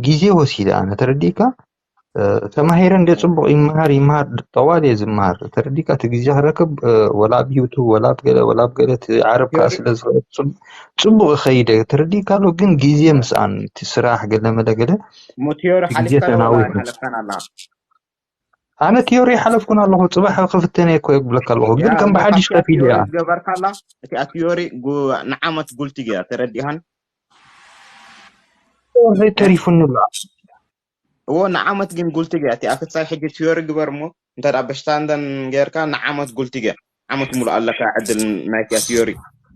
ግዜ ወሲደ። ኣነ ተረዲእካ? እ፣ ተማሂረ እንደ ጽቡቕ ይመሃር ይመሃር፣ ጠዋል እየ ዝመሃር። ተረዲእካ? እቲ ግዜ ክረክብ እ፣ ወላ ኣብ ዩቱብ ወላ ኣብ ገለ ወላ ኣብ ገለ፣ እቲ ዓረብ ከኣ ቲዮሪ ስለ ዝኽእል ጽብ- ጽቡቕ ይኸይደ። ተረዲእካ ኣሎ? ግን ግዜ ምስኣን፣ እቲ ስራሕ ገለ መለ ገለ እሞ ቲዮሪ እቲ ግዜ ሓሊፍካዮ ወላ ተናዊሑ። ኣይሓለፍካን ኣላ? ኣነ ቲዮሪ ሓለፍኩን ኣለኹ፣ ጽባሕ ክፍተን እየ እኮ ይብለካ ኣለኹ። ግን ያ ከም እሞ ብሓድሽ ካብታ ከፊለ ቲዮሪ እያ። ዝገበርካላ፣ እቲኣ ቲዮሪ ጉ- ንዓመት ጉልቲ ገያ ተረዲእካን? ዘይተሪፉኒ ኣሎ። እዎ ንዓመት ግን ጉልቲ ገያ። እቲኣ ክሳይ ሕጂ ቲዮሪ ግበር እሞ እንተ ደኣ በሽታንደን ጌርካ ንዓመት ጉልቲ ገያ። ዓመት ሙሉእ ኣለካ ዕድል ናይቲኣ ቲዮሪ።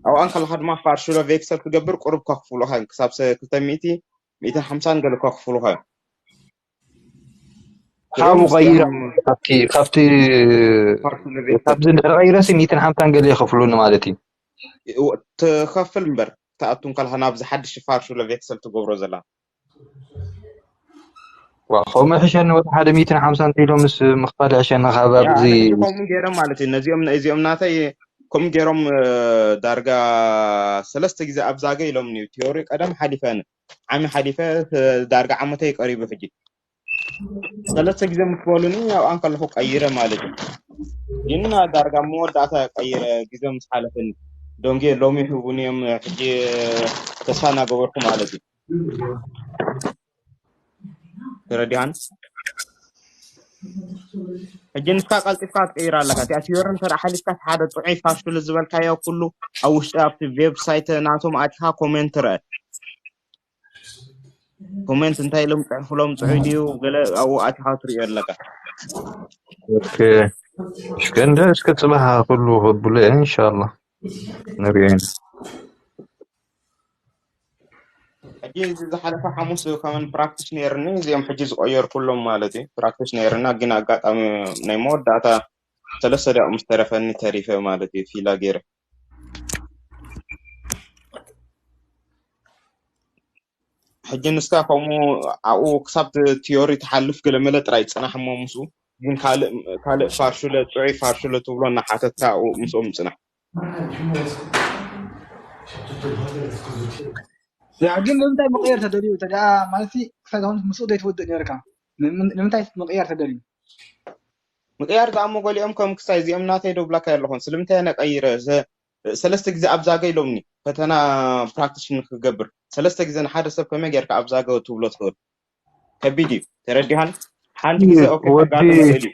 ኣብኣን ከለኻ ድማ ፋርሹሎ ቬክሰል ትገብር ቁሩብ ከኽፍሉኻ እዮም። ክሳብ ሰ- ክልተ ሚእቲ፣ ሚእትን ሓምሳን ገለ ከኽፍሉኻ እዮም። ካብኡ ሪምስ ቀይረ ያም ካብቲ ካብቲ ፋርሹሎ ቬክሰል ካብዚ ድሕሪ ቀይረሲ ሚእትን ሓምሳን ገለ ይኸፍሉኒ ማለት እዩ። ትኸፍል እምበር ትኣቱ ከለኻ ናብዚ ሓድሽ ፋርሹሎ ቬክሰል ትገብሮ ዘላ። ዋ፣ ከምኡ ሕሸኒ ወደ ሓደ ሚእትን ሓምሳን ኪሎ ምስ ምኽፋል ሕሸኒ ካብ ያ ኣብዚ ኣነ ሕጂ ከምኡ ገይሮም ማለት እዩ። ነዚኦም እዚኦም ናተይ ከምኡ ገይሮም እ፣ ዳርጋ ሰለስተ ግዜ ኣብዛገ ኢሎም ዩ ቲዮሪ ቀደም ሓሊፈ ን- ዓሚ ሓሊፈ እ፣ ዳርጋ ዓመተይ ቀሪቡ ሕጂ ሰለስተ ግዜ ምስ በሉኒ ኣብኣን ከለኹ ቀይረ ማለት እዩ። ግን ዳርጋ መወዳእታ ቀይረ ግዜ ምስ ሓለፈኒ ደንጌ ሎሚ ሂቡኒ እዮም ሕጂ ተስፋ እናገበርኩ ማለት እዩ። ተረዲኣን ሕጂ ንስካ ቀልጢፍካ ትቀይር ኣለካ። እቲኣ ቲዮሪ እንተ ሓሊፍካ ሓደ ጥዑይ ፋሽሉ ዝበልካዮ ኩሉ ኣብ ውሽጢ ኣብቲ ዌብሳይት ናቶም ኣቲካ ኮሜንት ርአ። ኮሜንት እንታይ ኢሎም ጽሕፍሎም ጽዑይ ድዩ ገለ ኣብኡ ኣቲካ ትሪኦ ኣለካ። ኦኬ። እስከ እንደ እስከ ጽባሕ ኩሉ ክብሉ እየ ኢንሻአላህ ንሪኦ ኢና። ሕጂ እዚ ዝሓለፈ ሓሙስ ከመን ፕራክቲስ ነይርኒ እዚኦም ሕጂ ዝቆየርኩሎም ማለት እዩ። ፕራክቲስ ነይርና ግን ኣጋጣሚ ናይ መወዳእታ ሰለስተ ደቂቕ ምስ ተረፈኒ ተሪፈ ማለት እዩ። ፊላ ገይረ ሕጂ ንስካ ከምኡ ኣብኡ ክሳብ ቲ- ቲዮሪ ትሓልፍ ገለመለ ጥራይ ጽናሕ እሞ ምስኡ ግን ካልእ ካልእ ፋርሹለ ጽዑይ ፋርሹለ ትብሎ እናሓተትካ ኣብኡ ምስኦም ጽናሕ። ያ ግን ንምንታይ ምቕያር ተደልዩ እንተ ደኣ ማለት ሲ ክሳብ ዝኾነ ምስኡ ዘይትወድእ ነርካ? ንም- ንምንታይ ምቕያር ተደልዩ? ምቕያር ደኣ እሞ ገሊኦም ከም ክሳይ እዚኦም ናተይ ዶ ብላካ ኣለኹን ስለምንታይ ኣነ ቀይረ ዘ- ሰለስተ ግዜ ኣብዛገ ኢሎምኒ ፈተና ፕራክቲስ ንክገብር ሰለስተ ግዜ ንሓደ ሰብ ከመይ ጌርካ ኣብዛገ ትብሎ ትኽእል ከቢድ እዩ ተረዲኻን ሓንቲ ግዜ ኦኬ ወዲ ከጋጥም ይኽእል እዩ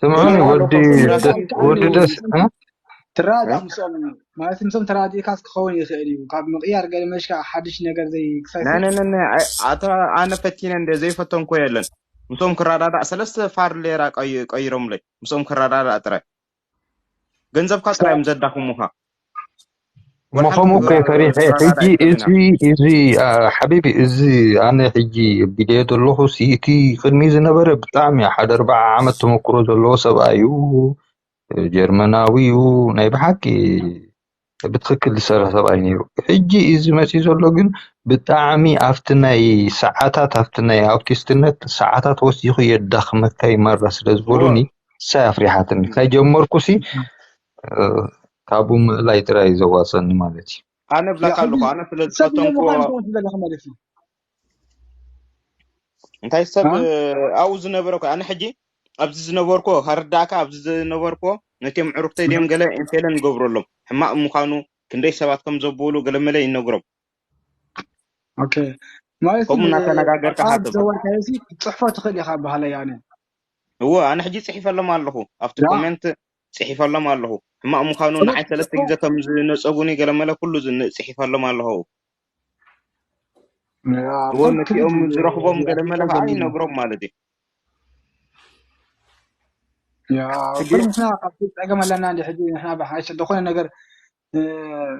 ስምዑኒ ገሊኦም ወዲ ኣለኹም ደ- ራሳን ወዲ ደስ እ? ትረዳእ እ? ምስኦም ማለት ምስኦም ተራዲእካስ ክኸውን ይኽእል እዩ። ካብ ምቕያር ገለ መሽካ ሓድሽ ነገር ዘይ ክሳይ ናይ ናይ ናይ ናይ ኣይ- ኣታ ኣነ ፈቲነ እንደ ዘይፈተንኮ የለን ምስኦም ክረዳዳእ ሰለስተ ፋር ሌራ ቀይ- ቀይሮምለይ ምስኦም ክረዳዳእ ጥራይ ገንዘብካ ጥራይ እዮም ዘዳኽሙኻ እሞ ከምኡ እኮ ፈሪሐ ሕጂ እዚ እዚ አ፣ ሓቢቢ እዚ ኣነ ሕጂ ቢልዮ ዘለኹ ሲ እቲ ቅድሚ ዝነበረ ብጣዕሚ ሓደ ኣርባዓ ዓመት ተመክሮ ዘለዎ ሰብኣይ እዩ ጀርመናዊ እዩ ናይ ብሓቂ ብትክክል ዝሰርሕ ሰብኣይ ነይሩ ሕጂ እዚ መፅኡ ዘሎ ግን ብጣዕሚ ኣብቲ ናይ ሰዓታት ኣብቲ ናይ ኣውቲስትነት ሰዓታት ወሲኹ የዳኽመካ ይመራ ስለ ዝበሉኒ እሳይ ኣፍሪሓትኒ ከጀመርኩ ሲ ካብኡ ምእላይ ጥራይ እዩ ዘዋፀኒ ማለት እዩ ኣነ ብላካ ኣለኹ ኣነ ስለ ዝፈተንኩዎ ማለት እዩ እንታይ ሰብ ኣብኡ ዝነበረ እኮ ኣነ ሕጂ ኣብዚ ዝነበርኩ ከርዳእካ ኣብዚ ዝነበርኩ ነቲኦም ዕሩክተይ ድዮም ገለ ኢንፌለን ይገብረሎም ሕማቅ ምዃኑ ክንደይ ሰባት ከም ዘብሉ ገለመለ ይነግሮም ኦኬ ማለት ከምኡ እናተነጋገርካ ሓተቶ ዘወርካዮሲ ክትፅሕፎ ትኽእል ኢኻ በሃለይ ኣነ እዎ ኣነ ሕጂ ፅሒፈሎም ኣለኹ ኣብቲ ኮሜንት ፅሒፈሎም ኣለኹ ሕማቅ ምዃኑ ንዓይ ሰለስተ ግዜ ከም ዝነፀጉኒ ገለመለ ኩሉ ዝን- ፅሒፈሎም ኣለኹ እዎ ነቲኦም ዝረኽቦም ገለመለ ከዓ ይነግሮም ማለት እዩ ሕጂ ንሕና ካብቲ ፀገም ኣለና እንዲ ሕጂ ንሕና ብሓይሽ ዝኾነ ነገር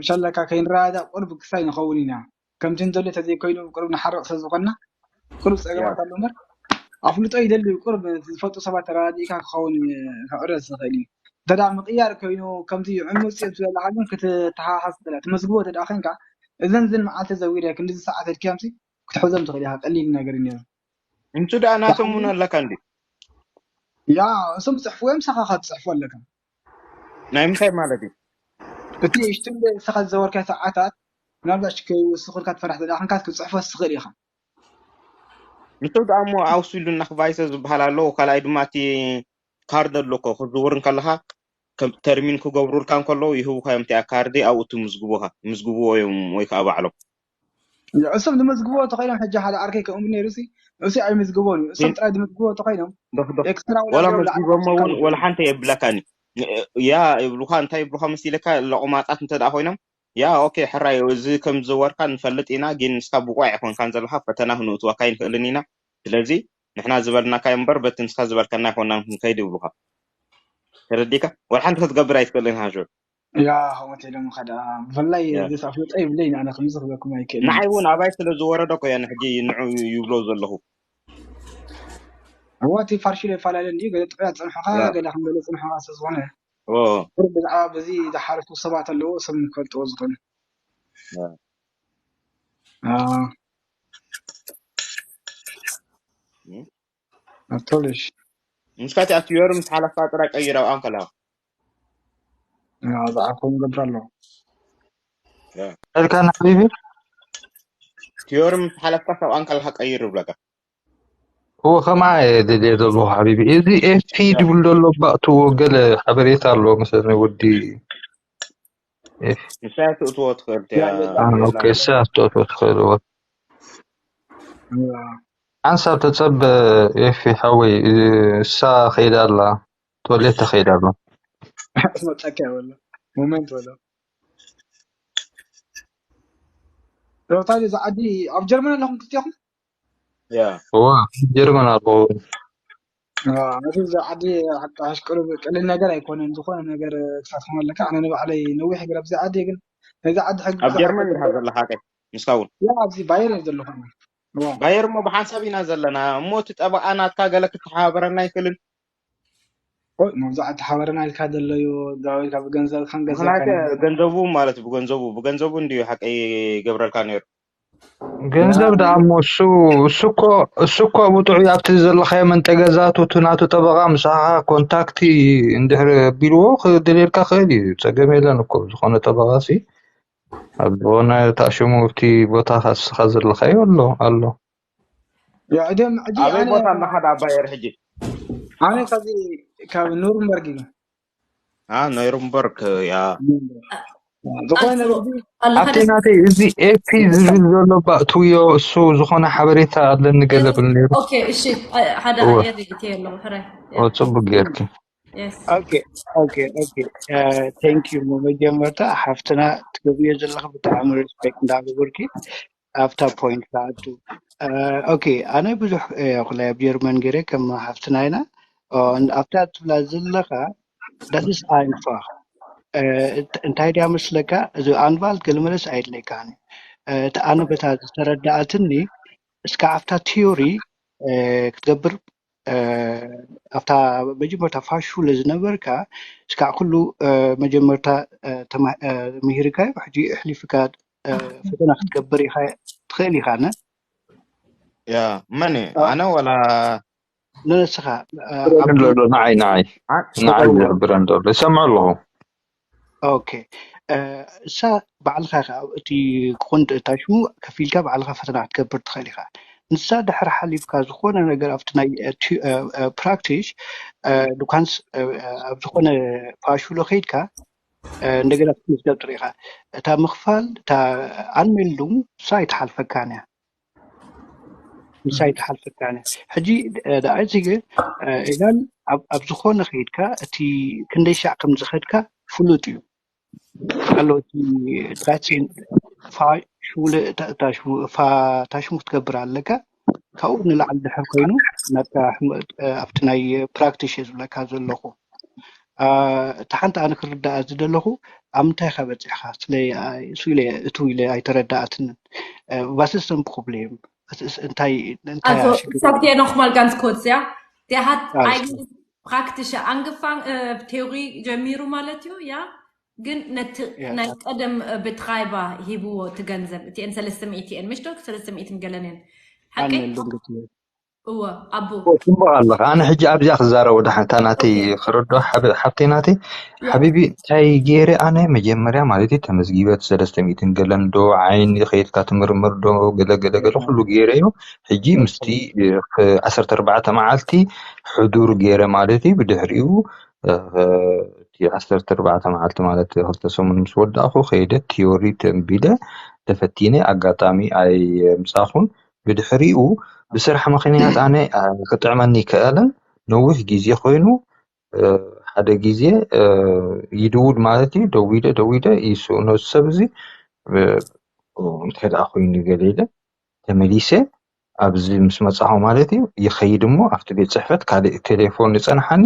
ሸለካ ከይንረዳዳእ ቁርብ ክሳይ ንኸውን ኢና ከምቲ ንደልዮ ተዘይኮይኑ ቁርብ ንሓርቕ ስለ ዝኾንና ቁርብ ፀገማት ኣሎ እምበር ኣፍልጦ ይደሊ። ቁርብ ዝፈልጡ ሰባት ተረዳዲእካ ክኸውን ክዕረስ ዝኽእል እዩ። እንተ ደኣ ምቕያር ኮይኑ ከምቲ ዕሙፅ እዩ ትብል ዘለኻ ግን ክትተሓሓዝ ትኽእል እያ። ትመዝግቦ እንተ ደኣ ኮይንካ እዘን ዝን መዓልቲ ዘዊረ ክንድዚ ሰዓት ኢልካዮምሲ ክትሕዞም ትኽእል ኢኻ። ቀሊል ነገር እዩ ነይሩ። እንቱ ደኣ ናቶም እውን ኣለካ እንዲ ያ እሶም ዝፅሕፍዎ እዮም፣ ንስኻ ትፅሕፎ ኣለካ። ናይ ምንታይ ማለት እዩ? እቲ ሽትንደ ንስኻ ዝዘወርካዮ ሰዓታት ምናልባት ከይወስኹልካ ትፈራሕ እንተ ደኣ ኮይንካ ክትፅሕፎ ትኽእል ኢኻ። ንሱ ደኣ እሞ ኣውስሉና ክባይሰ ዝበሃል ኣለዎ። ካልኣይ ድማ እቲ ካርድ ኣሎ እኮ ክዝውር እንከለኻ ከም ተርሚን ክገብሩልካ እንከለዉ ይህቡኻ እዮም። እቲኣ ካርዲ ኣብኡ ትምዝግቡኻ ምዝግብዎ እዮም ወይ ከዓ ባዕሎም እሶም ዝመዝግብዎ ተኾይኖም ሕጂ ሓደ ዓርከይ ከምኡ ነይሩ ሲ እሱ ኣይምዝግቦን እዩ። እሶም ጥራይ ዝመዝግብዎ ተኾይኖም ዶኽዶኽ ኤክስትራ ወላ መዝጊቦሞ እውን ወላ ሓንቲ የብለካኒ ያ ይብሉኻ። እንታይ ይብሉኻ መሲለካ? ለቑማጻት እንተ ደኣ ኮይኖም ያ ኦኬ ሕራይ እዚ ከም ዝዘወርካ ንፈልጥ ኢና፣ ግን ንስካ ብቑዕ ኣይኮንካን ዘለካ፣ ፈተና ክንእትወካ ኣይንክእልን ኢና። ስለዚ ንሕና ዝበልናካ እምበር በቲ ንስካ ዝበልካና ኣይኮናን ክንከይድ ይብሉካ። ተረዲካ? ወላ ሓንቲ ክትገብር ኣይትክእልን ሃሹ። ያ ከምኡ ኢሎም ከዳ ብፍላይ ዘሳፍልጦ ይብለይ ኣነ ከምዚ ክበኩም ኣይክእል። ንዓይ እውን ኣባይ ስለ ዝወረደ እኮ እየ ንሕጂ ንዑ ይብሎ ዘለኹ። እዋ እቲ ፋርሽሎ ይፈላለ እንዲ ገለ ጥዑያ ፅንሖኻ ገለ ከም ገለ ፅንሖኻ ስለ ዝኾነ ብዛዕባ በዚ ዝሓለፉ ሰባት ኣለዎ ሰብ ንፈልጥዎ ዝኾነ ኣቶልሽ ንስካ እቲ ኣትዮር ምስ ሓለፍካ ጥራይ ቀይር ኣብኣ እንከለካ ዝዓርፎም ገብር ኣለዎ እልካን ሓቢቢ ትዮር ምስ ሓለፍካ ኣብኣ እንከለካ ቀይር ይብለካ እዎ ከምኣ እየ ደልየ ዘለኹ ሓቢቢ። እዚ ኤፍፒ ድብል ዘሎ ባእትዎ ገለ ሓበሬታ ኣለዎ መሰለኒ ወዲ ንሳያ ትእትዎ ትኽእል ኦኬ እሳ ትእትዎ ትኽእል እዎ ሓንሳብ ተጸበ ኤፊ ሓወይ እሳ ከይዳ ኣላ ቶሌት ከይዳ ኣላ መጣኪያ በሎ ሞመንት በሎ ሮታ እዚ ዓዲ ኣብ ጀርመን ኣለኹም ክልቲኹም እዋ ጀርመን ኣለኹ ነቲ እዚ ዓዲ ሓቃሽ ቅሩብ ቀሊል ነገር ኣይኮነን። ዝኾነ ነገር ክሳትፎም ኣለካ። ኣነ ንባዕለይ ነዊሕ ይግረ ኣብዚ ዓዲ ግን ነዚ ዓዲ ሕጊ ኣብ ጀርመን ኢኻ ዘለኻ ቀይ ንስካ እውን ያ ኣብዚ ባየር እየ ዘለኹ። ባየር እሞ ብሓንሳብ ኢና ዘለና እሞ እቲ ጠበቃ ናትካ ገለ ክተሓባበረና ይኽእልን ቆይ መብዛዕቲ ሓበረና ኢልካ ዘሎ እዩ ዳዊት ካብ ገንዘብ ከም ገንዘብ ምክንያቱ ገንዘቡ ማለት ብገንዘቡ ብገንዘቡ እንድዩ ሓቀይ ገብረልካ ነይሩ ገንዘብ ደኣ እሞ እሱ እሱ እኮ እሱ እኮ ብጥዑይ ኣብቲ ዘለኻዮ መንጠገዛቱ እቲ ናቱ ጠበቃ ምሳኻ ኮንታክቲ እንድሕር ኣቢልዎ ክደልየልካ ክእል እዩ። ጸገም የለን እኮ ዝኾነ ጠበቃ ሲ ኣብ ዝኾነ ታሽሙ ኣብቲ ቦታኻ እስኻ ዘለኻዮ ኣሎ ኣሎ። ያ እደም ሕጂ ኣበይ ኣነ ቦታ ኣለኻ ዳ ባየር ሕጂ ኣነ ካብዚ ካብ ኑርንበርግ እዩ አ ኖይሩምበርግ ያ ዝኾነ ኣለኻ ኣብቲ ናተይ እዚ ኤፒ ዝብል ዘሎ ባእትውዮ እሱ ዝኾነ ሓበሬታ ኣለኒ ገለ ብል ነይሩ ኦኬ እሺ ሓደ እወ። ኣየር ይእቲ ኣለኹ ሕራይ ኦ፣ ጽቡቅ ጌርኪ የስ Okay, okay, okay. Uh, thank you. መጀመርታ ሓፍትና ትገብዮ ዘለኺ ብጣዕሚ ሪስፔክት እንዳገበርኪ ኣብታ ፖይንት ክኣቱ okay ኣነ ብዙሕ ኩላይ ኣብ ጀርመን ገይረ ከም ሓፍትና ኢና ኣብታ ትብላ ዘለኻ that is einfach እንታይ ድያ መስለካ እዚ ኣንቫልድ ገለመለስ ኣይድለይካን እቲ ኣነ በታ ዝተረዳኣትኒ እስካ ኣብታ ቲዮሪ ክትገብር ኣብታ መጀመርታ ፋሹለ ዝነበርካ እስካዕ ኩሉ መጀመርታ ምሂርካዮ ሕጂ ኣሕሊፍካ ፈተና ክትገብር ኢኻ ትኽእል ኢኻ ነ ያ መን ኣነ ወላ ንነስኻ ንዓይ ንዓይ ንዓይ ዝሕብረን ዘሎ ይሰምዖ ኣለኹ ኦኬ እሳ ባዕልኻ እቲ ክኾን ታሽሙ ከፊልካ ባዕልኻ ፈተና ክትገብር ትኽእል ኢኻ ንሳ ድሕሪ ሓሊፍካ ዝኾነ ነገር ኣብቲ ናይ ፕራክቲሽ ዱካንስ ኣብ ዝኾነ ፋሽሎ ከይድካ እንደገና ክትምዝገብ ጥሪኻ እታ ምኽፋል እታ ኣንሜልዱ እሳ ኣይትሓልፈካን እያ ምሳይ ትሓልፈካነ ሕጂ ደኣ እዚ ግን ኢላን ኣብ ዝኾነ ከይድካ እቲ ክንደይ ሻዕ ከም ዝኸድካ ፍሉጥ እዩ ኣሎ እቲ ዳትሲን ታሽሙ ክትገብር ኣለካ ካብኡ ንላዕሊ ድሕር ኮይኑ ናብታ ኣብቲ ናይ ፕራክቲሽ ዝብለካ ዘለኹ እቲ ሓንቲ ኣነ ክርዳኣ ዝደለኹ ኣብ ምንታይ ኢኻ በፂሕኻ ስለ እሱ ኢለ እቱ ኢለ ኣይተረዳኣትንን ባስስተን ፕሮብሌም እንታይ እንታይ Also, ኣሽግር ich sag dir nochmal ganz kurz, ja? Der hat Alles eigentlich praktisch angefangen, äh, Theorie ጀሚሩ ማለት እዩ፣ ያ ግን ነቲ ያ ናይ ቀደም እ፣ ብትራይባ ሂብዎ እቲ ገንዘብ እቲኤን ሰለስተ ሚእቲ እየን ምሽ ዶ ሰለስተ ሚእትን ገለን እየን ሓቀይ ኣነ ልንግት እወ ኣቦ ጽቡቅ ኣለካ። ኣነ ሕጂ ኣብዚኣ ክዛረብ ወደ ሓንታ ናተይ ኦኬ ክረዶ ሓብ- ሓብተይ ናተይ ያ ሓቢቢ እንታይ ገይረ ኣነ መጀመርያ ማለት እዩ ተመዝጊበ እቲ ሰለስተ ሚእትን ገለን ዶ ዓይኒ ከይድካ ትምርምር ዶ ገለ ገለ ገለ ኩሉ ገይረ እዩ። ሕጂ ምስቲ ዓሰርተ ኣርባዕተ መዓልቲ ሕዱር ገይረ ማለት እዩ። ብድሕሪኡ እ፣ እቲ ዓሰርተ ኣርባዕተ መዓልቲ ማለት ክልተ ሰሙን ምስ ወዳእኩ ከይደ ቲዮሪ ተንቢለ ተፈቲነ ኣጋጣሚ ኣይምጻኹን። ብድሕሪኡ ብስራሕ ምኽንያት ኣነ እ፣ ክጥዕመኒ ይከኣልን ነዊሕ ግዜ ኮይኑ እ፣ ሓደ ግዜ እ፣ ይድውል ማለት እዩ። ደዊለ ደዊለ ይስእኖ እዚ ሰብ እዚ እ፣ እንታይ ደኣ ኮይኑ ገለ ኢለ ተመሊሰ ኣብዚ ምስ መጻኹ ማለት እዩ ይኸይድ እሞ ኣብቲ ቤት ጽሕፈት ካልእ ቴሌፎን ይጸንሓኒ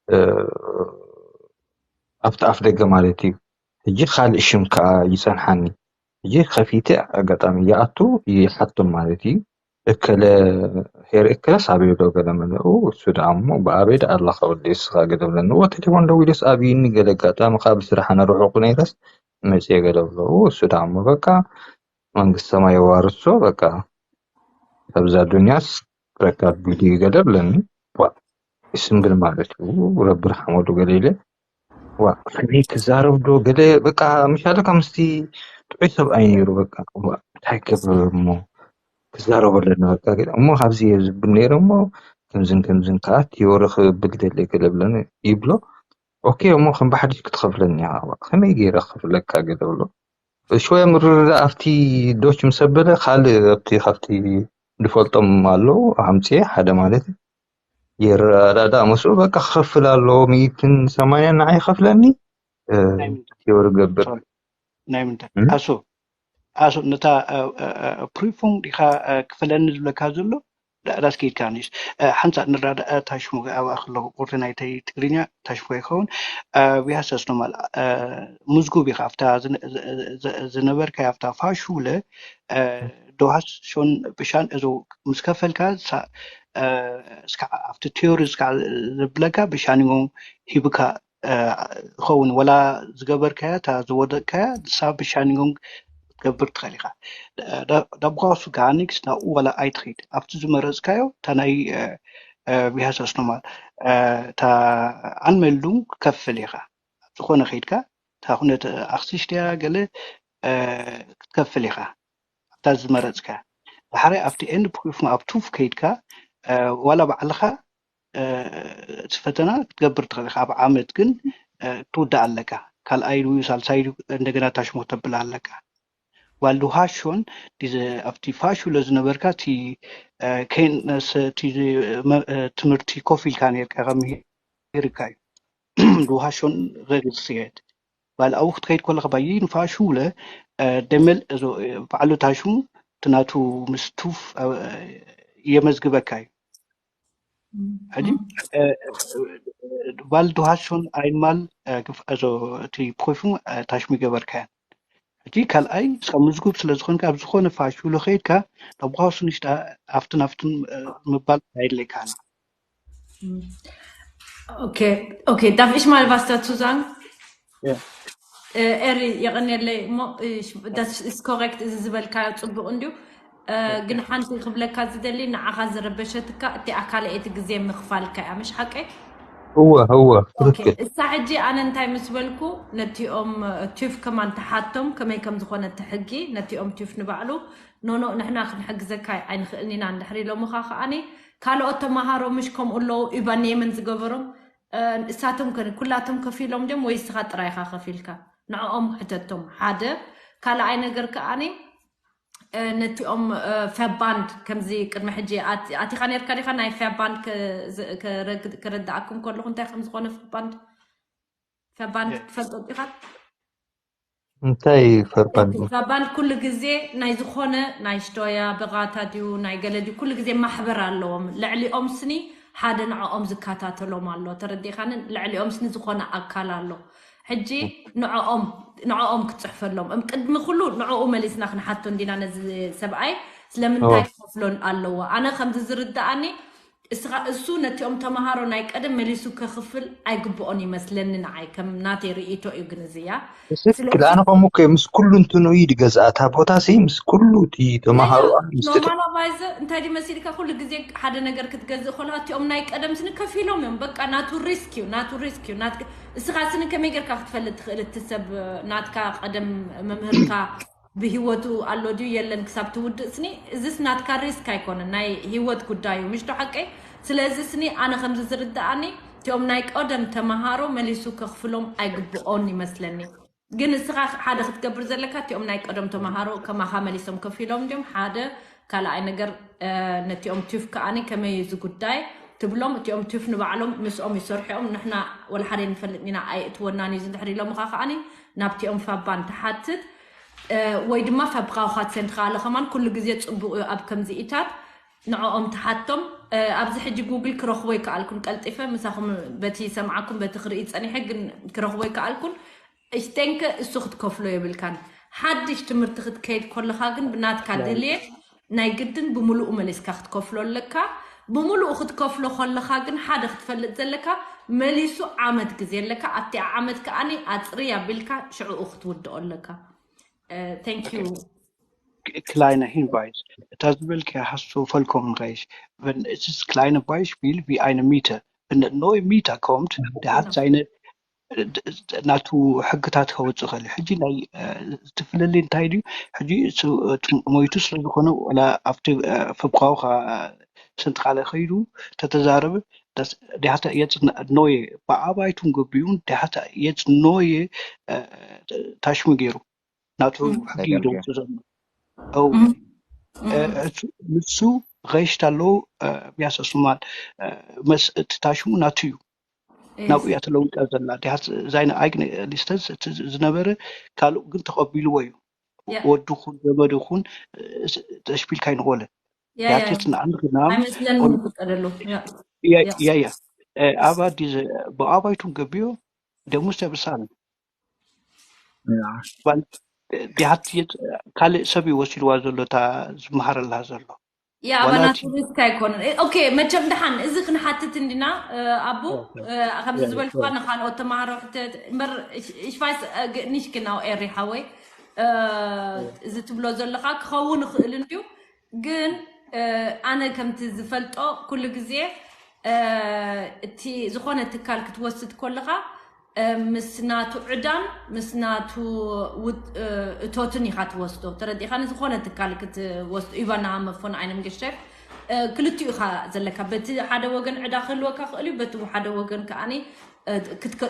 እ፣ ኣብቲ ኣፍ ደገ ማለት እዩ። ሕጂ ካልእ ሽም ከኣ ይጸንሓኒ። ሕጂ ከፊተ ኣጋጣሚ ይኣቱ ይሓቶም ማለት እዩ። እከለ ሄር እከለስ ኣበይ ዶ ገለ መለ እሱ ደኣ እሞ ብኣበይ ደኣ ኣለኻ ወዲ እስኻ ገለ ብለኒ እዎ ቴሌፎን ደዊለስ ኣብይኒ ገለ ኣጋጣሚ ካብ ስራሕ ኣነ ርሑቕ ነይረስ መጽየ ገለ ብሎ እሱ ደኣ እሞ በቃ መንግስቲ ሰማይ የዋርሶ በቃ ካብዛ ዱንያስ ረካብ ቢሉ ገለ ብለኒ ዋ ይስንብል ማለት እዩ ረቢ ርሓመሉ ገለ ኢለ ዋ ከመይ ክዛረብ ዶ ገለ በቃ ምሻለ ከምስቲ ጥዑይ ሰብኣይ ነይሩ በቃ ዋ እንታይ ክብር እሞ ክዛረቡ ኣለና በቃ ገለ እሞ ካብዚ እየ ዝብል ነይረ እሞ ከምዝን ከምዝን ከዓ ቲዮሪ ክብል ደለ ገለ ብለኒ ይብሎ ኦኬ እሞ ከም ብሓድሽ ክትኸፍለኒ ኢኻ ከመይ ገይረ ክፍለካ ገለ ብሎ ሽወያ ምርርዳ ኣብቲ ዶች ምስ ኣበለ ካልእ ኣብቲ ካብቲ ዝፈልጦም ኣለዉ ኣምፅኤ ሓደ ማለት የረዳዳ መስኡ በቃ ክኸፍል ኣለዎ ሚእትን ሰማንያን ንዓይ ይኸፍለኒ ናይ ምንታይ ቲዮሪ ገብር ሶሪ ናይ ምንታይ እም? ኣሱ ኣሱ ነታ ፕሪፎንግ ዲኻ ክፈለኒ ዝብለካ ዘሎ ዳስኪድካ ንስ ሓንሳእ ንራዳእ ታሽሙ ኣብኣ ከለኹ ቁርዲ ናይተይ ትግርኛ ታሽሙ ይኸውን ቢያሰስ ኖማል ምዝጉብ ኢኻ ኣብታ ዝነ- ዝ- ዝ- ዝነበርካዮ ኣብታ ፋሹለ ዶሃሾን ብሻን እዚ ምስ ከፈልካ ሳ- እስካ ኣብቲ ቲዮሪ እስካ ዝብለካ ብሻኒንጎ ሂብካ ይኸውን ወላ ዝገበርካያ እታ ዝወደቅካያ ንሳ ብሻኒንጎ ክትገብር ትኽእል ኢኻ ዳብኳሱ ጋኒክስ ናብኡ ወላ ኣይትኸይድ ኣብቲ ዝመረፅካዮ እታ ናይ ቢሃሰስ ኖማል እታ ኣንመልዱን ክከፍል ኢኻ ዝኾነ ከይድካ እታ ኩነት ኣክሲሽትያ ገለ ክትከፍል ኢኻ ኣብታ ዝመረፅካ ዳሕራይ ኣብቲ ኤንድ ፕሪፍ ኣብ ቱፍ ከይድካ ዋላ ባዕልኻ እቲ ፈተና ክትገብር ትኽእል ኢኻ ኣብ ዓመት ግን ክትውዳእ ኣለካ ካልኣይ ድዩ ሳልሳይ ድዩ እንደገና ታሽሞ ተብል ኣለካ ዋልዱ ሃሾን ኣብቲ ፋሹለ ዝነበርካ እቲ ከይነሰ ትምህርቲ ኮፍ ኢልካ ነርካ ከምህርካ እዩ ድሃሾን ገግዝስየት ባል ኣብኡ ክትከይድ ከለካ ባይ ንፋሹለ ደመል ባዕሉ ታሽሙ ትናቱ ምስ ቱፍ የመዝግበካ እዩ ሕጂ ባል ድሃሾን ኣይማል እቲ ፕሪፉ ታሽሙ ይገበርካያን ሕጂ ካልኣይ እስካ ምዝጉብ ስለ ዝኮንካ ኣብ ዝኮነ ፋሽሉ ከይድካ ናብ ኳሱ ንሽጣ ኣብትን ኣብትን ምባል ኣይድለይካን Okay, okay. Darf ich mal was dazu sagen? Ja. Äh, Eri, የቐንየለይ እሞ das ist korrekt እዚ ዝበልካዮ ፅቡቅ እንድዩ ግን ሓንቲ ክብለካ ዝደሊ ንዓኻ ዝረበሸትካ እቲ ኣካልኤቲ ግዜ ምኽፋልካ እያ ምሽ ሓቀይ እወ እወ ኦኬ ትክክል እሳ ሕጂ ኣነ እንታይ ምስ በልኩ ነቲኦም ቱፍ ከማን ተሓቶም ከመይ ከም ዝኾነ እቲ ሕጊ ነቲኦም ቱፍ ንባዕሉ ኖኖ ንሕና ክንሕግዘካ ኣይንኽእልን ኢና እንድሕር ኢሎምኻ ከዓኒ ካልኦት ተምሃሮ ምሽ ከምኡ ኣለዉ übernehmen ዝገበሮም እሳቶም ከ ኩላቶም ከፊሎም ድዮም ወይ እስኻ ጥራይኻ ከፊልካ ንዕኦም ሕተቶም ሓደ ካልኣይ ነገር ከዓኒ ነቲኦም ፈባንድ ከምዚ ቅድሚ ሕጂ ኣቲኻ ነርካ ዲኻ ናይ ፈባንድ ከረዳእኩም ከለኹ እንታይ ከም ዝኾነ ፈባንድ ፈባንድ ትፈልጦ ዲኻ እንታይ ፈርባንድ ፈባንድ ኩሉ ግዜ ናይ ዝኾነ ናይ ሽቶያ ብቓታ ድዩ ናይ ገለ ድዩ ኩሉ ግዜ ማሕበር ኣለዎም ልዕሊኦም ስኒ ሓደ ንዕኦም ዝከታተሎም ኣሎ ተረዲኻንን ልዕሊኦም ስኒ ዝኾነ ኣካል ኣሎ ሕጂ ንዕኦም ንዕኦም ክፅሕፈሎም እም ቅድሚ ኩሉ ንዕኡ መሊስና ክንሓቶ እንዲና ነዚ ሰብኣይ ስለምንታይ ክኸፍሎን ኣለዎ? ኣነ ከምዚ ዝርድኣኒ እስኻ እሱ ነቲኦም ተምሃሮ ናይ ቀደም መሊሱ ከኽፍል ኣይግብኦን ይመስለኒ፣ ንዓይ ከም ናተይ ርእይቶ እዩ። ግን እዚያ ትክክል። ኣነ ከምኡ እኮ ምስ ኩሉ እንትኑ እዩ ዝገዝኣ እታ ቦታ ሲ ምስ ኩሉ እቲ ተምሃሮ ምስ ኖርማላቫይዝ እንታይ ድዩ መሲልካ፣ ኩሉ ግዜ ሓደ ነገር ክትገዝእ ከለካ እቲኦም ናይ ቀደም ስኒ ከፊሎም እዮም። በቃ ናቱ ሪስክ እዩ፣ ናቱ ሪስክ እዩ። ናትክ እስኻ ስኒ ከመይ ጌርካ ክትፈልጥ ትኽእል? እቲ ሰብ ናትካ ቀደም መምህርካ ብህይወቱ ኣሎ ድዩ የለን ክሳብ ትውድእ ስኒ፣ እዚስ ናትካ ሪስክ ኣይኮነን፣ ናይ ህይወት ጉዳይ እዩ። ምሽቶ ሓቀይ? ስለዚ ስኒ ኣነ ከምዚ ዝርድኣኒ እቲኦም ናይ ቀደም ተምሃሮ መሊሱ ከኽፍሎም ኣይግብኦን ይመስለኒ። ግን እስኻ ሓደ ክትገብር ዘለካ እቲኦም ናይ ቀደም ተምሃሮ ከማኻ መሊሶም ከፊሎም ድዮም? ሓደ ካልኣይ ነገር ነቲኦም ቱፍ ከኣኒ ከመይ እዚ ጉዳይ ትብሎም። እቲኦም ቱፍ ንባዕሎም ምስኦም ይሰርሑ እዮም። ንሕና ወላ ሓደ ንፈልጥ ኢና ኣይእትወናን እዩ ዝድሕር ኢሎምኻ ከኣኒ ናብቲኦም ፋባን ትሓትት ወይ ድማ ፋብኻውኻት ሰንትኻ ኣለ ከማን ኩሉ ግዜ ጽቡቕ እዩ ኣብ ከምዚ ኢታት ንዕኦም ትሓቶም። ኣብዚ ሕጂ ጉግል ክረኽቦ ይከኣልኩን ቀልጢፈ ምሳኹም በቲ ሰምዓኩም በቲ ክርኢ ጸኒሐ ግን ክረኽቦ ይከኣልኩን። እሽቴንከ እሱ ክትከፍሎ የብልካን። ሓድሽ ትምህርቲ ክትከይድ ከለኻ ግን ብናትካ ድልየት ናይ ግድን ብምሉኡ መሊስካ ክትከፍሎ ኣለካ። ብምሉኡ ክትከፍሎ ከለኻ ግን ሓደ ክትፈልጥ ዘለካ መሊሱ ዓመት ግዜ ኣለካ። ኣብቲ ዓመት ከኣኒ ኣፅሪ ኣቢልካ ሽዕኡ ክትውድኦ ኣለካ። Thank you። Kleiner Hinweis. እታ ዝበልክያ hast du vollkommen recht. Wenn es ist kleine Beispiel wie eine Miete. Wenn eine neue Mieter kommt, der hat seine ናቱ ሕግታት ከወፅእ ኸእል። ሕጂ ናይ እቲ ፍልልይ እንታይ ድዩ? ሕጂ ሞይቱ ስለዝኾነ ወላ ኣብቲ ፍብኻውኻ ስንትቃለ ከይዱ ተተዛረበ ዲያተ የፅን ኖየ በኣባይቱን ገቢውን ዲያተ የፅ ኖየ ታሽሙ ገይሩ ናቱ ሕጊ ደውፅ ዘሎ ንሱ recht ኣሎ ቢያሰ ሱማል እቲ ታሽሙ ናቱ እዩ ናብኡ እያ ተለዊጣ ዘላ ዲሃት ዛይነ ኣይግነ ሊስተንስ እቲ ዝነበረ ካልእ ግን ተቐቢልዎ እዩ ወዱ ኹን ዘመዱ ኹን ተሽቢልካ ይንኾለ ያቴት ንኣንድና ኣይመስለንን ዝፍቀደሉ ያ ያ ኣብ ኣዲስ ብኣባይቱን ገቢዮ ደሙስ ተብሳን ዲሃት ካልእ ሰብ እዩ ወሲድዋ ዘሎ እታ ዝመሃረላ ዘሎ ያ ኣባና ቱሪስት ኣይኮነን ኦኬ መቸም ደሓን እዚ ክንሓትት እንዲና ኣቡ ከምዚ ዝበልክዋ ንካልኦት ተማሃሮ ሕተት እምበር ሽፋይስ ንሽክናው ኤሪ ሓወይ እዚ ትብሎ ዘለካ ክኸውን ይኽእል እንድዩ ግን ኣነ ከምቲ ዝፈልጦ ኩሉ ግዜ እቲ ዝኾነ ትካል ክትወስድ ከለካ ምስ ናቱ ዕዳን ምስ ናቱ እቶትን ኢኻ ትወስዶ ተረዲኻ ንዝኾነ ትካል ክትወስዶ ኢቫና መፎን ዓይነ ምገሸፍ ክልቲኡ ኢኻ ዘለካ በቲ ሓደ ወገን ዕዳ ክህልወካ ክእል እዩ በቲ ሓደ ወገን ከዓኒ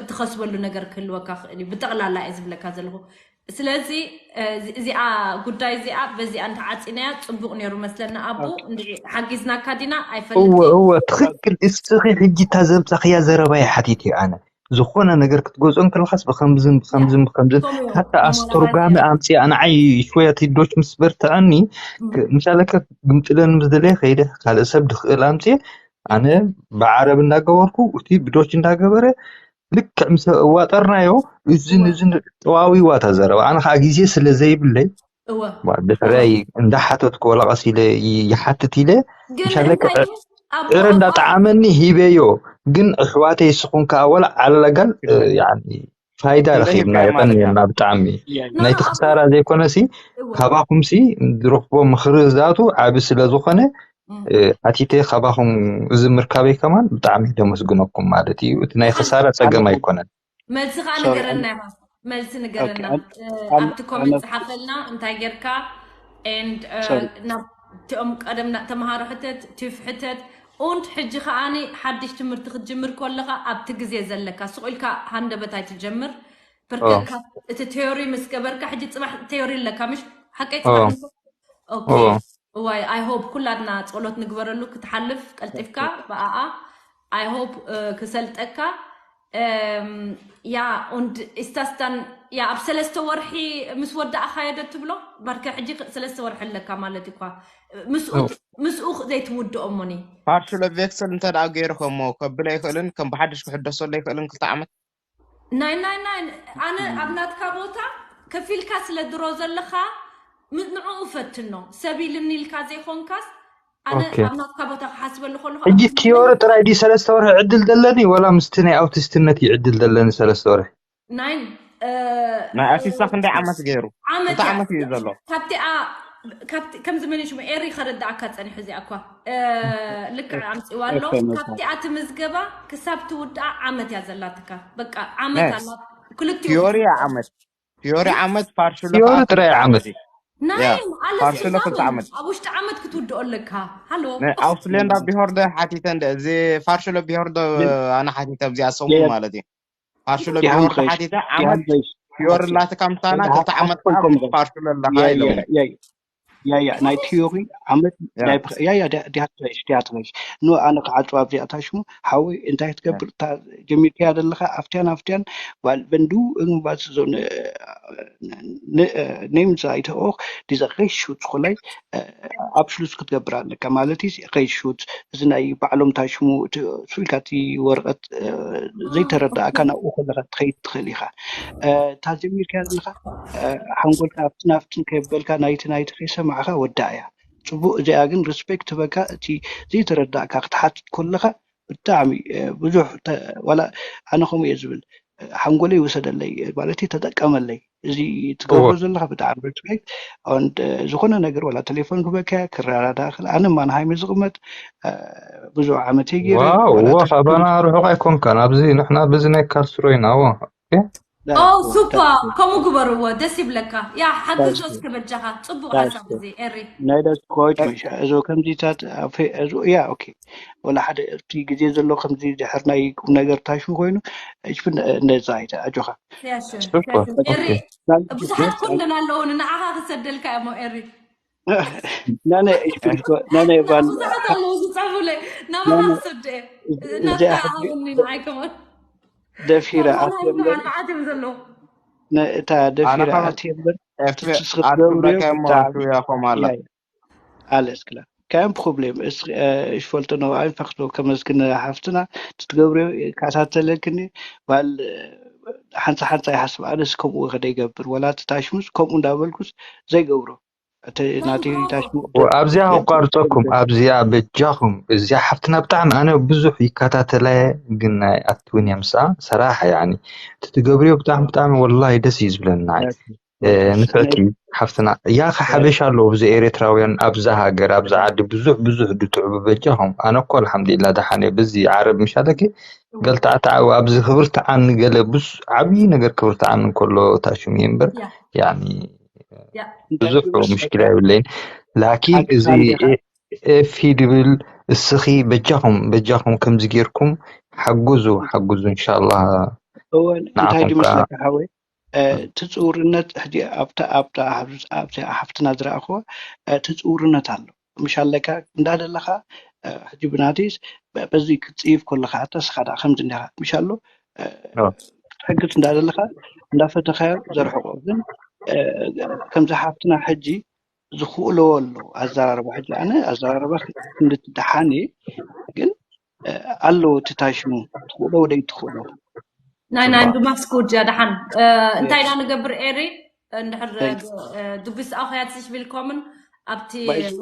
ትኸስበሉ ነገር ክህልወካ ክእል እዩ ብጠቕላላ እየ ዝብለካ ዘለኹ ስለዚ እዚኣ ጉዳይ እዚኣ በዚኣ እንተዓፂናያ ፅቡቅ ነይሩ መስለና ኣቡ እንድዒ ሓጊዝናካ ዲና ኣይፈልጥ እወ እወ ትኽክል እስኺ ሕጂ እታ ዘምፃኽያ ዘረባ እየ ሓቲት እዩ ኣነ ዝኾነ ነገር ክትገዝኦ እንከለኻስ ብከምዝን ብከምዝን ብከምዝን ሓታ ኣስተርጓሚ ኣምፅኣ ንዓይ ሽወያ ቲዶች ምስ በርትዐኒ ምሻለከ ግምጥለን ምስ ደለየ ከይደ ካልእ ሰብ ድኽእል ኣምፅእ ኣነ ብዓረብ እንዳገበርኩ እቲ ብዶች እንዳገበረ ልክዕ ምስ ኣዋጠርናዮ እዝን እዝን ጠዋዊዋ እታ ዘረባ ኣነ ከዓ ግዜ ስለ ዘይብለይ ድሕረይ እንዳሓተትኩ ወላ ቀስ ኢለ ይሓትት ኢለ ምሻለከ ዕረ እንዳጠዓመኒ ሂበዮ ግን ኣሕዋተይ ስኹም ከዓ ወላ ዓለጋል ፋይዳ ረኺብና የቐንየልና ብጣዕሚ ናይቲ ክሳራ ዘይኮነሲ ካባኹምሲ ዝረኽቦ ምኽሪ ዝኣቱ ዓቢ ስለ ዝኾነ ሓቲተ ካባኹም እዚ ምርካበይ ከማን ብጣዕሚ ደመስግነኩም ማለት እዩ እቲ ናይ ክሳራ ፀገም ኣይኮነን መልሲ ከዓ ንገረና ኢኻ መልሲ ንገረና ኣብቲ ኮመንት ፀሓፈልና እንታይ ጌርካ ናብቲኦም ቀደም ተምሃሮ ሕተት ቲፍ ሕተት und ሕጂ ከዓኒ ሓድሽ ትምህርቲ ክትጅምር ከለካ ኣብቲ ግዜ ዘለካ ስቁ ኢልካ ሃንደበት ኣይትጀምር በርከካ እቲ ቴዮሪ ምስ ገበርካ ሕጂ ፅባሕ ቴዮሪ ኣለካ ምሽ ሓቀይ ፅባሕ እዋይ I hope ኩላትና ጸሎት ንግበረሉ ክትሓልፍ ቀልጢፍካ ብኣኣ I hope ክሰልጠካ ያ und ist das dann ያ ኣብ ሰለስተ ወርሒ ምስ ወዳእኻዮ ዶ ትብሎ በርከ ሕጂ ሰለስተ ወርሒ ኣለካ ማለት እኳ ምስኡ ዘይትውድኦ እሞኒ partial effects እንተ ደኣ ገይርኸሞ ከብል ኣይኽእልን ከም ብሓድሽ ክሕደሰሉ ኣይኽእልን ክልተ ዓመት ናይ ናይ ናይ ኣነ ኣብ ናትካ ቦታ ከፊልካ ስለ ድሮ ዘለኻ ም- ንዕኡ ፈትኖ። ሰብ ኢልኒ ኢልካ ዘይኮንካስ፣ ኣነ ኦኬ። ኣብ ናትካ ቦታ ክሓስበሉ ከለኹ ሕጂ ኣብዚ ቲዮሪ ጥራይ ድዩ ሰለስተ ወርሒ ዕድል ዘለኒ፣ ወላ ምስቲ ናይ ኣውቲስትነት እዩ ዕድል ዘለኒ ሰለስተ ወርሒ? ናይ እ፣ ናይ ኣሲሳ ክንደይ ዓመት ገይሩ? ዓመት እንታይ እያ። ዓመት እዩ ዘሎ? ካብቲኣ ካብቲ ከምዚ መን ሽሙ ኤሪ ከረዳእካ ጸኒሑ እዚኣ እኳ እ፣ ልክዕ ኣምፅዋ ኣሎ። ኤፍሬም ካብቲኣ ትምዝገባ ክሳብ ትውድኣ ዓመት እያ ዘላትካ። በቃ ዓመት ናይ ኣላ። ክልቲኡ ቲዮሪ ክትምዝገብ። ዓመት ቲዮሪ ዓመት ፋርሽሎ ቲዮሪ ከዓ ጥራይ ክልተ ዓመት። ዓመት እዩ። ናይ ያ ኣለስ ፋርሽሎ ክልተ ዛመን ዓመት ኣብ ውሽጢ ዓመት ክትውድኦ ኣለካ። ሃሎ ኣውስሌንዳ ቢሆርደ ሓቲተ እንደ እዚ ፋርሽሎ ቢሆርደ ኣነ ሓቲተ ኣብዚኣ ሰሙን ማለት እዩ። ፋርሽሎ ዲሃን ቢሆርደ ሬሽ ሓቲተ ዲሃን ዓመት ሬሽ ቲዮሪ ላትካ ምሳና ክልተ ዓመት ከዓ ሓቆም ፋርሽሎ ኣለካ ኢሎምኒ። ያ ያ ናይ ቲዮሪ ዓመት ያ ናይ ፕ- ያ ያ ዲሃን ሬሽ ዲሃን ሬሽ ኖ ኣነ ክዓጽዋ ኣብዚኣ ታሽሙ ሓወይ እንታይ ክትገብር እታ ጀሚርካያ ዘለኻ ኣፍትያን ኣፍትያን ጓል በንዱ እንባስ ዞን ነምዛ ይተኦኽ ዲዘ ኸይሹት ዝኾላይ ኣብ ሽሉስ ክትገብር ኣለካ ማለት እዩ። ኸይሹት እዚ ናይ ባዕሎም ታሽሙ ስኢልካ እቲ ወረቐት ዘይተረዳእካ ናብኡ ከለካ ትኸይድ ትኽእል ኢኻ። እታ ጀሚርካ ዘለካ ሓንጎልካ ኣብትን ኣብትን ከይበልካ ናይቲ ናይቲ ከይሰማዕካ ወዳእያ። ፅቡቅ እዚኣ ግን ሪስፔክት በካ እቲ ዘይተረዳእካ ክትሓትት ከለካ ብጣዕሚ ብዙሕ ዋላ ኣነ ከምኡ እየ ዝብል ሓንጎለይ ውሰደለይ ማለት ተጠቀመለይ እዚ ትገብሮ ዘለካ ብጣዕሚ ሪስፔክት ን ዝኾነ ነገር ዋላ ቴሌፎን ክበካ ክረዳዳ ክል ኣነ ማንሃይም ዝቕመጥ ብዙሕ ዓመት ገይረ ዋው ዋ ካባና ርሑቕ ኣይኮንካን ኣብዚ ንሕና በዚ ናይ ካስትሮ ኢና ዋ ኦ ሱፓ ከምኡ ግበርዎ ደስ ይብለካ ያ ሓግዞ እስከ በጃኻ ፅቡቅ ሓሳብ እዚ ኤሪ ናይ ደስኮች መሻ እዚ ከምዚታት ያ ኦኬ ወላ ሓደ እቲ ግዜ ዘሎ ከምዚ ድሕር ናይ ቁም ነገር ታሽሙ ኮይኑ እሽፍን ነዛ ኣይተ ኣጆኻ ኤሪ ብዙሓት ኮንደን ኣለውን ንዓኻ ክሰደልካ እሞ ኤሪ ናነ እሽፍን ናነ ባን ብዙሓት ኣለዉ ዝፀፉለይ ናባኻ ክሰደ እናተሃወኒ ንዓይ ከማን ደፊረ ንዓት እዮም ዘለዉ እታ ደፊረ ኣትየ እምበር ኣትብለካ እሞ ኣትብያ ኮም ኣላ ኣለ እስክላ ከም ፕሮብሌም እሽፈልጦ ነው ኣይፈክዶ ከመስግን ሓፍትና ትትገብርዮ ይከታተለክኒ ባል ሓንሳ ሓንሳ ይሓስብ ኣነስ ከምኡ ከደ ይገብር ወላ ትታሽሙስ ከምኡ እንዳበልኩስ ዘይገብሮ እቲ ናተይ ታሽሙ ኣብዚኣ ከቋርፀኩም ኣብዚኣ በጃኹም እዚኣ ሓፍትና ብጣዕሚ ኣነ ብዙሕ ይከታተላየ ግን ናይ ኣትውን እየ ምስኣ ሰራሕ ያኒ ትትገብርዮ ብጣዕሚ ብጣዕሚ ወላሂ ደስ እዩ ዝብለኒ ንዓይ ንፍዕቲ ሓፍትና ያኸ ሓበሻ ኣለዉ ብዚ ኤርትራውያን ኣብዛ ሃገር ኣብዛ ዓዲ ብዙሕ ብዙሕ ድትዕቡ በጃኹም ኣነ እኮ ኣልሓምዱሊላ ደሓነ በዚ ዓረብ ምሻለኪ ገልታዕታዕ ኣብዚ ክብርቲ ዓኒ ገለ ብዙ ዓብዪ ነገር ክብርቲ ዓኒ እንከሎ ታሽሙ እየ እምበር ያኒ ብዙሕ ሙሽኪላ የብለይን ላኪን እዚ ኤፊ ድብል እስኺ በጃኹም በጃኹም ከምዚ ጌርኩም ሓግዙ ሓግዙ እንሻላ እንታይ ድመስለካ ሓወይ እቲ ፅውርነት ሕጂ ኣብታ ኣብታ ኣብዚኣ ሓፍትና ዝረኣኽዎ እቲ ፅውርነት ኣሎ ምሽ ኣለካ እንዳደለኻ ሕጂ ብናትይስ በዚ ክትፅይፍ ከለካ ኣታ ስኻ ዳ ከምዚ እንዲኻ ምሽ ኣሎ ክትሕግዝ እንዳደለካ እንዳፈተኻዮ ዘርሕቆ ግን ከምዚ ሓፍትና ሕጂ ዝኽእለዎ ኣሎ ኣዘራርባ ሕጂ ኣነ ኣዘራርባ ክንድቲ ደሓን እየ ግን ኣለዎ እቲ ታሽሙ ትኽእሎ ወደይ ትኽእሎ ናይ ናይ ድማ ስኩድ ያ ደሓን እንታይ ኢና ንገብር ኤሪ እንድሕር ድጉስ ኣኽያት ዝሽቢልኮምን ኣብቲ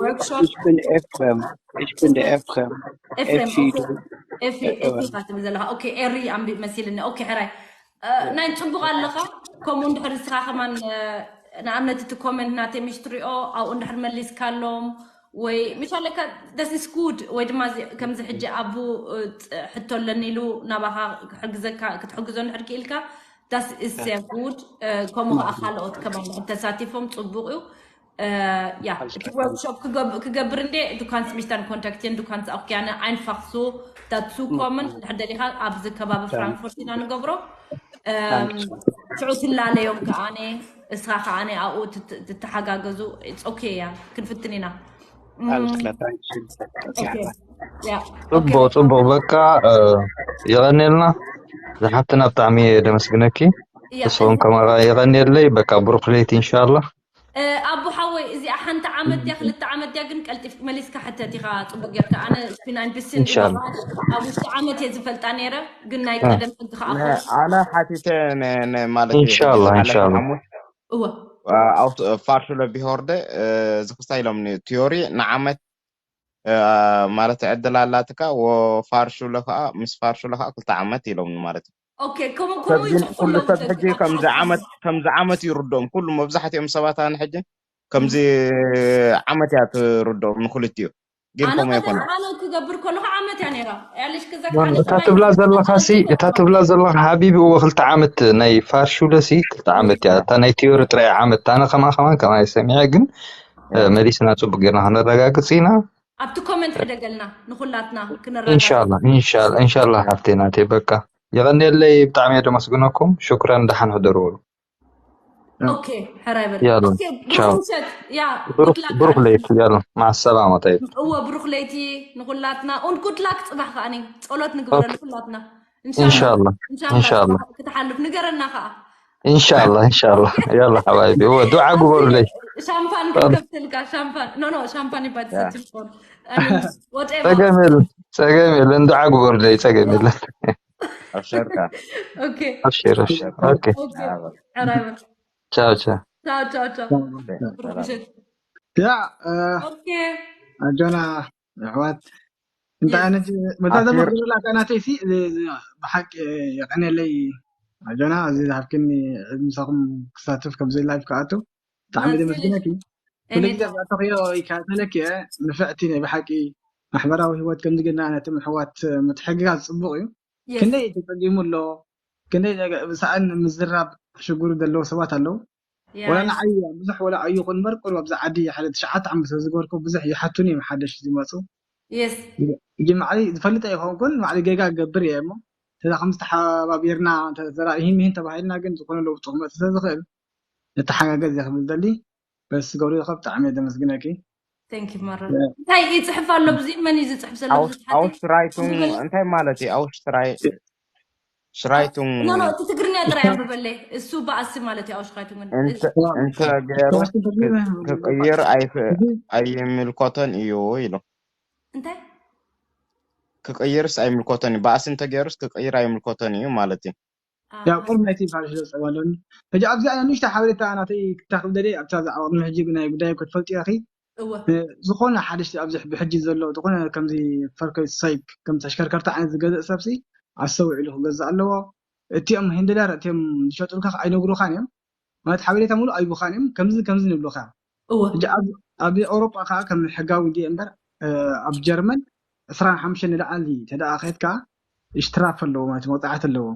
workshop ich bin Efrem ich bin der Efrem ኤፍሬም ኤፊ ኢካ ትብል ዘለካ ኦኬ ኤሪ ኣንቢብ መሲልኒ ኦኬ ሕራይ ናይ ፅቡቅ ኣለካ ከምኡ እንድሕር ንስኻ ከማን ንኣብነት እቲ ኮመንት ናተይ ምሽ ትሪኦ ኣብኡ እንድሕር መሊስካሎም ወይ ምሽ ኣለካ this is good ወይ ድማ ከምዚ ሕጂ ኣቡ ሕቶ ኣለኒ ኢሉ ናባኻ ክትሕግዘካ ክትሕግዞ እንድሕር ክኢልካ that's is good ከምኡ ከዓ ካልኦት ከማን ተሳቲፎም ፅቡቅ እዩ ያ እቲ workshop ክገብር እንዴ ዱካንስ ምሽታን ኮንታክትን ዱካንስ ኣኩያነ ኣይንፋክሱ ዳትሱ ኮመን ድሕር ደሊካ ኣብዚ ከባቢ ፍራንክፎርት ኢና ንገብሮ ሽዑ ትላለዮም ከዓነ እስኻ ከዓነ ኣብኡ ትተሓጋገዙ ኦኬ እያ ክንፍትን ኢና ፅቡቅ ፅቡቅ በቃ የቀኔልና ዝሓፍትና ብጣዕሚ ደመስግነኪ ንስኹም ከማራ የቀኔለይ በቃ ብሩክ ለይቲ እንሻላ ኣቦ ሓወይ እዚኣ ሓንቲ ዓመት ድያ ክልተ ዓመት ድያ ግን ቀልጢፍ መሊስካ ሕተት ኢኻ ፅቡቅ ጌርካ ኣነ ስፒናይን ቢስን ኢሎኻ ኣብ ውሽጢ ዓመት እየ ዝፈልጣ ነይረ ግን ናይ ቀደም ሕጊ ከዓ ኣነ ሓቲተ ማለት ኢንሻላ ኢንሻላ እወ ፋርሹለ ቢሆርደ ዝክስታ ኢሎም ቲዮሪ ንዓመት ማለት ዕድል ኣላትካ። ወፋርሹለ ከዓ ምስ ፋርሹለ ከዓ ክልተ ዓመት ኢሎም ማለት እዩ። ኩሉ ሰብ ሕጂ ከምዚ ዓመት ይርድኦም። ኩሉ መብዛሕትኦም ሰባት ኣነ ሕጂ ከምዚ ዓመት እያ ትርድኦም ንክልቲኡ። ግን ከምኡ ኣይኮነ። ኣነ ክገብር ከለኹ ዓመት እያ ነይራ። ያለሽ ከዛ እታ ትብላ ዘለኻ ሲ እታ ትብላ ዘለኻ ሓቢቢ እወ ክልተ ዓመት ናይ ፋርሹለ ሲ ክልተ ዓመት እያ። እታ ናይ ቲዮሪ ጥራይ ዓመት። ኣነ ከማ ከማን ከማይ ሰሚዐ ግን መሊስና ፅቡቅ ጌርና ክነረጋግፅ ኢና። ኣብቲ ኮመንት ሕደገልና ንኩላትና ኢንሻላ ኢንሻላ ኢንሻላ ሓፍቴ ናተይ በቃ የቐንየለይ። ብጣዕሚ እየ ደመስግነኩም። ሽኩረን ደሓን ሕደሩ በሉ። ኦኬ ሕራይ በል ያሎ ኦኬ ቻው ብሩክ ምሸት ያ ብሩክ ብሩክ ለይቲ ያሎ ማሰላማ ጠይብ እወ ብሩክ ለይቲ ንኩላትና ኡን ጉድ ላክ ፅባሕ ከዓኒ ጸሎት ንግበረሉ ኩላትና ኢንሻላ ኢንሻላ ክትሓልፍ ንገረና ከዓ ኢንሻላ ኢንሻላ ያሎ ሓባይቢ እወ ዱዓ ግበሩለይ ሻምፓን ክንከፍትልካ ሻምፓን ኖ ኖ ሻምፓን ይባል ትሰቲ ፎን ወጤባ ጸገም የለን ጸገም የለን ዱዓ ግበሩለይ ጸገም የለን ኣብሸርካ ኦኬ ኣብሽር ኣብሽር ኦኬ ኦኬ ሕራይ በል ቻው ቻው ቻው ቻው ቻው ብሩክ ምሸት ያ ኦኬ ኣጆና ኣሕዋት እንታይ ዓይነት መታ ዘመክሩላ ካናተይ ሲ ብሓቂ የቀንየለይ ኣጆና እዚ ዝሃብክኒ ምሳኹም ክሳትፍ ከምዚ ላይፍ ክኣቱ ብጣዕሚ ዘመስግነኪ ኩሉ ግዜ ኣተኽዮ ይከታተለኪ እየ ንፍዕቲ ናይ ብሓቂ ማሕበራዊ ህይወት ከምዚ ገና ነቲ ምሕዋት ምትሕግጋዝ ፅቡቅ እዩ ክንደይ ተፀጊሙ ኣሎ ክንደይ ሰኣን ምዝራብ ሽግሩ ዘለዎ ሰባት ኣለዉ ወላ ንዓይ ብዙሕ ወላ ኣይኹን እምበር ቁሩብ ኣብዚ ዓዲ ሓደ ትሽዓተ ዓመት ስለ ዝገበርኩ ብዙሕ ይሓቱኒ እዮም ሓደሽ ዝመፁ የስ ግን ባዕለይ ዝፈልጥ ኣይኮንኩን ባዕለይ ጌጋ ክገብር እየ እሞ ተዛ ከም ዝተሓባቢርና ተዘራ ይህን ይህን ተባሂልና ግን ዝኾነ ለውጢ ክመፅእ ስለ ዝኽእል ንተሓጋገዝ እየ ክብል ደሊ በስ ገብሪ ኸ ብጣዕሚ እየ ዘመስግነኪ Thank you ማራ እንታይ ይፅሕፍ ኣሎ ብዙ መን እዩ ዝፅሕፍ ዘሎ ብዙ ሓቂ ኣውስትራይቱን እንታይ ማለት እዩ ኣውስትራይ ሽራይቱን ኖ ኖ እቲ ትግርኛ ጥራይ ኣንብበለይ እሱ በኣሲ ማለት እዩ ኣውሽካይቱን እንተ ገይሩ ክቅይር ኣይምልኮቶን እዩ ኢሉ እንታይ ክቅይርስ ኣይምልኮቶን እዩ በኣሲ እንተገይሩስ ክቅይር ኣይምልኮቶን እዩ ማለት እዩ ያው ቁሩብ ናይቲ ፋርሽ ዘፀባ ኣለኒ ሕጂ ኣብዚኣ ንእሽተ ሓበሬታ ናተይ ክታክብ ደለ ኣብታ ዛዕባ ቅድሚ ሕጂ ናይ ጉዳይ ክትፈልጡ ኢኺ ዝኾነ ሓደ ኣብዚ ብሕጂ ዘሎ ዝኾነ ከምዚ ፈርከይ ሳይክ ከም ተሽከርከርቲ ዓይነት ዝገዝእ ሰብሲ ኣስተውዒሉ ክገዝእ ኣለዎ እቲኦም ሄንድለር እቲኦም ዝሸጡልካ ኣይነግሩኻን እዮም ማለት ሓበሬታ ሙሉ ኣይቡኻን እዮም ከምዚ ከምዚ ንብሉኻ እዮም ኣብ ኤውሮጳ ከዓ ከም ሕጋዊ እንዲ እምበር ኣብ ጀርመን ዕስራን ሓሙሽተን ንላዕሊ ተደኣ ከድካ እሽትራፍ ኣለዎ ማለት መቅፃዕት ኣለዎ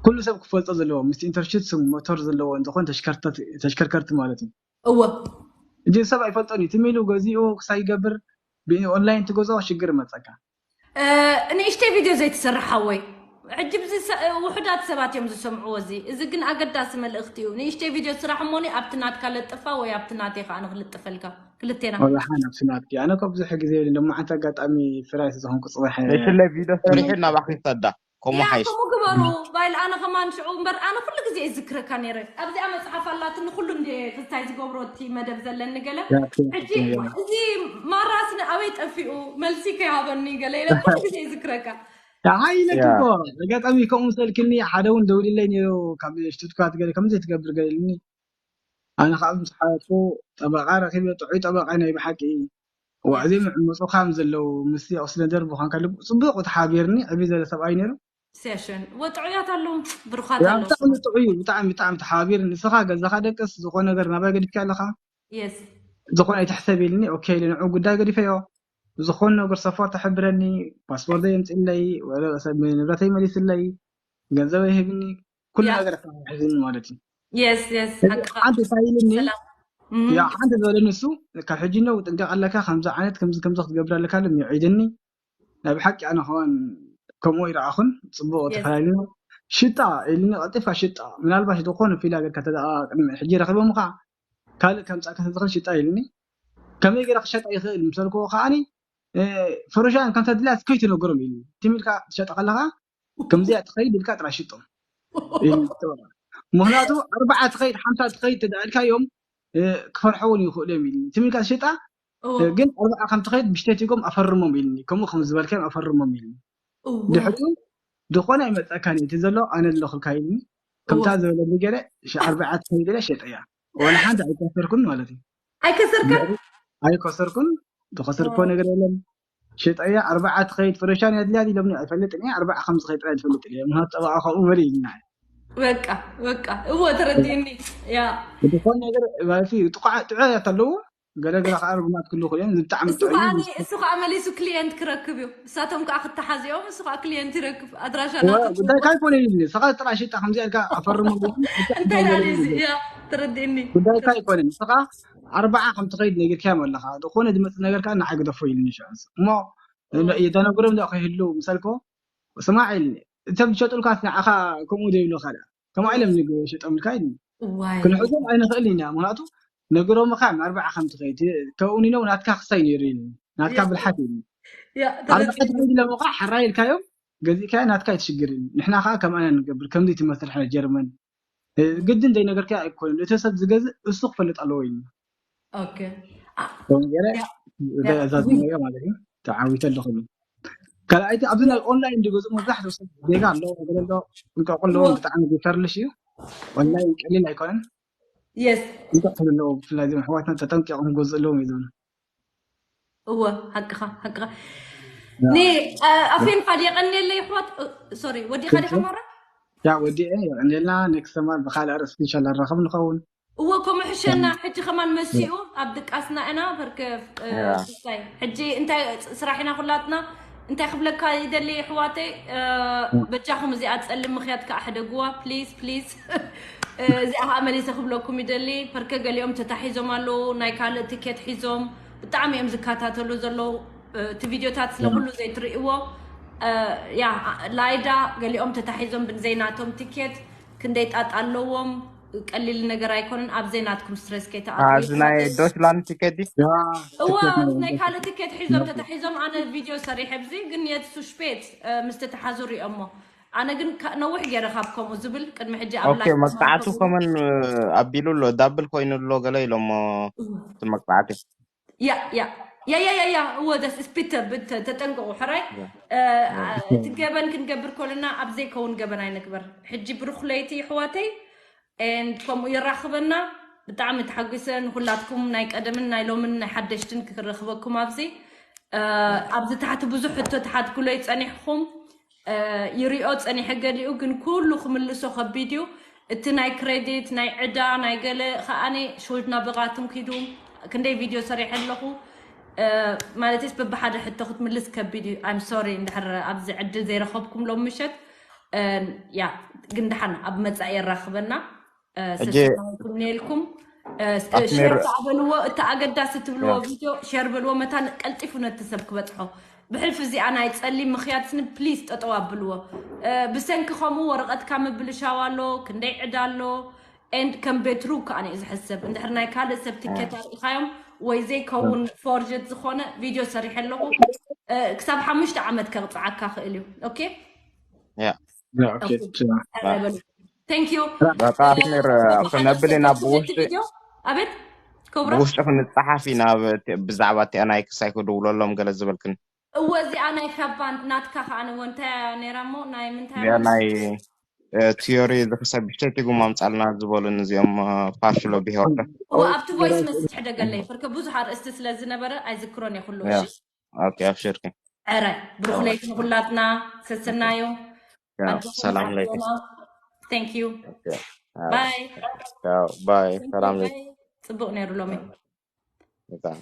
ኩሉ ሰብ ክፈልጦ ዘለዎ ምስ ኢንተርሽት ስም ሞተር ዘለዎ እንትኾን ተሽከርከርቲ ማለት እዩ እወ እጅ ሰብ ኣይፈልጦን እዩ ትም ኢሉ ገዚኡ ክሳይ ይገብር ብኦንላይን ትገዝኦ ሽግር መፀካ ንእሽተይ ቪድዮ ዘይትሰርሕ ሓወይ ሕጂ ውሑዳት ሰባት እዮም ዝሰምዕዎ እዚ እዚ ግን ኣገዳሲ መልእክቲ እዩ ንእሽተይ ቪድዮ ስራሕ እሞኒ ኣብቲ ናትካ ለጥፋ ወይ ኣብቲ ናተይ ከዓ ንክልጥፈልካ ክልቴና ወላሓን ኣብቲ ናትኪ ኣነ ካብ ብዙሕ ግዜ የብልን ደሞ ሓንቲ ኣጋጣሚ ፍራይ ስለዝኾንኩ ፅባሕ ሽለ ቪድዮ ሰሪሑ እናባኺ ይሰዳ ከምኡ ሓይሽ ከምኡ ግበሩ ባይል ኣነ ከማን ሽዑ እምበር ኣነ ኩሉ ግዜ ይዝክረካ ነይረ ኣብዚኣ መፅሓፍ ኣላትኒ ኩሉ እንደ ክስታይ ዝገብሮ እቲ መደብ ዘለኒ ገለ ሕጂ እዚ ማራስኒ ኣበይ ጠፊኡ መልሲ ከይሃበኒ ገለ ኢለ ኩሉ ግዜ ይዝክረካ ሓይለት እኮ ኣጋጣሚ ከምኡ ሰልክኒ ሓደ እውን ደውልለይ ነይሩ ካብ ሽቱትኳት ገለ ከምዘይ ትገብር ገለልኒ ኣነ ከዓ ምስ ሓለፉ ጠበቃ ረኪበ ጥዑይ ጠበቃ ናይ ብሓቂ ዋዕዜ ምዕምፁ ካም ዘለዉ ምስ ኦስለደር ብኳንካ ልቡ ፅቡቅ ተሓቢርኒ ዕቢ ዘለ ሰብኣይ ነይሩ ሴሽን ወጥዑያት ኣለዉ ብሩኻት ኣለዉ ብጣዕሚ ጥዑዩ ብጣዕሚ ብጣዕሚ ተሓባቢር ንስኻ ገዛኻ ደቅስ ዝኾነ ነገር ናባይ ገዲፍካ ኣለኻ የስ ዝኾነ ኣይትሕሰብ ኢልኒ ኦኬ ኢለ ንዑ ጉዳይ ገዲፈዮ ዝኾነ ነገር ሰፖርት ኣሕብረኒ ፓስፖርት የምፅእለይ ንብረተይ መሊስለይ ገንዘብ ይህብኒ ኩሉ ነገር ሕዝኒ ማለት እዩ የስ የስ ሓንቲ እንታይ ኢልኒ ሓንቲ ዝበለኒ እሱ ካብ ሕጂ ነው ጥንቀቅ ኣለካ ከምዚ ዓይነት ከምዚ ከምዚ ክትገብር ኣለካ ሉ ሚዒድኒ ናይ ብሓቂ ኣነ ከማን ከምኡ ይረኣኹን ፅቡቅ ተፈላለዩ ሽጣ ኢልኒ ቀልጢፋ ሽጣ ምናልባሽ ዝኾነ ፊላ ገርካ ተደኣ ቅድሚ ሕጂ ረኪቦምካ ካልእ ከምፃእካ ተዝኽእል ሽጣ ኢልኒ ከመይ ገይረ ክሸጣ ይኽእል ምሰልክዎ ከዓኒ ፈረሻን ከምታ ድላያት ከይትነግሮም ኢልኒ ትም ኢልካ ትሸጣ ከለካ ከምዚኣ ትኸይድ ኢልካ ጥራይ ሽጦም ምክንያቱ ኣርባዓ ትኸይድ ሓምሳ ትኸይድ ተዳልካዮም ክፈርሐ እውን ይኽእሉ እዮም ኢልኒ ትም ኢልካ ትሸጣ ግን ኣርባዓ ከም ትኸይድ ብሽተቲጎም ኣፈርሞም ኢልኒ ከምኡ ከም ዝበልካዮም ኣፈርሞም ኢልኒ ድሕሪኡ ዝኾነ ኣይመፀካን እቲ ዘሎ ኣነ ኣለኹልካ ኢልኒ ከምታ ዝበለኒ ገለ ሽ ኣርብዓ ትኸይድ ኢለ ሸጠያ። ወላ ሓንቲ ኣይከሰርኩን ማለት እዩ። ኣይከሰርካን? ኣይከሰርኩን። ዝኸሰርኮ ነገር የለን። ሸጠያ። ኣርብዓ ትኸይድ ፍረሻን የድልያ ኢሎምኒ ኣይፈልጥን እየ። ኣርብዓ ከም ዝኸይድ ጥራይ ዝፈልጥ እየ። ምክንያቱ ጠበቓ ከምኡ በለ ኢልና። በቃ በቃ እዎ ተረዲእኒ። ያ ዝኾነ ነገር ማለት እዩ። ጥቑዓ ጥዑያት ኣለዎ። ገለ ገለ ከዓ ርጉማት ክህልዉ ይኽእሉ እዮም። ብጣዕሚ እሱ ጥዑይ ከዓ እዩ። እሱ ከዓ መሊሱ ክሊየንት ክረክብ እዩ። እሳቶም ከዓ ክተሓዚኦም እሱ ከዓ ክሊየንት ይረክብ። ኣድራሻ ወ- ናቶም ጉዳይካ ኣይኮነ ኢሉኒ። ንስኻ ጥራሕ ሽጣ ከምዚ ኢልካ ኣፈርም እንታይ ዳለ እዚ ያ ተረዲእኒ። ጉዳይካ ኣይኮነን። ንስኻ ኣርብዓ ከም ትኸይድ ነጊርካዮም ኣለኻ። ዝኾነ ዝመፅእ ነገር ከዓ ንዓይ ግደፎ ኢሉኒ ሽዑ። እሞ የዳነጉሮም ዳ ከይህሉ ምሰልኮ ስማዕ ኢልኒ። እቶም ዝሸጡልካ ንዓኻ ከምኡ ዘይብሉኻ ዳ ከምኡ ኢሎም ንግ ሸጦምልካ ኢልኒ። ዋይ ክንሕዞም ኣይንኽእል ኢና። ምክንያቱ ነግሮምኻ እዮም ኣርብዓ ከም ትኸይድ ከውኒኖም ናትካ ክሳይ ነይሩ ኢልኒ። ናትካ ያ ብልሓት ኢልኒ። ያ ኣርብዓ ተረዲእኒ። ትኸይድ ኢሎምኻ ሕራይ ኢልካዮም ገዚእካዮ ናትካ ኣይትሽግር ኢልኒ። ንሕና ከዓ ከምኣና ንገብር። ከምዚ ትመስል ሕነ ጀርመን እ፣ ግድን ዘይነገርካዮ ኣይኮነን። እቲ ሰብ ዝገዝእ እሱ ክፈልጥ ኣለዎ ኢልኒ። ኦኬ ኣ- ከምኡ ገይረ ያ እዛ- ያ እዛ ዝነበረ ማለት እዩ ተዓዊተ ኣለኹ ኢሉ። ካልኣይቲ ኣብዚ ናይ ኦንላይን ዝገዝኡ መብዛሕትኡ ሰብ ዜጋ ኣለዎ ነገር ኣሎ ጥንቀቁ ኣለዎም። እዎ ብጣዕሚ ዝፈርልሽ እዩ። ኦንላይን ቀሊል ኣይኮነን። የስ ጥንቀቅ ክብሉ ኣለዎ። ብፍላይ እዞም ኣሕዋትና ተጠንቂቆም ክገዝኡ ኣለዎም እዩ ዝብሉ። እወ ሓቅኻ ሓቅኻ ያ ኒ ኣፌን ፋድ የቐንየለይ ኣሕዋት። ሶሪ ወዲኻ ዲኻ ማራ? ያ ወዲኤ የቐንየልና። ኔክስት ሰማን ብካልእ ኣርእስቲ ኢንሻላ ንራኸብ ንኸውን። እወ ከምኡ ሕሸና። ሕጂ ከማን መሲኡ ኣብ ድቃስና ኢና። በርከ እ፣ ያ ስታይ ሕጂ እንታይ ስራሕ ኢና ኩላትና። እንታይ ክብለካ ይደሊ ኣሕዋተይ እ፣ በጃኹም እዚኣ ጸልም ምኽያት ከዓ ሕደግዋ ፕሊዝ ፕሊዝ። እ፣ እዚኣ ከዓ መሊሰ ክብለኩም ይደሊ። በርከ ገሊኦም ተታሒዞም ኣለዉ ናይ ካልእ ቲኬት ሒዞም ብጣዕሚ እዮም ዝከታተሉ ዘለዉ። እ፣ እቲ ቪድዮታት ስለ ኩሉ ዘይትርእይዎ እ፣ ያ ላይዳ ገሊኦም ተታሒዞም ብዘይናቶም ቲኬት ክንደይ ጣጣ ኣለዎም። ቀሊል ነገር ኣይኮነን። ኣብ ዘይናትኩም ስትረስ እዚ ከይተኣትዉ ናይ ይሓትት። ዶችላንድ ቲኬት ድዩ? ያ እዋ ትኬት ነው ናይ ካልእ ትኬት ሒዞም ተታሒዞም ኣነ ቪድዮ ሰሪሐ ኣብዚ ግን የትሱ ሽፔት እ፣ ምስ ተተሓዙ ሪኦሞ ኣነ ግን ካ- ነዊሕ ገይረ ካብ ከምኡ ዝብል ቅድሚ ሕጂ ኣብ ኦኬ ላይፍ መቅጣዕቱ ከማን ከመን ኣቢሉ ኣሎ ዳብል ኮይኑ ኣሎ ገለ ኢሎሞ እዋ እቲ መቅጣዕቲ ያ ያ ያ ያ ያ ያ እወ ደስ ስፒተ ብተ ተጠንቀቁ ሕራይ ያ እ፣ ያ እቲ ገበን ክንገብር ከለና ኣብ ዘይከውን ገበን ኣይንግበር። ሕጂ ብሩኽ ለይቲ ይሕዋተይ ኤንድ ከምኡ የራኽበና። ብጣዕሚ ተሓጒሰ ንኹላትኩም ናይ ቀደምን ናይ ሎምን ናይ ሓደሽትን ክረኽበኩም ኣብዚ እ፣ ኣብዚ ታሕቲ ብዙሕ ሕቶ ትሓትኩለይ ጸኒሕኩም እ፣ ይሪኦ ጸኒሐ ገሊኡ ግን ኩሉ ክምልሶ ከቢድ እዩ። እቲ ናይ ክሬዲት ናይ ዕዳ ናይ ገለ ከኣኒ ሹልድና ብቓትም ኪዱ ክንደይ ቪድዮ ሰሪሐ ኣለኹ እ፣ ማለትስ በብሓደ ሕቶ ክትምልስ ከቢድ እዩ። I'm sorry እንድሕር ኣብዚ ዕድል ዘይረኸብኩም ሎም ምሸት እ፣ ያ ግን ደሓን ኣብ መጻኢ የራኽበና። እ፣ ሕጂ ሰሰናይኩም ነልኩም እ፣ ስ- እ፣ ኣስሜር ሸር ከዓ በልዎ። እቲ ኣገዳሲ ትብልዎ ያ ቪድዮ ሸር በልዎ መታን ቀልጢፉ ነቲ ሰብ ክበጽሖ። ብሕልፊ እዚኣ ናይ ጸሊም ምኽያድ ስኒ ፕሊዝ ጠጠው ኣብልዎ። እ፣ ብሰንኪ ከምኡ ወረቐትካ ምብልሻው ኣሎ፣ ክንደይ ዕዳ ኣሎ ኤንድ ከም ቤትሩ ከዓ እዩ ዝሕሰብ። እንድሕር ናይ ካልእ ሰብ ቲኬት ኣርኢኻዮም ወይ ዘይከውን ፎርጀት ዝኾነ ቪድዮ ሰሪሐ ኣለኹ እ፣ ክሳብ ሓሙሽተ ዓመት ከቕፅዓካ ክእል እዩ። ኦኬ ያ ያ ኦኬ ኦኬ። ጸረ በሉ። Thank you። በቃ ኣስሜር ክነብል ኢና ሰብስክራይብ ብውሽጢ ቪድዮ ኣቤት ክብሮ ብውሽጢ ክንፀሓፍ ኢና። ብ- ብዛዕባ እቲኣ ናይ ክሳይ ክድውለሎም ገለ ዝበልክን እወ እዚኣ ናይ ካብ ባንድ ናትካ ከዓ ንዎ እንታይ እያ ነይራ እሞ ናይ ምንታይ እዚኣ እያ? ናይ እ፣ ቲዮሪ ዝክሰብ ብሽተይ ትጉም ኣምፃልና ዝበሉን እዚኦም ፓሽሎ ብሄወርደ እወ ኣብቲ ቮይስ መሴጅ ሕደገለይ ፍርከ ብዙሕ ኣርእስቲ ስለ ዝነበረ ኣይዝክሮን እየ ኩሉ። ያ እሺ ኦኬ ኣብሽርኪ ዕረ ብሩኽ ለይቲ ንኩላትና ሰሰናዩ ያው ኣጆኹም ሰላም ለይቲ ተዓዘና። Thank you ኦኬ፣ ያው ባይ ያው ባይ Thank you ሰላም ለይቲ ባይ። ጽቡቕ ነይሩ ሎሚ። በጣም